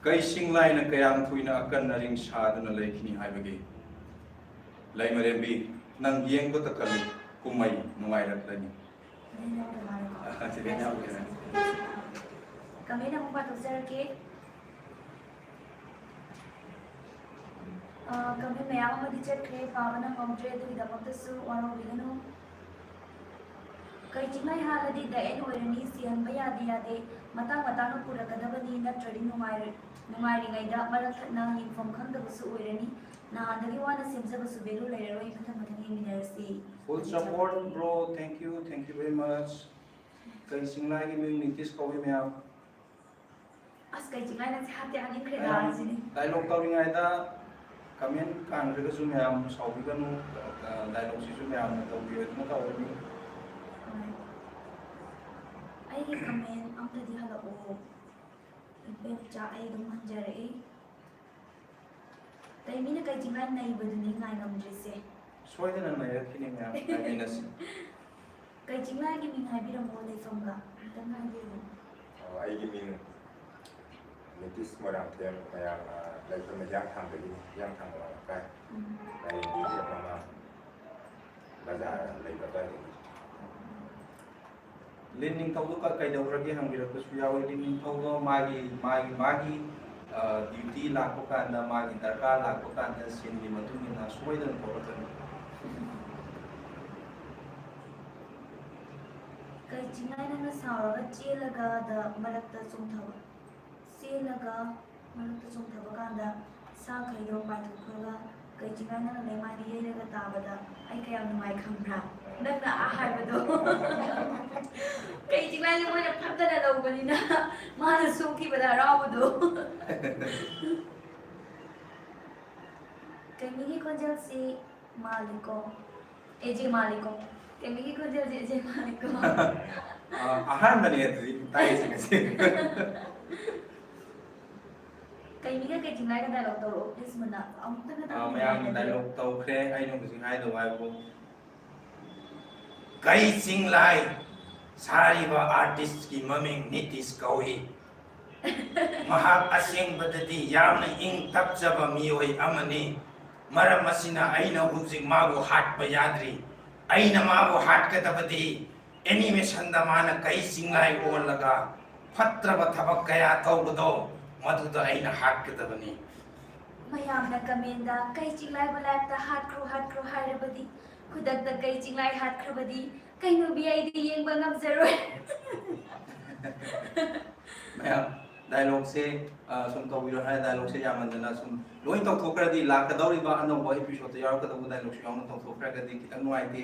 ꯀꯩ ꯆꯤꯡꯂꯥꯏꯅ ꯀꯌꯥꯝ ꯀꯨꯏꯅ ꯑꯀꯟ ꯑꯔꯤꯡ ꯁꯥꯗꯨꯅ ꯂꯩꯈꯤꯅꯤ ꯍꯥꯏꯕꯒꯦ? ꯂꯩꯃꯔꯦꯝꯕꯤ, ꯅꯪ ꯌꯦꯡꯕꯇ ꯀꯜꯂꯨ, ꯀꯨꯝꯍꯩ ꯅꯨꯡꯉꯥꯏꯔꯛꯂꯅꯤ꯫ ꯁꯤꯗꯩ ꯌꯥꯎꯗ꯭ꯔ ꯃꯥꯜꯂꯦꯀꯣ? ꯑ, ꯁꯤꯗꯩ ꯌꯥꯎꯗ꯭ꯔꯦ꯫ Comment ꯑꯃꯨꯛ ꯄꯥꯊꯣꯛꯆꯔꯛꯀꯦ꯫ ꯑ, comment ꯃꯌꯥꯝ ꯑꯃꯗꯤ ꯆꯠꯈ꯭ꯔꯦ, ꯄꯥꯕ ꯅꯪꯍꯧꯗ꯭ꯔꯦ, ꯑꯗꯨꯒꯤꯗꯃꯛꯇꯁꯨ ꯋꯥꯔꯧꯕꯤꯒꯅꯨ꯫ ꯀꯩ ꯆꯤꯡꯂꯥꯏ ꯍꯥꯠꯂꯗꯤ the end ꯑꯣꯏꯔꯅꯤ, ꯁꯤꯍꯟꯕ ꯌꯥꯗꯦ, ꯌꯥꯗꯦ, ꯃꯇꯥꯡ ꯃꯇꯥꯡꯅ ꯄꯨꯔꯛꯀꯗꯕꯅꯤ, ꯅꯠꯇ꯭ꯔꯗꯤ ꯅꯨꯡꯉꯥꯏꯔ-, ꯅꯨꯡꯉꯥꯏꯔꯤꯉꯩꯗ ꯃꯔꯛ ꯊꯠꯅ ꯌꯦꯡꯐꯝ ꯈꯪꯗꯕꯁꯨ ꯑꯣꯏꯔꯅꯤ꯫ ꯅꯍꯥꯟꯗꯒꯤ ꯋꯥꯅ ꯁꯦꯝꯖꯕꯁꯨ value ꯂꯩꯔꯔꯣꯏ, ꯃꯊꯪ ꯃꯊꯪ ꯌꯦꯡꯃꯤꯟꯅꯔꯁꯤ꯫ Full support, bro. Thank you, thank you very much. ꯀꯩ ꯆꯤꯡꯂꯥꯏꯒꯤ ꯃꯤꯡ ꯅꯤꯇꯤꯁ ꯀꯧꯏ, ꯃꯌꯥꯝ꯫ ꯑꯁ, ꯀꯩ ꯆꯤꯡꯂꯥꯏ ꯅꯪꯁꯦ ꯍꯥꯠꯇꯤ ꯍꯥꯠꯅꯤꯡꯈ꯭ꯔꯦꯗ, ꯃꯌꯥꯝ, ꯁꯤꯅꯤ꯫ Dialogue ꯇꯧꯔꯤꯉꯩꯗ comment ꯀꯥꯟꯈ꯭ꯔꯒꯁꯨ ꯃꯌꯥꯝ ꯁꯥꯎꯕꯤꯒꯅꯨ꯫ ꯑ, dialogueꯁꯤꯁꯨ ꯃꯌꯥꯝꯅ ꯇꯧꯕꯤꯔꯗꯅ ꯇꯧꯕꯅꯤ꯫ ꯑꯩꯒꯤ ꯀꯃꯦꯟ ꯑꯝꯇꯗꯤ ꯍꯜꯂꯛꯑꯣ꯫ ꯏꯕꯦꯝꯆꯥ, ꯑꯩ ꯑꯗꯨꯝ ꯍꯟꯖꯔꯛꯏ꯫ ꯀꯩ ꯃꯤꯅ ꯀꯩ ꯆꯤꯡꯂꯥꯏ ꯅꯩꯕꯗꯨꯅꯤ ꯉꯥꯏ ꯉꯝꯗ꯭ꯔꯤꯁꯦ꯫ ꯁꯣꯏꯗꯅ ꯅꯩꯔꯛꯈꯤꯅꯤ ꯃꯌꯥꯝ, ꯉꯥꯏꯃꯤꯟꯅꯁꯤ꯫ ꯀꯩ ꯆꯤꯡꯂꯥꯏꯒꯤ ꯃꯤꯡ ꯍꯥꯏꯕꯤꯔꯝꯃꯣ, ꯂꯩꯐꯝꯒ ꯑꯝꯇꯪ ꯍꯥꯏꯕꯤꯔꯝꯃꯣ꯫ ꯑꯣ, ꯑꯩꯒꯤ ꯃꯤꯡ ꯅꯤꯇꯤꯁ ꯃꯣꯏꯔꯥꯡꯊꯦꯝ, ꯃꯌꯥꯝ, ꯑ, ꯂꯩꯐꯝꯅ ꯍꯤꯌꯥꯡꯊꯥꯡꯗꯒꯤꯅꯤ, ꯍꯤꯌꯥꯡꯊꯥꯡ ꯃꯃꯥꯡ ꯂꯩꯀꯥꯏ꯫ ꯎꯝ꯫ ꯂꯥꯏꯔꯦꯝꯕꯤꯒꯤ ꯍꯦꯛ ꯃꯃꯥꯡ ꯕꯖꯥꯔ ꯂꯩꯕ ꯑꯗꯨꯋꯥꯏꯗꯒꯤ꯫ ꯂꯤꯟ ꯅꯤꯡꯊꯧꯗꯣ ꯀ-, ꯀꯩꯗꯧꯈ꯭ꯔꯒꯦ ꯍꯪꯕꯤꯔꯛꯄꯁꯨ ꯌꯥꯎꯏ꯫ ꯂꯤꯟ ꯅꯤꯡꯊꯧꯗꯣ ꯃꯥꯒꯤ, ꯃꯥꯒꯤ, ꯃꯥꯒꯤ, ꯑ, ꯗ꯭ꯌꯨꯇꯤ ꯂꯥꯛꯄ ꯀꯥꯟꯗ, ꯃꯥꯒꯤ ꯗꯔꯀꯥꯔ ꯂꯥꯛꯄ ꯀꯥꯟꯗ ꯁꯤꯟꯒꯤ ꯃꯇꯨꯡ ꯏꯟꯅ ꯁꯣꯏꯗꯅ ꯊꯣꯛꯂꯛꯀꯅꯤ꯫ ꯀꯩ ꯆꯤꯡꯂꯥꯏ ꯅꯪꯅ ꯁꯥꯎꯔꯒ ꯆꯦꯜꯂꯒ ꯗ ꯃꯔꯛꯇ ꯆꯣꯡꯊꯕ? ꯆꯦꯜꯂꯒ ꯃꯔꯛꯇ ꯆꯣꯡꯊꯕ ꯀꯥꯟꯗ ꯁꯥꯈꯩꯗꯣ ꯄꯥꯏꯊꯣꯛꯈ꯭ꯔꯒ ꯀꯩ ꯆꯤꯡꯂꯥꯏ ꯅꯪꯅ ꯂꯩꯃꯥꯏꯗ ꯌꯩꯔꯒ ꯇꯥꯕꯗ ꯑꯩ ꯀꯌꯥꯝ ꯅꯨꯡꯉꯥꯏ ꯈꯪꯕ꯭ꯔꯥ? ꯅꯪꯅ ꯑꯥ ꯍꯥꯏꯕꯗꯣ꯫ ꯀꯩ ꯆꯤꯡꯂꯥꯏꯁꯦ ꯃꯣꯏꯅ ꯐꯠꯇꯅ ꯂꯧꯕꯅꯤꯅ ꯃꯥꯅ ꯁꯣꯛꯈꯤꯕꯗ ꯍꯔꯥꯎꯕꯗꯣ꯫ ꯀꯩꯅꯣꯒꯤ ꯈꯣꯟꯖꯦꯜꯁꯤ ꯃꯥꯜꯂꯤꯀꯣ꯫ ꯑꯦꯖꯦ ꯃꯥꯜꯂꯤꯀꯣ꯫ ꯀꯩꯅꯣꯒꯤ ꯈꯣꯟꯖꯦꯜꯁꯤ ꯑꯦꯖꯦ ꯃꯥꯜꯂꯤꯀꯣ꯫ ꯑ, ꯑꯍꯥꯟꯕꯅꯦ ꯑꯗꯨꯗꯤ ꯇꯥꯏꯁꯦ ꯉꯁꯤ꯫ ꯀꯩ ꯃꯤꯒ ꯀꯩ ꯆꯤꯡꯂꯥꯏꯒ dialogue ꯇꯧꯔꯛꯑꯣ, please, ꯃꯨꯟꯅ꯫ ꯑꯃꯨꯛꯇꯪ ꯈꯛꯇꯪ ꯑ, ꯃꯌꯥꯝꯅ ꯍꯥꯏꯕꯤꯌꯨ꯫ Dialogue ꯇꯧꯈ꯭ꯔꯦ, ꯑꯩꯅ ꯍꯧꯖꯤꯛ ꯍꯥꯏꯗꯧ ꯍꯥꯏꯕꯕꯨ, ꯀꯩ ꯆꯤꯡꯂꯥꯏ ꯁꯥꯔꯤꯕ artistꯀꯤ ꯃꯃꯤꯡ ꯅꯤꯇꯤꯁ ꯀꯧꯏ꯫ ꯃꯍꯥꯛ ꯑꯁꯦꯡꯕꯗꯗꯤ ꯌꯥꯝꯅ ꯏꯪ ꯇꯞꯆꯕ ꯃꯤꯑꯣꯏ ꯑꯃꯅꯤ꯫ ꯃꯔꯝ ꯑꯁꯤꯅ ꯑꯩꯅ ꯍꯧꯖꯤꯛ ꯃꯥꯕꯨ ꯍꯥꯠꯄ ꯌꯥꯗ꯭ꯔꯤ꯫ ꯑꯩꯅ ꯃꯥꯕꯨ ꯍꯥꯠꯀꯗꯕꯗꯤ animationꯗ ꯃꯥꯅ ꯀꯩ ꯆꯤꯡꯂꯥꯏ ꯑꯣꯜꯂꯒ ꯐꯠꯇ꯭ꯔꯕ ꯊꯕꯛ ꯀꯌꯥ ꯇꯧꯕꯗꯣ, ꯃꯗꯨꯗ ꯑꯩꯅ ꯍꯥꯠꯀꯗꯕꯅꯤ꯫ ꯃꯌꯥꯝꯅ commentꯗ "ꯀꯩ ꯆꯤꯡꯂꯥꯏꯕꯨ liveꯇ ꯍꯥꯠꯈ꯭ꯔꯣ, ꯍꯥꯠꯈ꯭ꯔꯣ" ꯍꯥꯏꯔꯕꯗꯤ, ꯈꯨꯗꯛꯇ ꯀꯩ ꯆꯤꯡꯂꯥꯏ ꯍꯥꯠꯈ꯭ꯔꯕꯗꯤ, "ꯀꯩꯅꯣꯕꯤ, ꯑꯩꯗꯤ ꯌꯦꯡꯕ ꯉꯝꯖꯔꯣꯏ"꯫ ꯃꯌꯥꯝ, dialogueꯁꯦ, ꯑ, ꯁꯨꯝ ꯇꯧꯕꯤꯔꯣ ꯍꯥꯏ, dialogueꯁꯦ ꯌꯥꯝꯃꯟꯗꯅ ꯁꯨꯝ ꯂꯣꯏ ꯇꯧꯊꯣꯛꯈ꯭ꯔꯗꯤ ꯂꯥꯛꯀꯗꯧꯔꯤꯕ ꯑꯅꯧꯕ episodeꯇ ꯌꯥꯎꯔꯛꯀꯗꯧꯕ dialogueꯁꯨ ꯌꯥꯎꯅ ꯇꯧꯊꯣꯛꯈ꯭ꯔꯒꯗꯤ ꯈꯤꯇꯪ ꯅꯨꯡꯉꯥꯏꯇꯦ꯫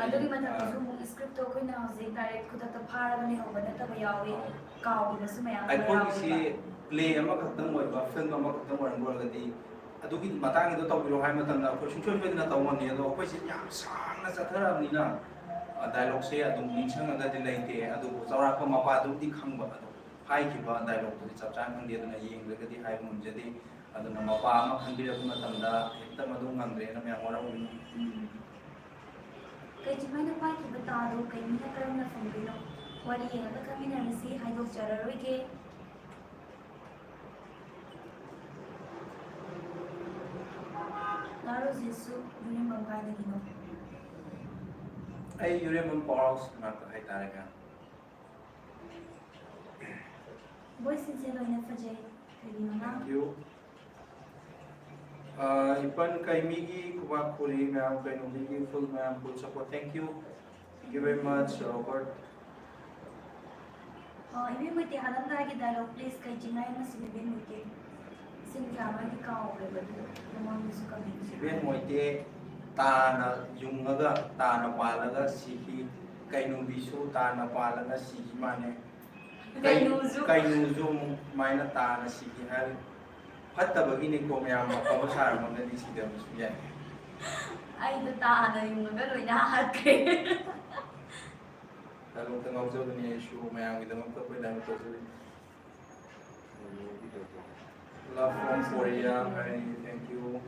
ꯑꯗꯨꯒꯤ ꯃꯊꯛꯇꯁꯨ ꯑ, ꯑꯃꯨꯛ scriptꯇꯣ ꯑꯩꯈꯣꯏꯅ ꯍꯧꯖꯤꯛ direct ꯈꯨꯗꯛꯇ ꯐꯥꯔꯒ ꯂꯩꯍꯧꯕ ꯅꯠꯇꯕ ꯌꯥꯎꯏ, ꯑ, ꯀꯥꯎꯈꯤꯕꯁꯨ ꯃꯌꯥꯝ ꯑꯃ ꯑꯩꯈꯣꯏꯒꯤꯁꯤ ꯌꯥꯎꯋꯦꯕ꯫ Play ꯑꯃꯈꯛꯇꯪ ꯑꯣꯏꯕ, film ꯑꯃꯈꯛꯇꯪ ꯑꯣꯏꯔꯝꯕ ꯑꯣꯏꯔꯒꯗꯤ ꯑꯗꯨꯒꯤ ꯃꯇꯥꯡꯒꯤꯗꯣ ꯇꯧꯕꯤꯔꯣ ꯍꯥꯏꯕ ꯃꯇꯝꯗ ꯑꯩꯈꯣꯏ ꯁꯨꯡꯁꯣꯏ ꯁꯣꯏꯗꯅ ꯇꯧ ꯉꯝꯅꯤ꯫ ꯑꯗꯣ ꯑꯩꯈꯣꯏꯁꯦ ꯌꯥꯝ ꯁꯥꯡꯅ ꯆꯠꯊꯔꯛꯑꯕꯅꯤꯅ, ꯑ, ꯗꯥꯏꯂꯣꯛꯁꯦ ꯑꯗꯨꯝ ꯅꯤꯡꯁꯤꯡꯉꯒꯗꯤ ꯂꯩꯇꯦ, ꯑꯗꯨꯕꯨ ꯆꯥꯎꯔꯥꯛꯄ ꯃꯄꯥꯗꯨꯕꯨꯗꯤ ꯈꯪꯕ, ꯑꯗꯣ ꯍꯥꯏꯈꯤꯕ ꯗꯥꯏꯂꯣꯛꯇꯨꯗꯤ ꯆꯞ ꯆꯥꯅ ꯈꯪꯗꯦ, ꯑꯗꯨꯅ ꯌꯦꯡꯗ꯭ꯔꯒꯗꯤ ꯍꯥꯏꯕ ꯉꯝꯖꯗꯦ꯫ ꯑꯗꯨꯅ ꯃꯄꯥ ꯑꯃ ꯈꯟꯕꯤꯔꯛꯄ ꯃꯇꯝꯗ ꯍꯦꯛꯇ ꯃꯗꯨ ꯉꯝꯗ꯭ꯔꯦꯅ ꯃꯌꯥꯝ ꯋꯥꯔꯧꯕꯤꯅꯨ꯫ ꯎꯝ꯫ ꯀꯩ ꯆꯤꯡꯃꯥꯏꯅ ꯄꯥꯏꯈꯤꯕ ꯇꯥꯗꯣ ꯀꯩ ꯃꯤꯅ ꯀꯔꯝꯅ ꯐꯪꯗꯣꯏꯅꯣ? ꯋꯥꯔꯤ ꯌꯦꯡꯉꯒ ꯈꯪꯃꯤꯟꯅꯔꯁꯤ, ꯍꯥꯏꯗꯣꯛꯆꯔꯔꯣꯏꯒꯦ꯫ ꯗꯥ ꯔꯣꯖꯦꯁꯁꯨ ꯌꯨꯔꯦꯝꯕꯝ ꯀꯥꯏꯗꯒꯤꯅꯣ? ꯑꯩ ꯌꯨꯔꯦꯝꯕꯝ ꯄꯥꯎꯔꯥꯎꯁ ꯃꯅꯥꯛꯇ ꯍꯥꯏꯇꯥꯔꯦ, ꯃꯦꯝ꯫ ꯕꯣꯏꯁꯤꯡꯁꯦ ꯂꯣꯏꯅ ꯐꯖꯩ꯫ ꯀꯩꯒꯤꯅꯣ ꯃꯦꯝ? Thank you. ꯑ, ꯏꯄꯟ ꯀꯩꯃꯤꯒꯤ ꯈꯨꯕꯥꯛ ꯈꯨꯔꯤ ꯃꯌꯥꯝ, ꯀꯩꯅꯣꯗꯒꯤ full ꯃꯌꯥꯝ full support. Thank you. Thank you very much, Robert. ꯑ, ꯏꯕꯦꯝ ꯃꯩꯇꯩ ꯍꯥꯠꯂꯝꯗꯥꯏꯒꯤ dialogue, please, ꯀꯩ ꯆꯤꯡꯉꯥꯏ ꯑꯃ ꯁꯤꯜꯂꯨ, ꯏꯕꯦꯝ ꯃꯩꯇꯩ꯫ ꯁꯤꯟ ꯀꯌꯥꯃꯗꯤ ꯀꯥꯎꯈ꯭ꯔꯦꯕ, ꯑꯗꯨ ꯃꯃꯥꯡꯗꯁꯨ comment ꯏꯕꯦꯝ ꯃꯣꯏꯇꯦ ꯇꯥꯅ ꯌꯨꯡꯉꯒ, ꯇꯥꯅ ꯄꯥꯜꯂꯒ ꯁꯤꯈꯤ꯫ ꯀꯩꯅꯨꯕꯤꯁꯨ ꯇꯥꯅ ꯄꯥꯜꯂꯒ ꯁꯤꯈꯤ ꯃꯥꯅꯦ꯫ ꯀꯩ-, ꯀꯩꯅꯨꯁꯨ꯫ ꯀꯩꯅꯨꯁꯨ ꯑꯃꯨꯛ ꯁꯨꯃꯥꯏꯅ ꯇꯥꯅ ꯁꯤꯈꯤ ꯍꯥꯏꯔꯤ꯫ ꯐꯠꯇꯕꯒꯤꯅꯤꯀꯣ ꯃꯌꯥꯝ, ꯑꯐꯕ ꯁꯥꯔꯝꯃꯒꯗꯤ ꯁꯤꯗꯕꯁꯨ ꯌꯥꯏ꯫ ꯑꯩꯗꯣ ꯇꯥꯅ ꯌꯨꯡꯉꯒ ꯂꯣꯏꯅ ꯍꯥꯠꯈ꯭ꯔꯦ꯫ ꯗꯥꯏꯂꯣꯛꯇ ꯉꯥꯎꯖꯕꯅꯤ ꯑꯩꯁꯨ, ꯃꯌꯥꯝꯒꯤꯗꯃꯛꯇ ꯑꯩꯈꯣꯏ ꯗꯥꯏꯂꯣꯛ ꯇꯧꯖꯔꯤꯅꯤ꯫ Love from Korea ꯍꯥꯏꯔꯤ, thank you.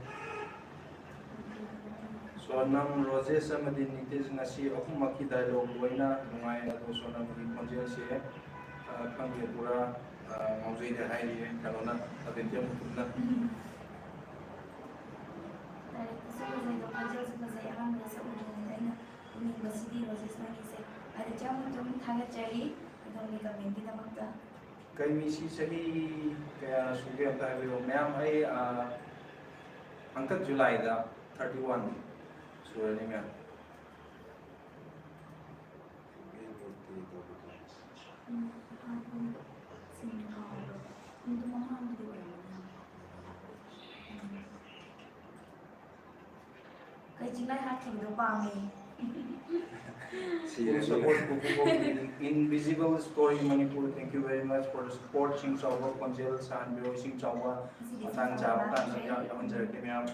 ꯁꯣꯅꯝ, ꯔꯣꯖꯦꯁ ꯑꯃꯗꯤ ꯅꯤꯇꯤꯁ, ꯉꯁꯤ ꯑꯍꯨꯝꯃꯛꯀꯤ ꯗꯥꯏꯂꯣꯛ ꯂꯣꯏꯅ ꯅꯨꯡꯉꯥꯏ, ꯑꯗꯣ ꯁꯣꯅꯝꯒꯤ ꯈꯣꯟꯖꯦꯜꯁꯦ, ꯑ, ꯈꯪꯗꯦ, ꯄꯨꯔꯥ, ꯑ, ꯉꯥꯎꯖꯩꯗ ꯍꯥꯏꯔꯤꯌꯦ ꯀꯩꯅꯣꯅ, ꯑꯕꯤꯟꯇ꯭ꯔ ꯃꯨꯇꯨꯝꯅ꯫ ꯗꯥꯏꯔꯦꯛꯇꯔꯁꯨ ꯐꯖꯩ, ꯑꯗꯣ ꯈꯣꯟꯖꯦꯜꯁꯨ ꯐꯖꯩ꯫ ꯑꯍꯥꯟꯕꯗ ꯁꯛꯎꯗ꯭ꯔꯤꯉꯩꯗ ꯑꯩꯅ ꯎꯅꯤꯡꯕꯁꯤꯗꯤ ꯔꯣꯖꯦꯁ ꯅꯪꯒꯤꯁꯦ꯫ ꯑꯕꯤꯟꯇ꯭ꯔ ꯃꯨꯇꯨꯝ, ꯊꯥꯒꯠꯆꯔꯤ ꯑꯗꯣꯝꯒꯤ commentꯀꯤꯗꯃꯛꯇ꯫ ꯀꯩꯃꯤꯁꯤ ꯆꯍꯤ ꯀꯌꯥ ꯁꯨꯒꯦ ꯑꯝꯇ ꯍꯥꯏꯕꯤꯔꯛꯑꯣ ꯃꯌꯥꯝ? ꯑꯩ, ꯑ, ꯍꯟꯗꯛ ꯖꯨꯂꯥꯏꯗ thirty one ꯁꯨꯔꯅꯤ ꯃꯌꯥꯝ꯫ ꯎꯝ, ꯎꯝ, ꯁꯤꯡ ꯊꯥꯎꯗꯣ꯫ ꯎꯝ, ꯑꯗꯨ ꯃꯃꯥꯡꯒꯤꯗꯤ ꯑꯣꯏꯔꯝꯒꯅꯤ꯫ ꯎꯝ꯫ ꯀꯩ ꯆꯤꯡꯂꯩ ꯍꯥꯠꯈꯤꯕꯗꯣ ꯄꯥꯝꯃꯦ꯫ Full support, Kuku Bobby, Invisible Story Manipur, thank you very much for the support. ꯏꯁꯤꯡ ꯆꯥꯎꯕ ꯈꯣꯟꯖꯦꯜ ꯁꯥꯍꯟꯕꯤꯔꯣ, ꯏꯁꯤꯡ ꯆꯥꯎꯕ꯫ ꯉꯁꯤꯗꯤ ꯃꯇꯥꯡ ꯏꯁꯤꯡ ꯆꯥꯕ ꯆꯥꯎꯕ ꯀꯥꯟꯗ ꯂꯥꯛꯇ꯭ꯔꯦ꯫ ꯌꯥꯎ-, ꯌꯥꯎꯍꯟꯖꯔꯛꯀꯦ ꯃꯌꯥꯝ꯫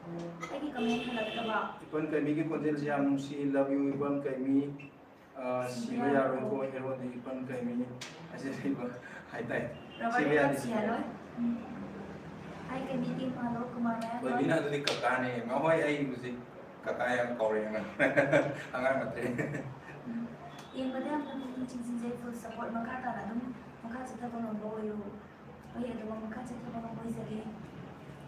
ꯑꯩꯒꯤ ꯀꯃꯦꯟ ꯍꯜꯂꯛꯇꯕ꯫ ꯏꯄꯟ ꯀꯩꯃꯤꯒꯤ ꯈꯣꯟꯖꯦꯜꯁꯤ ꯌꯥꯝ ꯅꯨꯡꯁꯤ, love you ꯏꯄꯟ ꯀꯩꯃꯤ꯫ ꯑ, ꯁꯤꯕ ꯌꯥꯔꯣꯏꯀꯣ ꯍꯦꯔꯣꯗꯤ ꯏꯄꯟ ꯀꯩꯃꯤ꯫ ꯑꯁꯤ ꯁꯤꯕ ꯍꯥꯏꯇꯥꯏ꯫ ꯁꯤꯕ ꯌꯥꯗꯦ, ꯁꯤꯕ ꯌꯥꯗꯦ꯫ ꯍꯥꯏ ꯀꯩꯃꯤꯒꯤ ꯃꯥꯂꯣ ꯀꯨꯃꯥꯔ ꯃꯌꯥꯝ ꯊꯣꯏꯕꯤꯅ ꯑꯗꯨꯗꯤ ꯀꯀꯥꯅꯦ꯫ ꯃꯈꯣꯏ ꯑꯩ ꯍꯧꯖꯤꯛ ꯀꯀꯥ ꯌꯥꯝ ꯀꯧꯔꯦ ꯑꯉꯥꯡ꯫ ꯑꯉꯥꯡ ꯅꯠꯇ꯭ꯔꯦ꯫ ꯌꯦꯡꯕꯗ ꯌꯥꯝꯅ ꯄꯨꯛꯅꯤꯡ ꯆꯤꯡꯁꯤꯟꯖꯩ꯫ Full support꯫ ꯃꯈꯥ ꯇꯥꯅ ꯑꯗꯨꯝ ꯃꯈꯥ ꯆꯠꯊꯕ ꯉꯝꯕ ꯑꯣꯏꯌꯨ꯫ ꯍꯣꯏ, ꯑꯗꯨꯒ ꯃꯈꯥ ꯆꯠꯊꯕ ꯉꯝꯕ ꯑꯣꯏꯖꯒꯦ꯫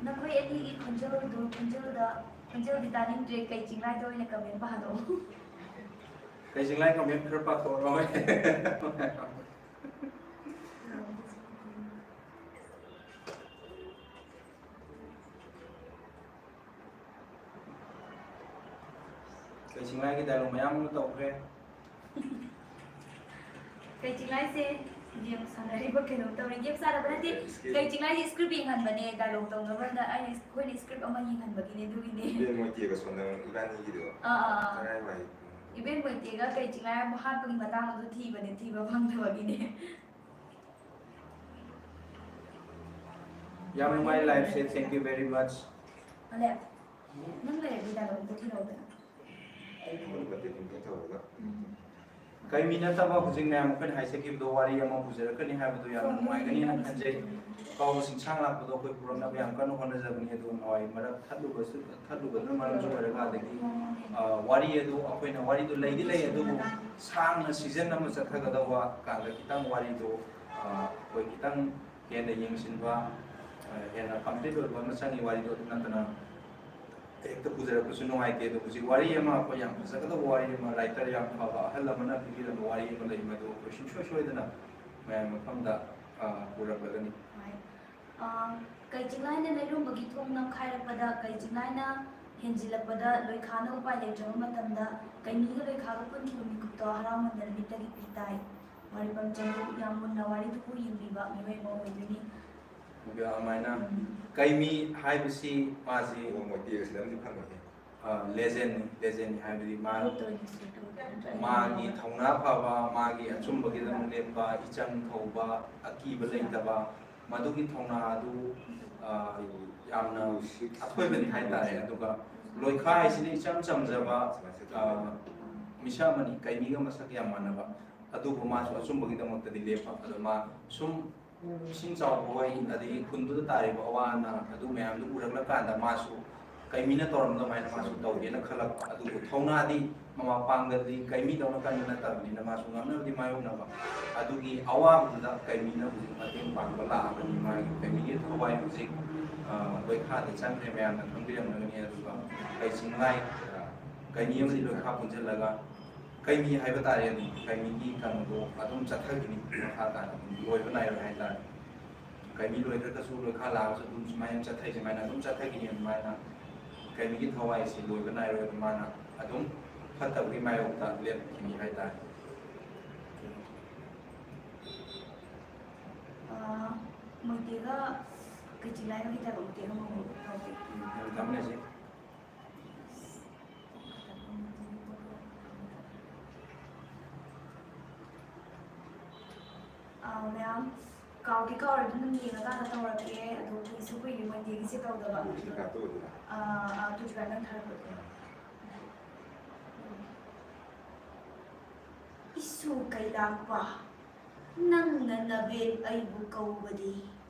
ꯅꯈꯣꯏ ꯑꯅꯤꯒꯤ ꯈꯣꯟꯖꯦꯜꯗꯨ, ꯈꯣꯟꯖꯦꯜꯗ, ꯈꯣꯟꯖꯦꯜꯗꯤ ꯇꯥꯅꯤꯡꯗ꯭ꯔꯦ, ꯀꯩ ꯆꯤꯡꯂꯥꯏꯗ ꯑꯣꯏꯅ ꯀꯃꯦꯟ ꯄꯥꯍꯜꯂꯛꯑꯣ꯫ ꯀꯩ ꯆꯤꯡꯂꯥꯏ ꯀꯃꯦꯟ ꯈꯔ ꯄꯥꯊꯣꯛꯑꯣ꯫ ꯀꯩ ꯆꯤꯡꯂꯥꯏꯒꯤ dialogue ꯃꯌꯥꯝ ꯑꯃ ꯇꯧꯈ꯭ꯔꯦ꯫ ꯀꯩ ꯆꯤꯡꯂꯥꯏꯁꯦ game ꯁꯥꯟꯅꯔꯤꯕ ꯀꯩꯅꯣꯝ ꯇꯧꯔꯤ꯫ Game ꯁꯥꯟꯅꯕ ꯅꯠꯇꯦ꯫ Script꯫ ꯀꯩ ꯆꯤꯡꯂꯥꯏꯁꯦ script ꯌꯦꯡꯍꯟꯕꯅꯦ, dialogue ꯇꯧꯅꯕꯅ ꯑꯩꯅ, ꯑꯩꯈꯣꯏꯅ script ꯑꯃ ꯌꯦꯡꯍꯟꯕꯒꯤꯅꯦ, ꯑꯗꯨꯒꯤꯅꯦ꯫ ꯏꯕꯦꯟ ꯃꯣꯏꯇꯦꯒ ꯁꯣꯟꯗ ꯏꯕꯥꯅꯤꯒꯤꯗꯣ꯫ ꯑꯥ, ꯑꯥ, ꯑꯥ꯫ ꯀꯔꯥꯏ ꯋꯥꯏ? ꯏꯕꯦꯟ ꯃꯣꯏꯇꯦꯒ ꯀꯩ ꯆꯤꯡꯂꯥꯏ ꯑꯃ ꯍꯥꯠꯄꯒꯤ ꯃꯇꯥꯡ ꯑꯗꯨ ꯊꯤꯕꯅꯦ, ꯊꯤꯕ ꯐꯪꯗꯕꯒꯤꯅꯦ꯫ ꯌꯥꯝ ꯅꯨꯡꯉꯥꯏ live say, thank you very much꯫ ꯑꯂꯦ, ꯅꯪ ꯂꯩꯔꯗꯤ dialogue ꯑꯝꯇ ꯊꯤꯔꯛꯎꯗꯅ꯫ ꯑꯩ ꯐꯣꯟ ꯕꯦꯇ꯭ꯔꯤ ꯂꯤꯡꯀꯦ ꯇꯧꯔꯒ꯫ ꯎꯝ꯫ ꯀꯩꯃꯤ ꯅꯠꯇꯕ ꯍꯧꯖꯤꯛ ꯃꯌꯥꯝ ꯑꯩꯈꯣꯏꯅ ꯍꯥꯏꯖꯈꯤꯕꯗꯣ ꯋꯥꯔꯤ ꯑꯃ ꯄꯨꯖꯔꯛꯀꯅꯤ ꯍꯥꯏꯕꯗꯨ ꯌꯥꯝ ꯅꯨꯡꯉꯥꯏꯒꯅꯤ ꯍꯥꯏꯅ ꯈꯟꯖꯩ꯫ ꯀꯥꯎꯕ ꯆꯤꯡꯁꯥꯡ ꯂꯥꯛꯄꯗꯣ ꯑꯩꯈꯣꯏ ꯄꯨꯔꯛꯅꯕ ꯌꯥꯝ ꯀꯟꯅ ꯍꯣꯠꯅꯖꯕꯅꯤ, ꯑꯗꯨ ꯅꯍꯥꯟꯋꯥꯏ ꯃꯔꯛ ꯊꯠꯂꯨꯕꯁꯨ, ꯊꯠꯂꯨꯕꯗꯨꯅ ꯃꯔꯝꯁꯨ ꯑꯣꯏꯔꯒ, ꯑꯗꯒꯤ, ꯑ, ꯋꯥꯔꯤ ꯑꯗꯨ ꯑꯩꯈꯣꯏꯅ ꯋꯥꯔꯤꯗꯨ ꯂꯩꯗꯤ ꯂꯩ, ꯑꯗꯨꯕꯨ ꯁꯥꯡꯅ season ꯑꯃ ꯆꯠꯊꯒꯗꯧꯕ ꯀꯥꯟꯗ ꯈꯤꯇꯪ ꯋꯥꯔꯤꯗꯨ, ꯑ, ꯑꯩꯈꯣꯏ ꯈꯤꯇꯪ ꯍꯦꯟꯅ ꯌꯦꯡꯁꯤꯟꯕ, ꯑ, ꯍꯦꯟꯅ complete ꯑꯣꯏꯕ ꯑꯃ ꯆꯪꯉꯤ꯫ ꯋꯥꯔꯤꯗꯨ ꯑꯗꯨ ꯅꯠꯇꯅ ꯍꯦꯛꯇ ꯄꯨꯖꯔꯛꯄꯁꯨ ꯅꯨꯡꯉꯥꯏꯇꯦ꯫ ꯑꯗꯣ ꯍꯧꯖꯤꯛ ꯋꯥꯔꯤ ꯑꯃ, ꯑꯩꯈꯣꯏ ꯌꯥꯝ ꯐꯖꯒꯗꯕ ꯋꯥꯔꯤ ꯑꯃ, writer ꯌꯥꯝ ꯐꯕ ꯑꯍꯜ ꯑꯃꯅ ꯄꯤꯕꯤꯔꯝꯕ ꯋꯥꯔꯤ ꯑꯃ ꯂꯩ, ꯃꯗꯨ ꯑꯩꯈꯣꯏ ꯁꯨꯡꯁꯣꯏ ꯁꯣꯏꯗꯅ ꯃꯌꯥꯝ ꯃꯐꯝꯗ, ꯑ, ꯄꯨꯔꯛꯂꯒꯅꯤ꯫ ꯍꯣꯏ꯫ ꯑ, ꯀꯩ ꯆꯤꯡꯂꯥꯏꯅ ꯂꯩꯔꯨꯝꯕꯒꯤ ꯊꯣꯡ ꯅꯝꯈꯥꯏꯔꯛꯄꯗ ꯀꯩ ꯆꯤꯡꯂꯥꯏꯅ ꯍꯦꯟꯖꯤꯜꯂꯛꯄꯗ ꯂꯣꯏꯈꯥꯅ ꯎꯄꯥꯏ ꯂꯩꯇ꯭ꯔꯕ ꯃꯇꯝꯗ ꯀꯩꯃꯤꯒ ꯂꯣꯏꯈꯥꯒ ꯄꯨꯟꯈꯤꯕ ꯃꯤꯀꯨꯞꯇꯣ ꯍꯔꯥꯎꯃꯟꯗꯅ ꯃꯤꯠꯇꯒꯤ ꯄꯤ ꯇꯥꯏ꯫ ꯋꯥꯔꯤꯕꯝ ꯆꯅꯨ ꯌꯥꯝ ꯃꯨꯟꯅ ꯋꯥꯔꯤꯗꯨꯕꯨ ꯌꯦꯡꯕꯤꯕ ꯃꯤꯑꯣꯏ ꯑꯃ ꯑꯣꯏꯗꯣꯏꯅꯤ꯫ ꯑꯗꯨꯒ ꯑꯗꯨꯃꯥꯏꯅ ꯎꯝ꯫ ꯀꯩꯃꯤ ꯍꯥꯏꯕꯁꯤ ꯃꯥꯁꯤ ꯑꯣ, ꯃꯣꯏꯇꯦ ꯑꯁꯤꯗ ꯑꯃꯗꯤ ꯐꯪꯕꯅꯦ꯫ ꯑ, legend ꯅꯤ, legend ꯅꯤ ꯍꯥꯏꯕꯗꯤ ꯃꯥ-, ꯃꯤꯠꯇ ꯑꯣꯏꯅ ꯁꯦꯠꯇꯣꯛꯑꯒ ꯃꯥꯒꯤ ꯊꯧꯅꯥ ꯐꯕ, ꯃꯥꯒꯤ ꯑꯆꯨꯝꯕꯒꯤꯗꯃꯛ ꯂꯦꯞꯄ, ꯏꯆꯪ ꯊꯧꯕ, ꯑꯀꯤꯕ ꯂꯩꯇꯕ, ꯃꯗꯨꯒꯤ ꯊꯧꯅꯥ ꯑꯗꯨ, ꯑ, ꯌꯥꯝꯅ ꯑꯊꯣꯏꯕꯅꯤ ꯍꯥꯏꯇꯥꯔꯦ꯫ ꯑꯗꯨꯒ ꯂꯣꯏꯈꯥ ꯍꯥꯏꯁꯤꯅ ꯏꯆꯝ ꯆꯝꯖꯕ, ꯑ, ꯃꯤꯁꯛ ꯑꯃꯅꯤ, ꯀꯩꯃꯤꯒ ꯃꯁꯛ ꯌꯥꯝ ꯃꯥꯟꯅꯕ꯫ ꯑꯗꯨꯕꯨ ꯃꯥꯁꯨ ꯑꯆꯨꯝꯕꯒꯤꯗꯃꯛꯇꯗꯤ ꯂꯦꯞꯄ꯫ ꯑꯗꯣ ꯃꯥ ꯁꯨꯝ ꯏꯁꯤꯡ ꯆꯥꯎꯕ ꯍꯣꯏ, ꯑꯗꯒꯤ ꯈꯨꯟꯗꯨꯗ ꯇꯥꯔꯤꯕ ꯑꯋꯥ ꯑꯅꯥ ꯑꯗꯨ ꯃꯌꯥꯝꯗꯨ ꯎꯔꯛꯂꯀꯥꯟꯗ ꯃꯥꯁꯨ ꯀꯩꯃꯤꯅ ꯇꯧꯔꯝꯕ ꯑꯗꯨꯃꯥꯏꯅ ꯃꯥꯁꯨ ꯇꯧꯒꯦꯅ ꯈꯜꯂꯛꯄ꯫ ꯑꯗꯨꯕꯨ ꯊꯧꯅꯥꯗꯤ ꯃꯃꯥ ꯄꯥꯡꯒꯜꯗꯤ ꯀꯩꯃꯤꯗꯧꯅ ꯀꯟꯕ ꯅꯠꯇꯕꯅꯤꯅ ꯃꯥꯁꯨ ꯉꯝꯅꯕꯗꯤ ꯃꯥꯌꯣꯛꯅꯕ꯫ ꯑꯗꯨꯒꯤ ꯑꯋꯥꯕꯗꯨꯗ ꯀꯩꯃꯤꯅ ꯍꯧꯖꯤꯛ ꯃꯇꯦꯡ ꯄꯥꯡꯕ ꯂꯥꯛꯑꯕꯅꯤ꯫ ꯃꯥꯒꯤ ꯀꯩꯃꯤꯒꯤ ꯊꯋꯥꯏ ꯍꯧꯖꯤꯛ, ꯑ, ꯂꯣꯏꯈꯥꯗ ꯆꯪꯈ꯭ꯔꯦ, ꯃꯌꯥꯝꯅ ꯈꯪꯕꯤꯔꯝꯒꯅꯤ꯫ ꯑꯗꯨꯒ ꯀꯩ ꯆꯤꯡꯂꯥꯏ, ꯑ, ꯀꯩꯃꯤ ꯑꯃꯗꯤ ꯂꯣꯏꯈꯥ ꯄꯨꯟꯁꯤꯜꯂꯒ ꯀꯩꯃꯤ ꯍꯥꯏꯕ ꯇꯥꯔꯦ, ꯑꯗꯨꯝ ꯀꯩꯃꯤꯒꯤ ꯀꯩꯅꯣꯗꯣ ꯑꯗꯨꯝ ꯆꯠꯊꯈꯤꯅꯤ, ꯃꯈꯥ ꯇꯥꯅ ꯑꯗꯨꯝ ꯂꯣꯏꯕ ꯅꯥꯏꯔꯣꯏ ꯍꯥꯏꯇꯥꯔꯦ꯫ ꯀꯩꯃꯤ ꯂꯣꯏꯈ꯭ꯔꯒꯁꯨ ꯂꯣꯏꯈꯥ ꯂꯥꯛꯑꯒꯁꯨ ꯑꯗꯨꯝ ꯁꯨꯃꯥꯏꯅ ꯆꯠꯊꯩ, ꯁꯨꯃꯥꯏꯅ ꯑꯗꯨꯝ ꯆꯠꯊꯈꯤꯅꯤ꯫ ꯑꯗꯨꯃꯥꯏꯅ ꯀꯩꯃꯤꯒꯤ ꯊꯋꯥꯏꯁꯤ ꯂꯣꯏꯕ ꯅꯥꯏꯔꯣꯏ, ꯑꯗꯨ ꯃꯥꯅ ꯑꯗꯨꯝ ꯐꯠꯇꯕꯒꯤ ꯃꯥꯌꯣꯛꯇ ꯂꯦꯞꯈꯤꯅꯤ ꯍꯥꯏꯇꯥꯔꯦ꯫ ꯑꯥ, ꯃꯣꯏꯇꯦꯒ ꯀꯩꯆꯤꯂꯥꯏꯒ ꯂꯩꯇꯕ ꯃꯇꯦꯛ ꯑꯃꯃꯨꯛ ꯇꯧꯒꯦ꯫ ꯊꯝꯃꯦꯁꯦ꯫ ꯑꯥ, ꯃꯌꯥꯝ ꯀꯥꯎꯗꯤ ꯀꯥꯎꯔꯦ, ꯑꯗꯨꯝ ꯌꯦꯡꯉꯀꯥꯟꯗ ꯇꯧꯔꯛꯀꯦ꯫ ꯑꯗꯣ ꯀꯨꯏꯁꯨ ꯀꯨꯏꯔꯦ ꯃꯣꯏꯇꯦꯒꯤꯁꯦ ꯇꯧꯗꯕ꯫ ꯇꯨ ꯖꯤ ꯀꯥ ꯇꯨ ꯑꯣꯏꯗꯣꯏꯔꯥ? ꯑꯥ, ꯑꯥ, ꯇꯨ ꯖꯤ ꯀꯥ ꯅꯪ ꯊꯥꯔꯛꯄꯗꯣ꯫ ꯏꯁꯨ ꯀꯩꯂꯥꯛꯄ, ꯅꯪꯅ ꯅꯕꯦꯟ ꯑꯩꯕꯨ ꯀꯧꯕꯗꯤ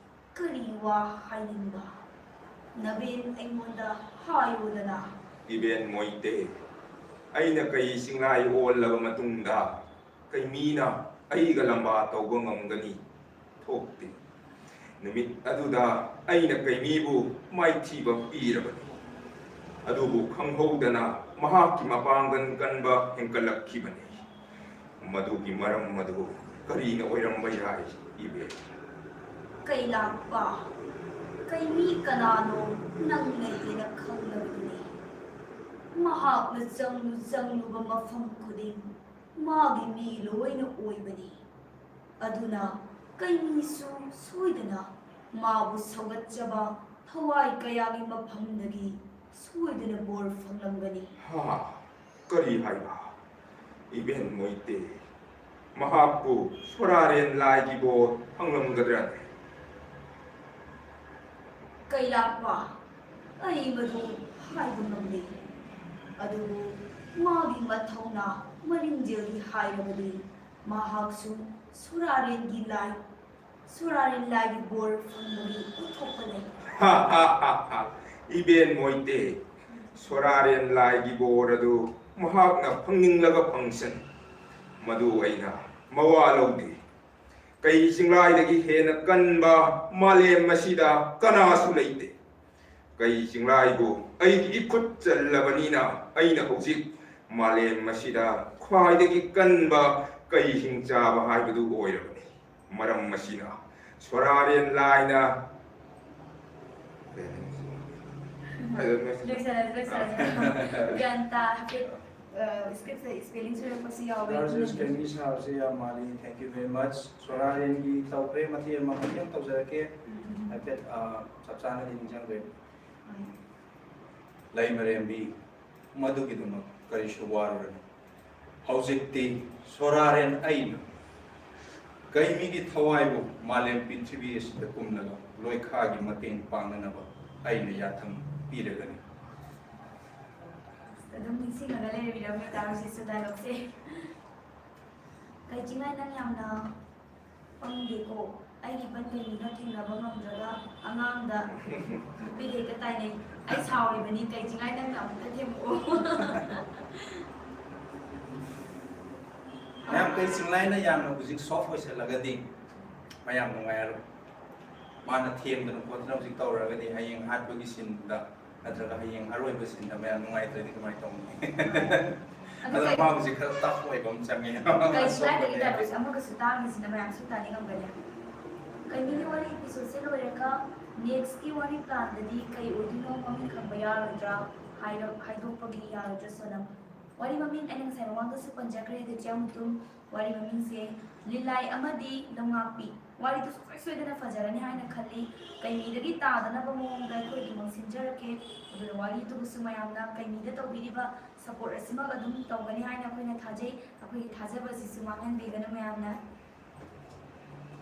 ꯀꯔꯤ ꯋꯥ ꯍꯥꯏꯅꯤꯡꯕ? ꯅꯕꯦꯟ ꯑꯩꯉꯣꯟꯗ ꯍꯥꯏꯌꯨꯗꯅ꯫ ꯏꯕꯦꯟ ꯃꯣꯏꯇꯦ, ꯑꯩꯅ ꯀꯩ ꯆꯤꯡꯂꯥꯏ ꯑꯣꯜꯂꯕ ꯃꯇꯨꯡꯗ ꯀꯩꯃꯤꯅ ꯑꯩꯒ ꯂꯝꯕꯥ ꯇꯧꯕ ꯉꯝꯒꯅꯤ? ꯊꯣꯛꯇꯦ꯫ ꯅꯨꯃꯤꯠ ꯑꯗꯨꯗ ꯑꯩꯅ ꯀꯩꯃꯤꯕꯨ ꯃꯥꯏꯊꯤꯕ ꯄꯤꯔꯕꯅꯤ꯫ ꯑꯗꯨꯕꯨ ꯈꯪꯍꯧꯗꯅ ꯃꯍꯥꯛꯀꯤ ꯃꯄꯥꯡꯒꯜ ꯀꯟꯕ ꯍꯦꯟꯒꯠꯂꯛꯈꯤꯕꯅꯤ꯫ ꯃꯗꯨꯒꯤ ꯃꯔꯝ ꯑꯗꯨ ꯀꯔꯤꯅ ꯑꯣꯏꯔꯝꯕ ꯌꯥꯏ, ꯏꯕꯦꯟ? ꯀꯩꯂꯥꯛꯄ, ꯀꯩꯃꯤ ꯀꯅꯥꯅꯣ ꯅꯪꯅ ꯍꯦꯟꯅ ꯈꯪꯂꯕꯗꯨꯅꯤ꯫ ꯃꯍꯥꯛꯅ ꯆꯪꯂꯨ ꯆꯪꯂꯨꯕ ꯃꯐꯝ ꯈꯨꯗꯤꯡ ꯃꯥꯒꯤ ꯃꯤ ꯂꯣꯏꯅ ꯑꯣꯏꯕꯅꯤ꯫ ꯑꯗꯨꯅ ꯀꯩꯃꯤꯁꯨ ꯁꯣꯏꯗꯅ ꯃꯥꯕꯨ ꯁꯧꯒꯠꯆꯕ ꯊꯋꯥꯏ ꯀꯌꯥꯒꯤ ꯃꯐꯝꯗꯒꯤ ꯁꯣꯏꯗꯅ ꯕꯣꯔ ꯐꯪꯂꯝꯒꯅꯤ꯫ ꯍꯥ, ꯀꯔꯤ ꯍꯥꯏꯕ? ꯏꯕꯦꯟ ꯃꯣꯏꯇꯦ, ꯃꯍꯥꯛꯄꯨ ꯁꯣꯔꯥꯔꯦꯟ ꯂꯥꯏꯒꯤ ꯕꯣꯔ ꯐꯪꯂꯝꯒꯗ꯭ꯔꯅꯦ? ꯀꯩꯂꯥꯛꯄ, ꯑꯩ ꯃꯗꯨ ꯍꯥꯏꯕ ꯉꯝꯗꯦ꯫ ꯑꯗꯨꯕꯨ ꯃꯥꯒꯤ ꯃꯊꯧꯅꯥ ꯃꯔꯤꯡꯖꯦꯜꯒꯤ ꯍꯥꯏꯔꯕꯗꯤ ꯃꯍꯥꯛꯁꯨ ꯁꯣꯔꯥꯔꯦꯟꯒꯤ ꯂꯥꯏ, ꯁꯣꯔꯥꯔꯦꯟ ꯂꯥꯏꯒꯤ ꯕꯣꯔ ꯐꯪꯕꯒꯤ ꯎꯠꯊꯣꯛꯄ ꯂꯩ꯫ ꯏꯕꯦꯟ ꯃꯣꯏꯇꯦ, ꯁꯣꯔꯥꯔꯦꯟ ꯂꯥꯏꯒꯤ ꯕꯣꯔ ꯑꯗꯨ ꯃꯍꯥꯛꯅ ꯐꯪꯅꯤꯡꯂꯒ ꯐꯪꯁꯅꯨ, ꯃꯗꯨ ꯑꯩꯅ ꯃꯋꯥ ꯂꯧꯗꯦ꯫ ꯀꯩ ꯆꯤꯡꯂꯥꯏꯗꯒꯤ ꯍꯦꯟꯅ ꯀꯟꯕ ꯃꯥꯂꯦꯝ ꯑꯁꯤꯗ ꯀꯅꯥꯁꯨ ꯂꯩꯇꯦ꯫ ꯀꯩ ꯆꯤꯡꯂꯥꯏꯕꯨ ꯑꯩꯒꯤ ꯏꯈꯨꯠ ꯆꯜꯂꯕꯅꯤꯅ ꯑꯩꯅ ꯍꯧꯖꯤꯛ ꯃꯥꯂꯦꯝ ꯑꯁꯤꯗ ꯈ꯭ꯋꯥꯏꯗꯒꯤ ꯀꯟꯕ ꯀꯩ ꯍꯤꯡꯆꯥꯕ ꯍꯥꯏꯕꯗꯨ ꯑꯣꯏꯔꯕꯅꯤ꯫ ꯃꯔꯝ ꯑꯁꯤꯅ ꯁꯣꯔꯥꯔꯦꯟ ꯂꯥꯏꯅ ꯂꯣꯏꯁꯜꯂꯁꯤ, ꯂꯣꯏꯁꯜꯂꯁꯤ꯫ ꯒ꯭ꯌꯥꯟ ꯇꯥ-, ꯍꯥꯏꯐꯦꯠ, ꯑ, script ꯁꯦ spelling ꯁꯣꯏꯔꯛꯄꯁꯨ ꯌꯥꯎꯋꯦ꯫ ꯁꯥꯔꯁꯦ ꯑꯗꯨꯅꯅꯦ꯫ Spelling ꯁꯥꯕꯁꯦ ꯌꯥꯝ ꯃꯥꯜꯂꯤ꯫ Thank you very much꯫ ꯁꯣꯔꯥꯔꯦꯟꯒꯤ ꯇꯧꯈ꯭ꯔꯦ, ꯃꯇꯦꯛ ꯑꯃ ꯃꯇꯦꯛ ꯑꯃ ꯇꯧꯖꯔꯛꯀꯦ꯫ ꯍꯥꯏꯐꯦꯠ, ꯑ, ꯆꯞ ꯆꯥꯅꯗꯤ ꯅꯤꯡꯁꯤꯡꯗ꯭ꯔꯦ꯫ ꯂꯩꯃꯔꯦꯝꯕꯤ, ꯃꯗꯨꯒꯤꯗꯃꯛ ꯀꯔꯤꯁꯨ ꯋꯥꯔꯨꯔꯅꯨ꯫ ꯍꯧꯖꯤꯛꯇꯤ ꯁꯣꯔꯥꯔꯦꯟ ꯑꯩꯅ ꯀꯩꯃꯤꯒꯤ ꯊꯋꯥꯏꯕꯨ ꯃꯥꯂꯦꯝ ꯄ꯭ꯔꯤꯊꯤꯕꯤ ꯑꯁꯤꯗ ꯀꯨꯝꯂꯒ ꯂꯣꯏꯈꯥꯒꯤ ꯃꯇꯦꯡ ꯄꯥꯡꯅꯅꯕ ꯑꯩꯅ ꯌꯥꯊꯪ ꯄꯤꯔꯒꯅꯤ꯫ ꯑꯗꯨꯝ ꯅꯤꯡꯁꯤꯡꯉꯒ ꯂꯩꯔꯕꯤꯔꯕ ꯃꯦꯗꯥꯝ ꯍꯧꯖꯤꯛꯁꯨ dialogue ꯁꯦ꯫ ꯀꯩ ꯆꯤꯡꯂꯥꯏ, ꯅꯪ ꯌꯥꯝꯅ ꯄꯪꯗꯦꯀꯣ꯫ ꯑꯩꯒꯤ ꯏꯄꯟ ꯀꯩꯃꯤꯒ ꯊꯦꯡꯅꯕ ꯉꯝꯗ꯭ꯔꯒ ꯑꯉꯥꯡꯗ ꯅꯨꯄꯤꯗ ꯍꯦꯛꯇ ꯇꯥꯏꯅꯩ꯫ ꯑꯩ ꯁꯥꯎꯔꯤꯕꯅꯤ, ꯀꯩ ꯆꯤꯡꯂꯥꯏ, ꯅꯪꯅ ꯑꯃꯨꯛꯇ ꯊꯦꯝꯃꯛꯑꯣ꯫ ꯃꯌꯥꯝ, ꯀꯩ ꯆꯤꯡꯂꯥꯏꯅ ꯌꯥꯝꯅ ꯍꯧꯖꯤꯛ soft ꯑꯣꯏꯁꯜꯂꯒꯗꯤ ꯃꯌꯥꯝ ꯅꯨꯡꯉꯥꯏꯔꯔꯣꯏ꯫ ꯃꯥꯅ ꯊꯦꯝꯗꯅ ꯈꯣꯠꯇꯅ ꯍꯧꯖꯤꯛ ꯇꯧꯔꯒꯗꯤ ꯍꯌꯦꯡ ꯑꯍꯥꯠꯄꯒꯤ scene ꯗ ꯅꯠꯇ꯭ꯔꯒ ꯍꯌꯦꯡ ꯑꯔꯣꯏꯕ scene ꯗ ꯃꯌꯥꯝ ꯅꯨꯡꯉꯥꯏꯇ꯭ꯔꯗꯤ ꯀꯃꯥꯏꯅ ꯇꯧꯅꯤ? ꯑꯗꯨ ꯑꯗꯨꯅ ꯀꯩ-, ꯃꯥ ꯍꯧꯖꯤꯛ ꯈꯔ tough ꯑꯣꯏꯕ ꯑꯃ ꯆꯪꯉꯦ꯫ ꯀꯩ ꯆꯤꯡꯂꯥꯏꯗꯒꯤ dialogue ꯁꯦ ꯑꯃꯒꯁꯨ ꯇꯥꯈꯤꯁꯤꯅ ꯃꯌꯥꯝꯁꯨ ꯇꯥꯅꯤꯡꯉꯝꯒꯅꯤ꯫ ꯀꯩꯃꯤꯒꯤ ꯋꯥꯔꯤ episode ꯁꯦ ꯂꯣꯏꯔꯒ next ꯀꯤ ꯋꯥꯔꯤ plan ꯗꯗꯤ ꯀꯩ ꯑꯣꯏꯗꯣꯏꯅꯣ, ꯃꯃꯤꯡ ꯈꯪꯕ ꯌꯥꯔꯣꯏꯗ꯭ꯔꯥ? ꯍꯥꯏꯔ-, ꯍꯥꯏꯗꯣꯛꯄꯒꯤ ꯌꯥꯔꯣꯏꯗ꯭ꯔꯥ, ꯁꯣꯅꯝ? ꯋꯥꯔꯤ ꯃꯃꯤꯡ ꯑꯩꯅ ꯉꯁꯥꯏ ꯃꯃꯥꯡꯗꯁꯨ ꯄꯟꯖꯈ꯭ꯔꯦ, ꯗꯤꯇ꯭ꯌꯥ ꯃꯨꯇꯨꯝ꯫ ꯋꯥꯔꯤ ꯃꯃꯤꯡꯁꯦ ꯂꯤꯂꯥꯏ ꯑꯃꯗꯤ ꯂꯧꯉꯥꯛꯄꯤ꯫ ꯋꯥꯔꯤꯗꯨ ꯁꯨꯡꯁꯣꯏ ꯁꯣꯏꯗꯅ ꯐꯖꯔꯅꯤ ꯍꯥꯏꯅ ꯈꯜꯂꯤ꯫ ꯀꯩꯃꯤꯗꯒꯤ ꯇꯥꯗꯅꯕ ꯃꯑꯣꯡꯗ ꯑꯩꯈꯣꯏ ꯑꯗꯨꯃꯛ ꯁꯤꯟꯖꯔꯛꯀꯦ꯫ ꯑꯗꯨꯅ ꯋꯥꯔꯤꯗꯨꯕꯨꯁꯨ ꯃꯌꯥꯝꯅ ꯀꯩꯃꯤꯗ ꯇꯧꯕꯤꯔꯤꯕ support ꯑꯁꯤꯃꯛ ꯑꯗꯨꯝ ꯇꯧꯒꯅꯤ ꯍꯥꯏꯅ ꯑꯩꯈꯣꯏꯅ ꯊꯥꯖꯩ꯫ ꯑꯩꯈꯣꯏꯒꯤ ꯊꯥꯖꯕ ꯑꯁꯤꯁꯨ ꯃꯥꯡꯍꯟꯕꯤꯒꯅꯨ ꯃꯌꯥꯝꯅ꯫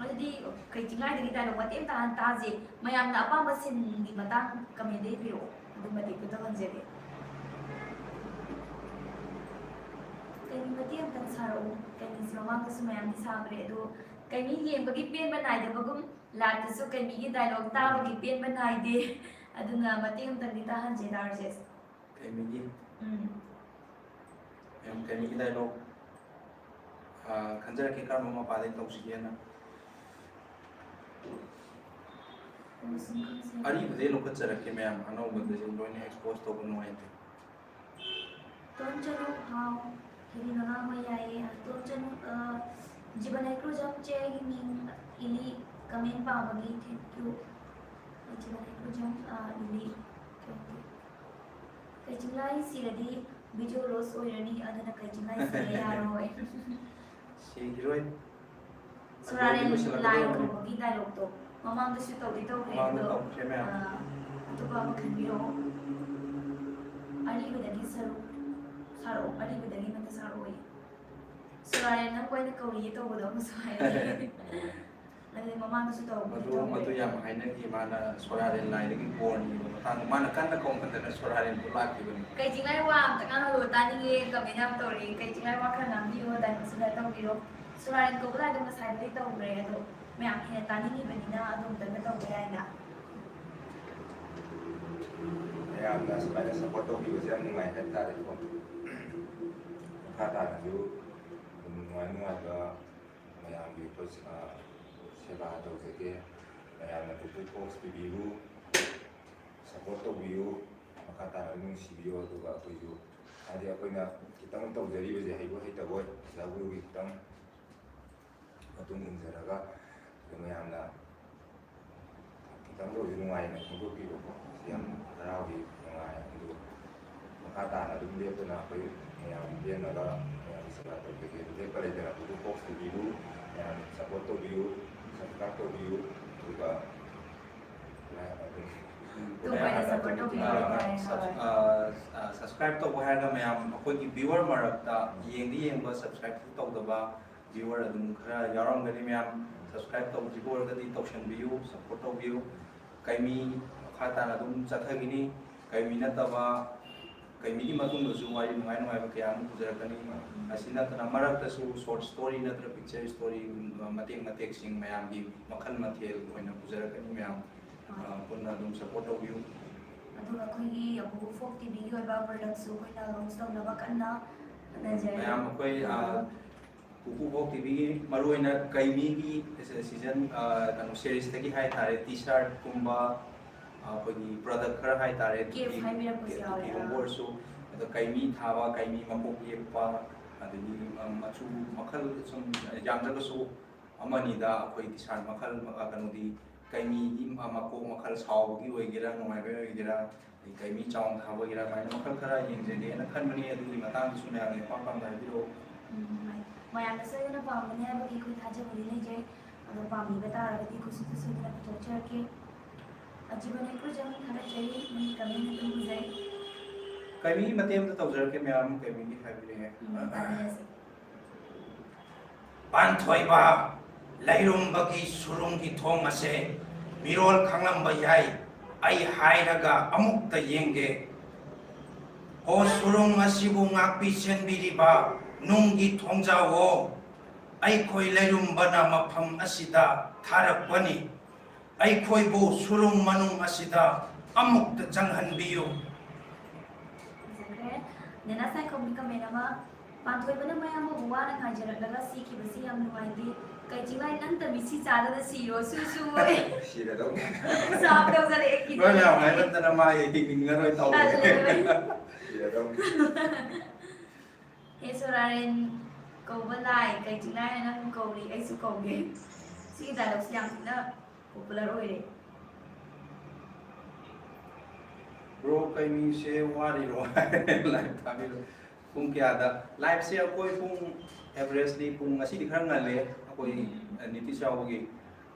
ꯑꯗꯨꯗꯤ ꯀꯩ ꯆꯤꯡꯂꯥꯏꯗꯒꯤ ꯗꯥꯏꯂꯣꯛ ꯃꯇꯦꯛ ꯑꯃꯇ ꯍꯥꯟꯅ ꯇꯥꯁꯦ꯫ ꯃꯌꯥꯝꯅ ꯑꯄꯥꯝꯕ ꯁꯤꯟꯒꯤ ꯃꯇꯥꯡ ꯀꯃꯦꯟꯗ ꯏꯕꯤꯔꯛꯑꯣ, ꯑꯗꯨ ꯃꯇꯦꯛꯇꯨ ꯇꯧꯍꯟꯖꯒꯦ꯫ ꯀꯩꯃꯤ ꯃꯇꯦꯛ ꯑꯃꯇꯪ ꯁꯥꯔꯛꯎ꯫ ꯀꯩꯃꯤꯁꯦ ꯃꯃꯥꯡꯗꯁꯨ ꯃꯌꯥꯝꯗꯤ ꯁꯥꯈ꯭ꯔꯦ, ꯑꯗꯣ ꯀꯩꯃꯤ ꯌꯦꯡꯕꯒꯤ ꯄꯦꯟꯕ ꯅꯥꯏꯗꯕꯒꯨꯝ, ꯂꯥꯏꯞꯇꯁꯨ ꯀꯩꯃꯤꯒꯤ ꯗꯥꯏꯂꯣꯛ ꯇꯥꯕꯒꯤ ꯄꯦꯟꯕ ꯅꯥꯏꯗꯦ꯫ ꯑꯗꯨꯅ ꯃꯇꯦꯛ ꯑꯃꯇꯪꯗꯤ ꯇꯥꯍꯟꯁꯦ, ꯗꯥ ꯔꯥꯖꯦꯁ꯫ ꯀꯩꯃꯤꯒꯤ? ꯎꯝ꯫ ꯌꯥꯝ ꯀꯩꯃꯤꯒꯤ ꯗꯥꯏꯂꯣꯛ, ꯑꯥ, ꯈꯟꯖꯔꯛꯀꯦ, ꯀꯔꯝꯕ ꯃꯄꯥꯗꯒꯤ ꯇꯧꯁꯤꯒꯦꯅ꯫ ꯑꯣ, ꯁꯨꯝ ꯈꯪꯖꯩ꯫ ꯑꯔꯤꯕꯗꯩ ꯂꯧꯈꯠꯆꯔꯛꯀꯦ ꯃꯌꯥꯝ, ꯑꯅꯧꯕꯗꯗꯤ ꯂꯣꯏꯅ ꯑꯦꯛꯁꯄꯣꯖ ꯇꯧꯕ ꯅꯨꯡꯉꯥꯏꯇꯦ꯫ ꯇꯣꯟꯆꯅꯨ ꯍꯥꯎ, ꯀꯔꯤ ꯃꯉꯥꯡ ꯑꯣꯏ ꯌꯥꯏꯌꯦ꯫ ꯇꯣꯟꯆꯅꯨ, ꯑ, ꯖꯤꯕꯟ ꯍꯩꯀ꯭ꯔꯨꯖꯝ ꯆꯦ ꯑꯩꯒꯤ ꯃꯤꯡ ꯏꯂꯤ, ꯀꯃꯦꯟ ꯄꯥꯕꯒꯤ thank you꯫ ꯖꯤꯕꯟ ꯍꯩꯀ꯭ꯔꯨꯖꯝ, ꯑ, ꯏꯂꯤ꯫ Okay, okay꯫ ꯀꯩꯆꯤꯡꯂꯥꯏ Shirdi video loss ꯑꯣꯏꯔꯅꯤ, ꯑꯗꯨꯅ ꯀꯩꯆꯤꯡꯂꯥꯏ ꯁꯤꯕ ꯌꯥꯔꯣꯏ꯫ ꯁꯤꯈꯤꯔꯣꯏ꯫ ꯁꯣꯔꯥꯔꯦꯟ ꯂꯣꯏꯁꯤꯜꯂꯛꯀꯗꯧꯔꯕꯅꯤ꯫ ꯂꯥꯏ ꯀꯧꯕꯒꯤ ꯗꯥꯏꯂꯣꯛꯇꯣ ꯃꯃꯥꯡꯗꯁꯨ ꯇꯧꯗꯤ ꯇꯧꯈ꯭ꯔꯦ, ꯃꯃꯥꯡꯗ ꯑꯗꯣ, ꯇꯧꯈ꯭ꯔꯦ ꯃꯌꯥꯝ꯫ ꯑ, ꯑꯇꯣꯞꯄ ꯑꯃ ꯈꯟꯕꯤꯔꯛꯑꯣ꯫ ꯑꯔꯤꯕꯗꯒꯤ ꯁꯔꯨꯛ ꯁꯥꯔꯛꯑꯣ, ꯑꯔꯤꯕꯗꯒꯤ ꯑꯃꯇ ꯁꯥꯔꯛꯑꯣꯌꯦ꯫ ꯁꯣꯔꯥꯔꯦꯟ ꯅꯪꯕꯨ ꯑꯩꯅ ꯀꯧꯔꯤꯌꯦ ꯇꯧꯕꯗꯣ ꯑꯃꯁꯨ ꯍꯥꯏꯔꯛꯑꯦ꯫ ꯑꯗꯨꯗꯤ ꯃꯃꯥꯡꯗꯁꯨ ꯇꯧꯕꯗꯤ ꯃꯗꯨ, ꯇꯧꯈ꯭ꯔꯦ꯫ ꯃꯗꯨ ꯌꯥꯝ ꯍꯥꯏꯅꯈꯤ, ꯃꯥꯅ ꯁꯣꯔꯥꯔꯦꯟ ꯂꯥꯏꯗꯒꯤ ꯕꯣꯔ ꯅꯤꯕ ꯃꯇꯥꯡꯗ ꯃꯥꯅ ꯀꯟꯅ ꯀꯧꯃꯟꯗꯅ ꯁꯣꯔꯥꯔꯦꯟꯕꯨ ꯂꯥꯛꯈꯤꯕꯅꯤ꯫ ꯀꯩ ꯆꯤꯡꯂꯥꯏ ꯋꯥ ꯑꯝꯇ ꯉꯥꯡꯍꯜꯂꯣ ꯇꯥꯅꯤꯡꯉꯦ, ꯀꯃꯦꯟ ꯌꯥꯝ ꯇꯧꯔꯤ꯫ ꯀꯩ ꯆꯤꯡꯂꯥꯏ ꯋꯥ ꯈꯔ ꯉꯥꯡꯕꯤꯌꯣ, ꯗꯥꯏꯂꯣꯛꯁꯤꯗ ꯇꯧꯕꯤꯔꯣ꯫ ꯁꯣꯔꯥꯔꯦꯟ ꯀꯧꯕ ꯂꯥꯏꯗꯣ ꯉꯁꯥꯏꯕꯨꯗꯤ ꯇꯧꯈ꯭ꯔꯦ, ꯑꯗꯣ ꯃꯌꯥꯝ ꯍꯦꯟꯅ ꯇꯥꯅꯤꯡꯉꯤꯕꯅꯤꯅ ꯑꯗꯨ ꯑꯝꯇꯪꯒ ꯇꯧꯕ ꯌꯥꯏꯅ꯫ ꯃꯌꯥꯝꯅ ꯁꯨꯃꯥꯏꯅ ꯁꯞꯄꯣꯔꯠ ꯇꯧꯕꯤꯕꯁꯦ ꯌꯥꯝ ꯅꯨꯡꯉꯥꯏ ꯍꯥꯏꯇꯥꯔꯦꯀꯣ꯫ ꯃꯈꯥ ꯇꯥꯅꯁꯨ ꯑꯗꯨꯝ ꯅꯨꯡꯉꯥꯏ ꯅꯨꯡꯉꯥꯏꯕ ꯃꯌꯥꯝꯒꯤ ꯑꯩꯈꯣꯏ, ꯑ, ꯁꯦꯕꯥ ꯇꯧꯖꯒꯦ꯫ ꯃꯌꯥꯝꯅ ꯄꯨꯄꯨ ꯐꯣꯛꯁ ꯇꯤꯚꯤꯕꯨ ꯁꯞꯄꯣꯔꯠ ꯇꯧꯕꯤꯌꯨ, ꯃꯈꯥ ꯇꯥꯅ ꯅꯨꯡꯁꯤꯕꯤꯌꯨ꯫ ꯑꯗꯨꯒ ꯑꯩꯈꯣꯏꯁꯨ, ꯍꯥꯏꯗꯤ, ꯑꯩꯈꯣꯏꯅ ꯈꯤꯇꯪ ꯇꯧꯖꯔꯤꯕꯁꯦ ꯍꯩꯕꯣꯏ ꯍꯩꯇꯕꯣꯏ, ꯑꯣꯖꯥ ꯒꯨꯔꯨꯒꯤ ꯈꯤꯇꯪ ꯃꯇꯨꯡ ꯏꯟꯖꯔꯒ ꯑꯩꯈꯣꯏ ꯃꯌꯥꯝꯅ ꯈꯤꯇꯪꯗ ꯑꯣꯏꯔꯁꯨ ꯅꯨꯡꯉꯥꯏꯅ ꯐꯣꯡꯗꯣꯛꯄꯤꯕꯀꯣ꯫ ꯁꯤ ꯌꯥꯝ ꯍꯔꯥꯎꯏ, ꯅꯨꯡꯉꯥꯏ꯫ ꯑꯗꯨ ꯃꯈꯥ ꯇꯥꯅ ꯑꯗꯨꯝ ꯂꯦꯞꯇꯅ ꯑꯩꯈꯣꯏ ꯃꯌꯥꯝ ꯄꯦꯟꯅꯕ ꯃꯌꯥꯝ ꯁꯦꯕꯥ ꯇꯧꯖꯒꯦ꯫ ꯑꯗꯨ ꯂꯦꯞꯄ ꯂꯩꯇꯅ ꯄꯨꯄꯨ ꯐꯣꯛꯁ ꯇꯤꯚꯤꯕꯨ ꯃꯌꯥꯝ ꯁꯞꯄꯣꯔꯠ ꯇꯧꯕꯤꯌꯨ, ꯁꯕꯁꯀ꯭ꯔꯥꯏꯕ ꯇꯧꯕꯤꯌꯨ꯫ ꯑꯗꯨꯒ ꯑꯗꯨꯝ ꯇꯨꯡ ꯑꯣꯏꯅ ꯁꯞꯄꯣꯔꯠ ꯇꯧꯕꯤꯌꯨ ꯑꯥ, ꯍꯥꯏꯇꯥꯔꯦ꯫ ꯁꯕ-, ꯑꯥ, ꯑꯥ, ꯁꯕꯁꯀ꯭ꯔꯥꯏꯕ ꯇꯧꯕ ꯍꯥꯏꯔꯒ ꯃꯌꯥꯝ ꯑꯩꯈꯣꯏꯒꯤ ꯚ꯭ꯌꯨꯋꯔ ꯃꯔꯛꯇ ꯌꯦꯡꯗꯤ ꯌꯦꯡꯕ, ꯁꯕꯁꯀ꯭ꯔꯥꯏꯕ ꯇꯧꯗꯕ, Viewer ꯑꯗꯨꯝ ꯈꯔ ꯌꯥꯎꯔꯝꯒꯅꯤ ꯃꯌꯥꯝ꯫ Subscribe ꯇꯧꯗ꯭ꯔꯤꯕ ꯑꯣꯏꯔꯒꯗꯤ ꯇꯧꯁꯟꯕꯤꯌꯨ, support ꯇꯧꯕꯤꯌꯨ꯫ ꯀꯩꯃꯤ ꯃꯈꯥ ꯇꯥꯅ ꯑꯗꯨꯝ ꯆꯠꯊꯈꯤꯅꯤ꯫ ꯀꯩꯃꯤ ꯅꯠꯇꯕ, ꯀꯩꯃꯤꯒꯤ ꯃꯇꯨꯡꯗꯁꯨ ꯋꯥꯔꯤ ꯅꯨꯡꯉꯥꯏ ꯅꯨꯡꯉꯥꯏꯕ ꯀꯌꯥ ꯑꯃ ꯄꯨꯖꯔꯛꯀꯅꯤ꯫ ꯑꯁꯤ ꯅꯠꯇꯅ ꯃꯔꯛꯇꯁꯨ short story ꯅꯠꯇ꯭ꯔꯒ picture story ꯒꯨꯝꯕ ꯃꯇꯦꯛ ꯃꯇꯦꯛꯁꯤꯡ ꯃꯌꯥꯝꯒꯤ ꯃꯈꯜ ꯃꯊꯦꯜ ꯑꯣꯏꯅ ꯄꯨꯖꯔꯛꯀꯅꯤ ꯃꯌꯥꯝ꯫ ꯑ, ꯄꯨꯟꯅ ꯑꯗꯨꯝ support ꯇꯧꯕꯤꯌꯨ꯫ ꯑꯗꯨꯒ ꯑꯩꯈꯣꯏꯒꯤ ꯌꯥꯍꯨ ꯐꯣꯛ ꯇꯤꯚꯤꯒꯤ ꯑꯣꯏꯕ product ꯁꯨ ꯑꯩꯈꯣꯏꯅ launch ꯇꯧꯅꯕ ꯀꯟꯅ ꯍꯣꯠꯅꯖꯔꯤ꯫ ꯃꯌꯥꯝ ꯑꯩꯈꯣꯏ, ꯑ, ꯑꯗꯨꯒ ꯀꯨꯀꯨ ꯐꯣꯛ ꯇꯤꯚꯤꯒꯤ ꯃꯔꯨꯑꯣꯏꯅ ꯀꯩꯃꯤꯒꯤ season, ꯑ, ꯀꯩꯅꯣ, series ꯇꯒꯤ ꯍꯥꯏꯇꯥꯔꯦ, T-shirt ꯀꯨꯝꯕ, ꯑ, ꯑꯩꯈꯣꯏꯒꯤ product ꯈꯔ ꯍꯥꯏꯇꯥꯔꯦ, ꯀꯦꯞ ꯇꯨꯄꯤ, ꯍꯥꯏꯕꯤꯔꯛꯄꯁꯨ ꯀꯦꯞ, ꯌꯥꯎꯔꯦ꯫ ꯇꯨꯄꯤꯒꯨꯝꯕ ꯑꯣꯏꯔꯁꯨ, ꯑꯗ ꯀꯩꯃꯤ ꯊꯥꯕ, ꯀꯩꯃꯤ ꯃꯀꯣꯛ ꯌꯦꯛꯄ, ꯑꯗꯒꯤ, ꯑ, ꯃꯆꯨ ꯃꯈꯜ ꯁꯨꯝ ꯌꯥꯝꯗ꯭ꯔꯒꯁꯨ ꯑꯃꯅꯤꯗ ꯑꯩꯈꯣꯏ T-shirt ꯃꯈꯜ, ꯑ, ꯀꯩꯅꯣꯗꯤ ꯀꯩꯃꯤꯒꯤ ꯃ-, ꯃꯀꯣꯛ ꯃꯈꯜ ꯁꯥꯎꯕꯒꯤ ꯑꯣꯏꯒꯦꯔꯥ, ꯅꯨꯡꯉꯥꯏꯕꯒꯤ ꯑꯣꯏꯒꯦꯔꯥ, ꯑꯗꯩ ꯀꯩꯃꯤ ꯆꯥꯎꯅ ꯊꯥꯕ ꯑꯣꯏꯒꯦꯔꯥ, ꯑꯗꯨꯃꯥꯏꯅ ꯃꯈꯜ ꯈꯔ ꯌꯦꯡꯖꯒꯦꯅ ꯈꯟꯕꯅꯤ꯫ ꯑꯗꯨꯒꯤ ꯃꯇꯥꯡꯗꯁꯨ ꯃꯌꯥꯝꯅ ꯑꯄꯥꯝ ꯄꯥꯝꯕ ꯍꯥꯏꯕꯤꯔꯛꯑꯣ꯫ ꯎꯝ, ꯃꯌꯥꯝꯅ ꯁꯣꯏꯗꯅ ꯄꯥꯝꯒꯅꯤ ꯍꯥꯏꯕꯒꯤ ꯑꯩꯈꯣꯏ ꯊꯥꯖꯕꯗꯤ ꯂꯩꯖꯩ꯫ ꯑꯗꯣ ꯄꯥꯝꯕꯤꯕ ꯇꯥꯔꯒꯗꯤ ꯑꯩꯈꯣꯏꯁꯨ ꯁꯣꯏꯗꯅ ꯄꯨꯊꯣꯛꯆꯔꯛꯀꯦ꯫ ꯑꯖꯤꯕꯅꯦ ꯈꯨꯔꯖꯝ ꯊꯥꯒꯠꯆꯔꯤ, ꯃꯤ ꯀꯃꯦꯟ ꯑꯗꯨꯝ ꯎꯖꯩ꯫ ꯀꯩꯃꯤ ꯃꯇꯦꯛ ꯑꯃꯇ ꯇꯧꯖꯔꯛꯀꯦ ꯃꯌꯥꯝ, ꯀꯩꯃꯤꯒꯤ ꯍꯥꯏꯕꯤꯔꯛꯑꯦ꯫ ꯎꯝ, ꯇꯥꯟꯅꯔꯁꯤ꯫ ꯄꯥꯟꯊꯣꯏꯕ, ꯂꯩꯔꯨꯝꯕꯒꯤ ꯁꯨꯔꯨꯡꯒꯤ ꯊꯣꯡ ꯑꯁꯦ ꯃꯤꯔꯣꯜ ꯈꯪꯂꯝꯕ ꯌꯥꯏ꯫ ꯑꯩ ꯍꯥꯏꯔꯒ ꯑꯃꯨꯛꯇ ꯌꯦꯡꯒꯦ꯫ ꯍꯣ ꯁꯨꯔꯨꯡ ꯑꯁꯤꯕꯨ ꯉꯥꯛꯄꯤ ꯁꯦꯟꯕꯤꯔꯤꯕ ꯅꯨꯡꯒꯤ ꯊꯣꯡꯖꯥꯎꯋꯣ, ꯑꯩꯈꯣꯏ ꯂꯩꯔꯨꯝꯕꯅ ꯃꯐꯝ ꯑꯁꯤꯗ ꯊꯥꯔꯛꯄꯅꯤ꯫ ꯑꯩꯈꯣꯏꯕꯨ ꯁꯨꯔꯨꯡ ꯃꯅꯨꯡ ꯑꯁꯤꯗ ꯑꯃꯨꯛꯇ ꯆꯪꯍꯟꯕꯤꯌꯨ꯫ ꯐꯖꯈ꯭ꯔꯦ꯫ ꯅꯦꯅꯥ ꯁꯥꯏꯈꯣꯝꯒꯤ ꯀꯃꯦꯟ ꯑꯃ, "ꯄꯥꯟꯊꯣꯏꯕꯅ ꯃꯌꯥꯝꯕꯕꯨ ꯋꯥꯅ ꯉꯥꯏꯖꯔꯛꯂꯒ ꯁꯤꯈꯤꯕꯁꯤ ꯌꯥꯝ ꯅꯨꯡꯉꯥꯏꯇꯦ꯫ ꯀꯩ ꯆꯤꯡꯂꯥꯏ ꯅꯪꯇ ꯃꯤꯠꯁꯤ ꯆꯥꯗꯅ ꯁꯤꯌꯣ, ꯁꯨ ꯁꯨ ꯑꯣꯏ꯫" ꯁꯤꯔꯗꯧꯅꯦ꯫ ꯁꯥꯞ ꯇꯧꯖꯔꯛꯑꯦ, ꯀꯤꯖꯩ꯫ ꯅꯣꯏ ꯃꯌꯥꯝ ꯍꯥꯏꯃꯟꯗꯅ ꯃꯥ ꯑꯩ ꯍꯤꯡꯅꯤꯡꯉꯔꯣꯏ ꯇꯧꯔꯦ꯫ ꯇꯜꯂꯦ꯫ ꯁꯤꯔꯗꯧꯅꯦ꯫ "ꯍꯦ ꯁꯣꯔꯥꯔꯦꯟ ꯀꯧꯕ ꯂꯥꯏ, ꯀꯩ ꯆꯤꯡꯂꯥꯏꯅ ꯅꯪꯕꯨ ꯀꯧꯔꯤ, ꯑꯩꯁꯨ ꯀꯧꯒꯦ꯫" ꯁꯤꯒꯤ dialogue ꯁꯤ ꯌꯥꯝ ꯊꯤꯅ popular ꯑꯣꯏꯔꯦ꯫ Bro, ꯀꯩꯃꯤꯁꯦ ꯋꯥꯔꯤꯔꯣ? Live ꯊꯥꯕꯤꯔꯣ꯫ ꯄꯨꯡ ꯀꯌꯥꯗ? Live ꯁꯦ ꯑꯩꯈꯣꯏ ꯄꯨꯡ, average ꯂꯤ ꯄꯨꯡ, ꯉꯁꯤꯗꯤ ꯈꯔ ꯉꯜꯂꯦ ꯑꯩꯈꯣꯏ, ꯎꯝ꯫ ꯑ, ꯅꯤꯇꯤ ꯆꯥꯎꯕꯒꯤ꯫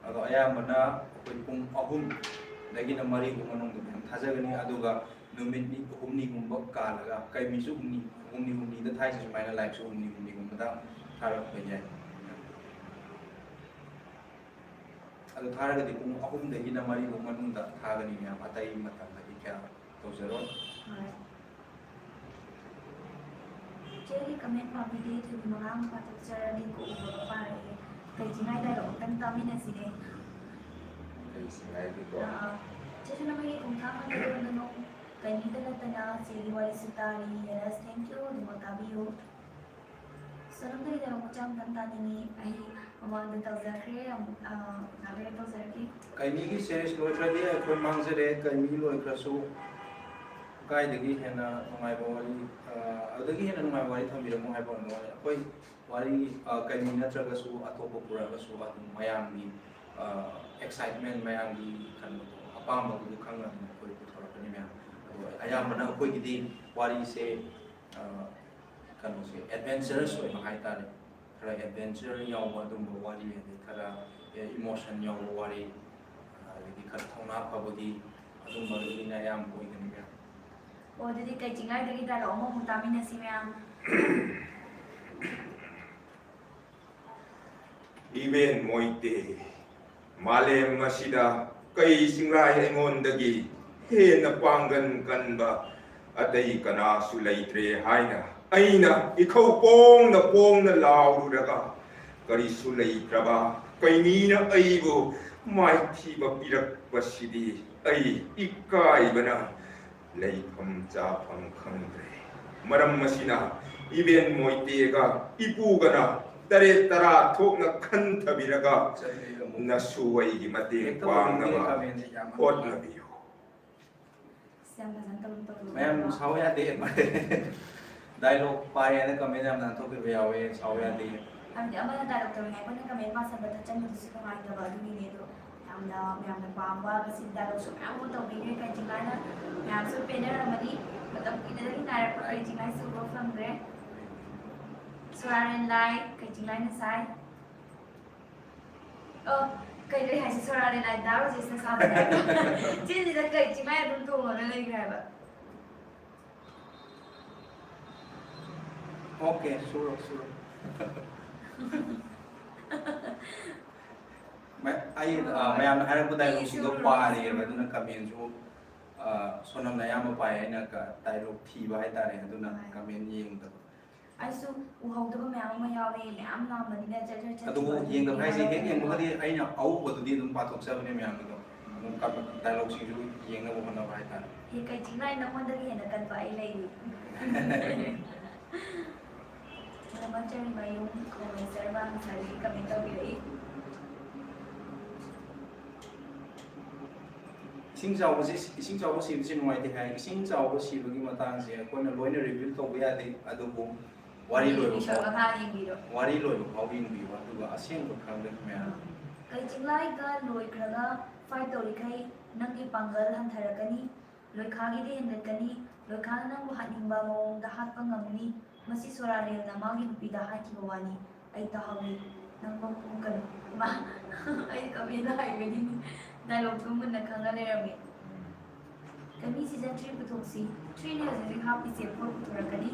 ꯑꯗꯣ ꯑꯌꯥꯝꯕꯅ ꯑꯩꯈꯣꯏ ꯄꯨꯡ ꯑꯍꯨꯝꯗꯒꯤꯅ ꯃꯔꯤꯒꯨꯝꯕ ꯃꯅꯨꯡꯗ ꯃꯌꯥꯝ ꯊꯥꯖꯒꯅꯤ꯫ ꯑꯗꯨꯒ ꯅꯨꯃꯤꯠ ꯅꯤ-, ꯍꯨꯝꯅꯤꯒꯨꯝꯕ ꯀꯥꯜꯂꯒ, ꯀꯩꯃꯤꯁꯨ ꯍꯨꯝꯅꯤ, ꯍꯨꯝꯅꯤ ꯍꯨꯝꯅꯤꯗ ꯊꯥꯏꯁꯦ, ꯁꯨꯃꯥꯏꯅ live ꯁꯨ ꯍꯨꯝꯅꯤ ꯍꯨꯝꯅꯤꯒꯨꯝꯕꯗ ꯊꯥꯔꯛꯄ ꯌꯥꯏ꯫ ꯑꯗꯨ ꯊꯥꯔꯒꯗꯤ ꯄꯨꯡ ꯑꯍꯨꯝꯗꯒꯤꯅ ꯃꯔꯤꯐꯥꯎ ꯃꯅꯨꯡꯗ ꯊꯥꯒꯅꯤ ꯃꯌꯥꯝ, ꯑꯇꯩ ꯃꯇꯝꯗꯗꯤ ꯀꯌꯥ ꯇꯧꯖꯔꯣꯏ꯫ ꯍꯣꯏ꯫ ꯆꯦꯒꯤ ꯀꯃꯦꯟ ꯄꯥꯕꯤꯗꯦ, ꯊꯨꯅ ꯃꯉꯥ ꯑꯃ ꯄꯥꯊꯣꯛꯆꯔꯒꯦ, ꯀꯣꯛ ꯎꯕꯒ ꯄꯥꯔꯛꯑꯦ꯫ ꯀꯩ ꯆꯤꯡꯉꯥꯏ ꯗꯥꯏꯂꯣꯛ ꯑꯃꯇꯪ ꯇꯥꯃꯤꯟꯅꯁꯤꯅꯦ꯫ ꯀꯩ ꯆꯤꯡꯉꯥꯏꯒꯤꯀꯣ? ꯑꯥ, ꯆꯦꯁꯨ ꯅꯃꯣꯏꯒꯤ ꯈꯣꯡꯊꯥꯡ ꯑꯃꯗ ꯌꯣꯟꯒꯅꯨ꯫ ꯀꯩꯅꯤꯗ ꯅꯠꯇꯅ ꯆꯦꯒꯤ ꯋꯥꯔꯤꯁꯨ ꯇꯥꯔꯤ꯫ Yes, thank you꯫ ꯑꯗꯨꯃꯛ ꯇꯥꯕꯤꯌꯨ꯫ ꯁꯣꯅꯝꯗꯒꯤ ꯗꯥꯏꯂꯣꯛ ꯃꯆꯥ ꯑꯃꯇꯪ ꯇꯥꯅꯤꯡꯉꯤ꯫ ꯑꯩ ꯃꯃꯥꯡꯗ ꯇꯧꯖꯈ꯭ꯔꯦ, ꯑꯃꯨꯛ, ꯑꯥ, ꯉꯥꯏꯍꯥꯛ ꯂꯩꯔ ꯇꯧꯖꯔꯛꯀꯦ꯫ ꯀꯩꯅꯤꯒꯤ series ꯂꯣꯏꯈ꯭ꯔꯗꯤ ꯑꯩꯈꯣꯏ ꯃꯥꯡꯖꯔꯦ꯫ ꯀꯩꯅꯤ ꯂꯣꯏꯈ꯭ꯔꯁꯨ ꯀꯥꯏꯗꯒꯤ ꯍꯦꯟꯅ ꯅꯨꯡꯉꯥꯏꯕ ꯋꯥꯔꯤ, ꯑ, ꯑꯗꯨꯗꯒꯤ ꯍꯦꯟꯅ ꯅꯨꯡꯉꯥꯏꯕ ꯋꯥꯔꯤ ꯊꯝꯕꯤꯔꯝꯃꯣ ꯍꯥꯏꯕ ꯑꯣꯏꯔꯝꯒꯅꯤ꯫ ꯑꯩꯈꯣꯏ ꯋꯥꯔꯤ, ꯑ, ꯀꯩꯅꯤ ꯅꯠꯇ꯭ꯔꯒꯁꯨ ꯑꯇꯣꯞꯄ ꯄꯨꯔꯛꯑꯒꯁꯨ ꯑꯗꯨꯝ ꯃꯌꯥꯝꯒꯤ, ꯑ, excitement, ꯃꯌꯥꯝꯒꯤ ꯀꯩꯅꯣꯗꯣ, ꯑꯄꯥꯝꯕꯗꯨꯗꯣ ꯈꯪꯅ ꯑꯗꯨꯝ ꯑꯩꯈꯣꯏ ꯄꯨꯊꯣꯔꯛꯀꯅꯤ ꯃꯌꯥꯝ꯫ ꯑꯗꯣ ꯑꯌꯥꯝꯕꯅ ꯑꯩꯈꯣꯏꯒꯤꯗꯤ ꯋꯥꯔꯤꯁꯦ, ꯑ, ꯀꯩꯅꯣꯁꯦ adventurous ꯑꯣꯏꯕ ꯍꯥꯏꯇꯥꯔꯦ꯫ ꯈꯔ adventure ꯌꯥꯎꯕ ꯑꯗꯨꯝꯕ ꯋꯥꯔꯤ, ꯑꯗꯩ ꯈꯔ, ꯑꯦ, emotion ꯌꯥꯎꯕ ꯋꯥꯔꯤ, ꯑꯗꯒꯤ ꯈꯔ ꯊꯧꯅꯥ ꯐꯕꯒꯤ ꯑꯗꯨꯝꯕꯒꯤꯅ ꯑꯌꯥꯝꯕ ꯑꯣꯏꯒꯅꯤ ꯃꯌꯥꯝ꯫ ꯑꯣ, ꯑꯗꯨꯗꯤ ꯀꯩ ꯆꯤꯡꯉꯥꯏꯗꯒꯤ ꯗꯥꯏꯂꯣꯛ ꯑꯃꯃꯨꯛ ꯇꯥꯃꯤꯟꯅꯁꯤ ꯃꯌꯥꯝ꯫ ꯏꯕꯦꯟ ꯃꯣꯏꯇꯦ, ꯃꯥꯂꯦꯝ ꯑꯁꯤꯗ ꯀꯩ ꯆꯤꯡꯂꯥꯏ ꯑꯩꯉꯣꯟꯗꯒꯤ ꯍꯦꯟꯅ ꯄꯥꯡꯒꯟ ꯀꯟꯕ ꯑꯇꯩ ꯀꯅꯥꯁꯨ ꯂꯩꯇ꯭ꯔꯦ ꯍꯥꯏꯅ ꯑꯩꯅ ꯏꯈꯧ ꯄꯣꯡꯅ ꯄꯣꯡꯅ ꯂꯥꯎꯔꯨꯔꯒ, ꯀꯔꯤꯁꯨ ꯂꯩꯇ꯭ꯔꯕ ꯀꯩꯅꯤꯅ ꯑꯩꯕꯨ ꯃꯥꯏꯊꯤꯕ ꯄꯤꯔꯛꯄꯁꯤꯗꯤ ꯑꯩ ꯏꯀꯥꯏꯕꯅ ꯂꯩꯐꯝ ꯆꯥꯐꯝ ꯈꯪꯗ꯭ꯔꯦ꯫ ꯃꯔꯝ ꯑꯁꯤꯅ ꯏꯕꯦꯟ ꯃꯣꯏꯇꯦꯒ ꯏꯄꯨꯒꯅ ꯇꯔꯦꯠ ꯇꯔꯥ ꯊꯣꯛꯅ ꯈꯟꯊꯕꯤꯔꯒ ꯅꯁꯨ ꯑꯩꯒꯤ ꯃꯇꯦꯡ ꯄꯥꯡꯅꯕ ꯍꯣꯠꯅꯕꯤꯌꯨ꯫ ꯑꯁ, ꯌꯥꯝ ꯐꯖꯅ ꯇꯧ-, ꯇꯧ-, ꯃꯌꯥꯝ ꯁꯥꯎ ꯌꯥꯗꯦ꯫ Dialogue ꯄꯥꯏ ꯍꯥꯏꯅ comment ꯌꯥꯝ ꯅꯥꯟꯊꯣꯛꯄꯤꯕ ꯌꯥꯎꯋꯦ, ꯁꯥꯎ ꯌꯥꯗꯦ꯫ ꯍꯥꯏꯕꯗꯤ ꯑꯃꯅ dialogue ꯇꯧꯔꯤꯉꯩ ꯑꯩꯈꯣꯏꯅ comment ꯄꯥꯁꯟꯕꯗ ꯆꯪꯕꯗꯨꯁꯨ ꯅꯨꯡꯉꯥꯏꯇꯕ, ꯑꯗꯨꯒꯤꯅꯦ꯫ ꯑꯗꯣ ꯌꯥꯝꯅ ꯃꯌꯥꯝꯅ ꯄꯥꯝꯕ ꯉꯁꯤ dialogue ꯁꯨ ꯃꯌꯥꯝ ꯑꯃ ꯇꯧꯕꯤꯈ꯭ꯔꯦ꯫ ꯀꯩ ꯆꯤꯡꯉꯥꯏꯅ ꯃꯌꯥꯝꯁꯨ ꯄꯦꯟꯅꯔꯝꯃꯅꯤ꯫ ꯃꯇꯝ ꯀꯨꯏꯅꯗꯒꯤ ꯉꯥꯏꯔꯛꯄ ꯀꯩ ꯆꯤꯡꯉꯥꯏꯁꯨ ꯎꯕ ꯐꯪꯗ꯭ꯔꯦ꯫ ꯁꯣꯔꯥꯔꯦꯟ ꯂꯥꯏ, ꯀꯩ ꯆꯤꯡꯉꯥꯏꯅ ꯁꯥꯏ꯫ ꯑꯣ, ꯀꯩ ꯂꯩ ꯍꯥꯏꯁꯦ? ꯁꯣꯔꯥꯔꯦꯟ ꯂꯥꯏ ꯗꯥ ꯔꯣꯖꯦꯁꯅ ꯁꯥꯕꯅꯦ ꯍꯥꯏꯕ꯫ ꯆꯤꯟꯁꯤꯗ ꯀꯩ ꯆꯤꯡꯉꯥꯏ ꯑꯗꯨꯝ ꯇꯣꯡꯉꯒ ꯂꯩꯈ꯭ꯔꯦ ꯍꯥꯏꯕ꯫ Okay, ꯁꯨꯔꯣ, ꯁꯨꯔꯣ꯫ ꯃ-, ꯑꯩ ꯑ, ꯃꯌꯥꯝꯅ ꯍꯥꯏꯔꯛꯄ ꯗꯥꯏꯂꯣꯛꯁꯤꯡꯗꯣ ꯄꯥꯔꯤꯑꯕ, ꯑꯗꯨꯅ ꯀꯃꯦꯟꯁꯨ ꯑ, ꯁꯣꯅꯝꯅ ꯑꯌꯥꯝꯕ ꯄꯥꯏ, ꯑꯩꯅ ꯗꯥꯏꯂꯣꯛ ꯊꯤꯕ ꯍꯥꯏꯇꯥꯔꯦ, ꯑꯗꯨꯅ ꯀꯃꯦꯟ ꯌꯦꯡꯗꯕ꯫ ꯑꯩꯁꯨ ꯎꯍꯧꯗꯕ ꯃꯌꯥꯝ ꯑꯃ ꯌꯥꯎꯋꯦ, ꯃꯌꯥꯝ ꯂꯥꯛꯑꯝꯕꯅꯤꯅ ꯖꯔ ꯖꯔ ꯆꯠꯈꯤꯕ ꯑꯗꯨꯕꯨ ꯑꯗꯨꯒꯤ ꯌꯦꯡꯗꯕ ꯍꯥꯏꯁꯦ ꯍꯦꯛ ꯌꯥꯎꯔꯝꯃꯦ꯫ ꯌꯦꯡꯕꯒꯗꯤ ꯑꯩꯅ ꯑꯎꯕꯗꯨꯗꯤ ꯑꯗꯨꯝ ꯄꯥꯊꯣꯛꯆꯕꯅꯦ ꯃꯌꯥꯝꯒꯤꯗꯣ, ꯑꯗꯨꯝ ꯗꯥꯏꯂꯣꯛꯁꯤꯡꯁꯨ ꯌꯦꯡꯅꯕ ꯍꯣꯠꯅꯕ ꯍꯥꯏꯇꯥꯔꯦ꯫ ꯍꯦ ꯀꯩ ꯆꯤꯡꯂꯥꯏ, ꯅꯉꯣꯟꯗꯒꯤ ꯍꯦꯟꯅ ꯀꯟꯕ ꯑꯩ ꯂꯩꯔꯤ꯫ ꯅꯃꯟ ꯆꯅꯤ ꯃꯌꯨꯝ ꯈꯣꯡꯂꯩ ꯁꯔꯃ ꯉꯁꯥꯏꯗꯒꯤ ꯀꯃꯦꯟ ꯇꯧꯕꯤꯔꯛꯏ꯫ ꯏꯁꯤꯡ ꯆꯥꯎꯕꯁꯤ, ꯏꯁꯤꯡ ꯆꯥꯎꯕ ꯁꯤꯕꯁꯤ ꯅꯨꯡꯉꯥꯏꯇꯦ ꯍꯥꯏ꯫ ꯏꯁꯤꯡ ꯆꯥꯎꯕ ꯁꯤꯕꯒꯤ ꯃꯇꯥꯡꯁꯦ ꯑꯩꯈꯣꯏꯅ ꯂꯣꯏꯅ ꯔꯤꯚꯤꯜ ꯇꯧꯕ ꯌꯥꯗꯦ, ꯑꯗꯨꯕꯨ ꯋꯥꯔꯤ ꯂꯣꯏꯕ ꯏꯁꯣꯔ ꯐꯥꯎ, ꯃꯈꯥ ꯌꯦꯡꯕꯤꯔꯣ꯫ ꯋꯥꯔꯤ ꯂꯣꯏꯕ ꯐꯥꯎ ꯌꯦꯡꯕꯤꯌꯨ, ꯑꯗꯨꯒ ꯑꯁꯦꯡꯕ ꯈꯪꯒꯅꯤ ꯃꯌꯥꯝ꯫ ꯀꯩ ꯆꯤꯡꯂꯥꯏꯒ ꯂꯣꯏꯈ꯭ꯔꯒ ꯐꯥꯏꯠ ꯇꯧꯔꯤꯈꯩ ꯅꯪꯒꯤ ꯄꯥꯡꯒꯜ ꯍꯟꯊꯔꯛꯀꯅꯤ꯫ ꯂꯣꯏꯈꯥꯒꯤꯗꯤ ꯍꯦꯟꯒꯠꯀꯅꯤ꯫ ꯂꯣꯏꯈꯥꯅ ꯅꯪꯕꯨ ꯍꯥꯠꯅꯤꯡꯕ ꯃꯑꯣꯡꯗ ꯍꯥꯠꯄ ꯉꯝꯒꯅꯤ꯫ ꯃꯁꯤ ꯁꯣꯔꯥꯔꯦꯜꯅ ꯃꯥꯒꯤ ꯅꯨꯄꯤꯗ ꯍꯥꯏꯈꯤꯕ ꯋꯥꯅꯤ꯫ ꯑꯩ ꯇꯥꯍꯧꯏ꯫ ꯅꯪ ꯃꯈꯣꯡ ꯀꯟ-, ꯃꯥ, ꯑꯩ ꯀꯃꯦꯟꯗ ꯍꯥꯏꯕꯅꯤꯅꯦ꯫ ꯗꯥꯏꯂꯣꯛꯇꯨ ꯃꯨꯟꯅ ꯈꯪꯉ ꯂꯩꯔꯝꯃꯦ꯫ ꯀꯃꯤ ꯁꯤꯖꯟ ꯊ꯭ꯔꯤ ꯄꯨꯊꯣꯛꯁꯤ꯫ ꯊ꯭ꯔꯤꯅꯦ ꯍꯧꯖꯤꯛ ꯍꯧꯖꯤꯛ ꯍꯥꯞꯄꯤꯁꯦ, ꯐꯣꯔ ꯄꯨꯊꯣꯔꯛꯀꯅꯤ꯫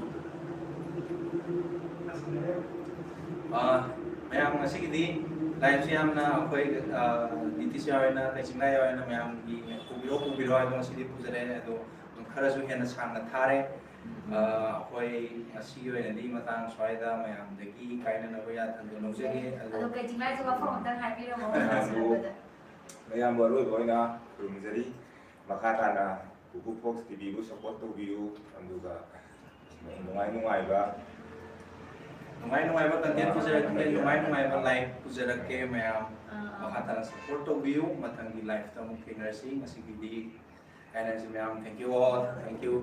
ꯑꯥ, ꯃꯌꯥꯝ ꯉꯁꯤꯒꯤꯗꯤ ꯂꯥꯏꯐꯁꯦ ꯌꯥꯝꯅ ꯑꯩꯈꯣꯏ, ꯑꯥ, ꯅꯤꯇꯤꯁ ꯌꯥꯎꯔꯦꯅ, ꯀꯩꯆꯤꯡꯂꯥꯏ ꯌꯥꯎꯔꯦꯅ ꯃꯌꯥꯝꯒꯤ ꯄꯨꯕꯤꯔꯣ, ꯄꯨꯕꯤꯔꯣ ꯍꯥꯏꯗꯣ ꯉꯁꯤꯗꯤ ꯄꯨꯖꯔꯦ꯫ ꯑꯗꯣ ꯈꯔꯁꯨ ꯍꯦꯟꯅ ꯁꯥꯡꯅ ꯊꯥꯔꯦ꯫ ꯑꯥ, ꯑꯩꯈꯣꯏ ꯉꯁꯤꯒꯤ ꯑꯣꯏꯅꯗꯤ ꯃꯇꯥꯡ ꯁ꯭ꯋꯥꯏꯗ ꯃꯌꯥꯝꯗꯒꯤ ꯀꯥꯏꯅꯅꯕ ꯌꯥꯊꯪꯗꯣ ꯂꯧꯖꯒꯦ꯫ ꯑꯗꯣ ꯑꯗꯣ ꯀꯩꯆꯤꯡꯂꯥꯏꯁꯨ ꯋꯥꯐꯝ ꯑꯝꯇꯪ ꯍꯥꯏꯕꯤꯔꯝꯃꯣ꯫ ꯃꯌꯥꯝꯕꯨ ꯑꯔꯣꯏꯕ ꯑꯣꯏꯅ ꯈꯨꯔꯨꯝꯖꯔꯤ꯫ ꯃꯈꯥ ꯇꯥꯅ ꯀꯨꯀꯨ ꯐꯣꯛꯁ ꯇꯤꯚꯤꯕꯨ ꯁꯞꯄꯣꯔꯠ ꯇꯧꯕꯤꯌꯨ, ꯑꯗꯨꯒ ꯅꯨꯡꯉꯥꯏ ꯅꯨꯡꯉꯥꯏꯕ ꯅꯨꯡꯉꯥꯏ ꯅꯨꯡꯉꯥꯏꯕ ꯀꯟꯇꯦꯟ ꯄꯨꯖꯔꯛꯀꯦ, ꯅꯨꯡꯉꯥꯏ ꯅꯨꯡꯉꯥꯏꯕ ꯂꯥꯏꯐ ꯄꯨꯖꯔꯛꯀꯦ ꯃꯌꯥꯝ꯫ ꯃꯈꯥ ꯇꯥꯅ ꯁꯞꯄꯣꯔꯠ ꯇꯧꯕꯤꯌꯨ꯫ ꯃꯊꯪꯒꯤ ꯂꯥꯏꯐꯇ ꯑꯃꯨꯛ ꯊꯦꯡꯅꯔꯁꯤ꯫ ꯉꯁꯤꯒꯤꯗꯤ ꯀꯥꯏꯅꯔꯁꯤ ꯃꯌꯥꯝ꯫ Thank you all. Thank you.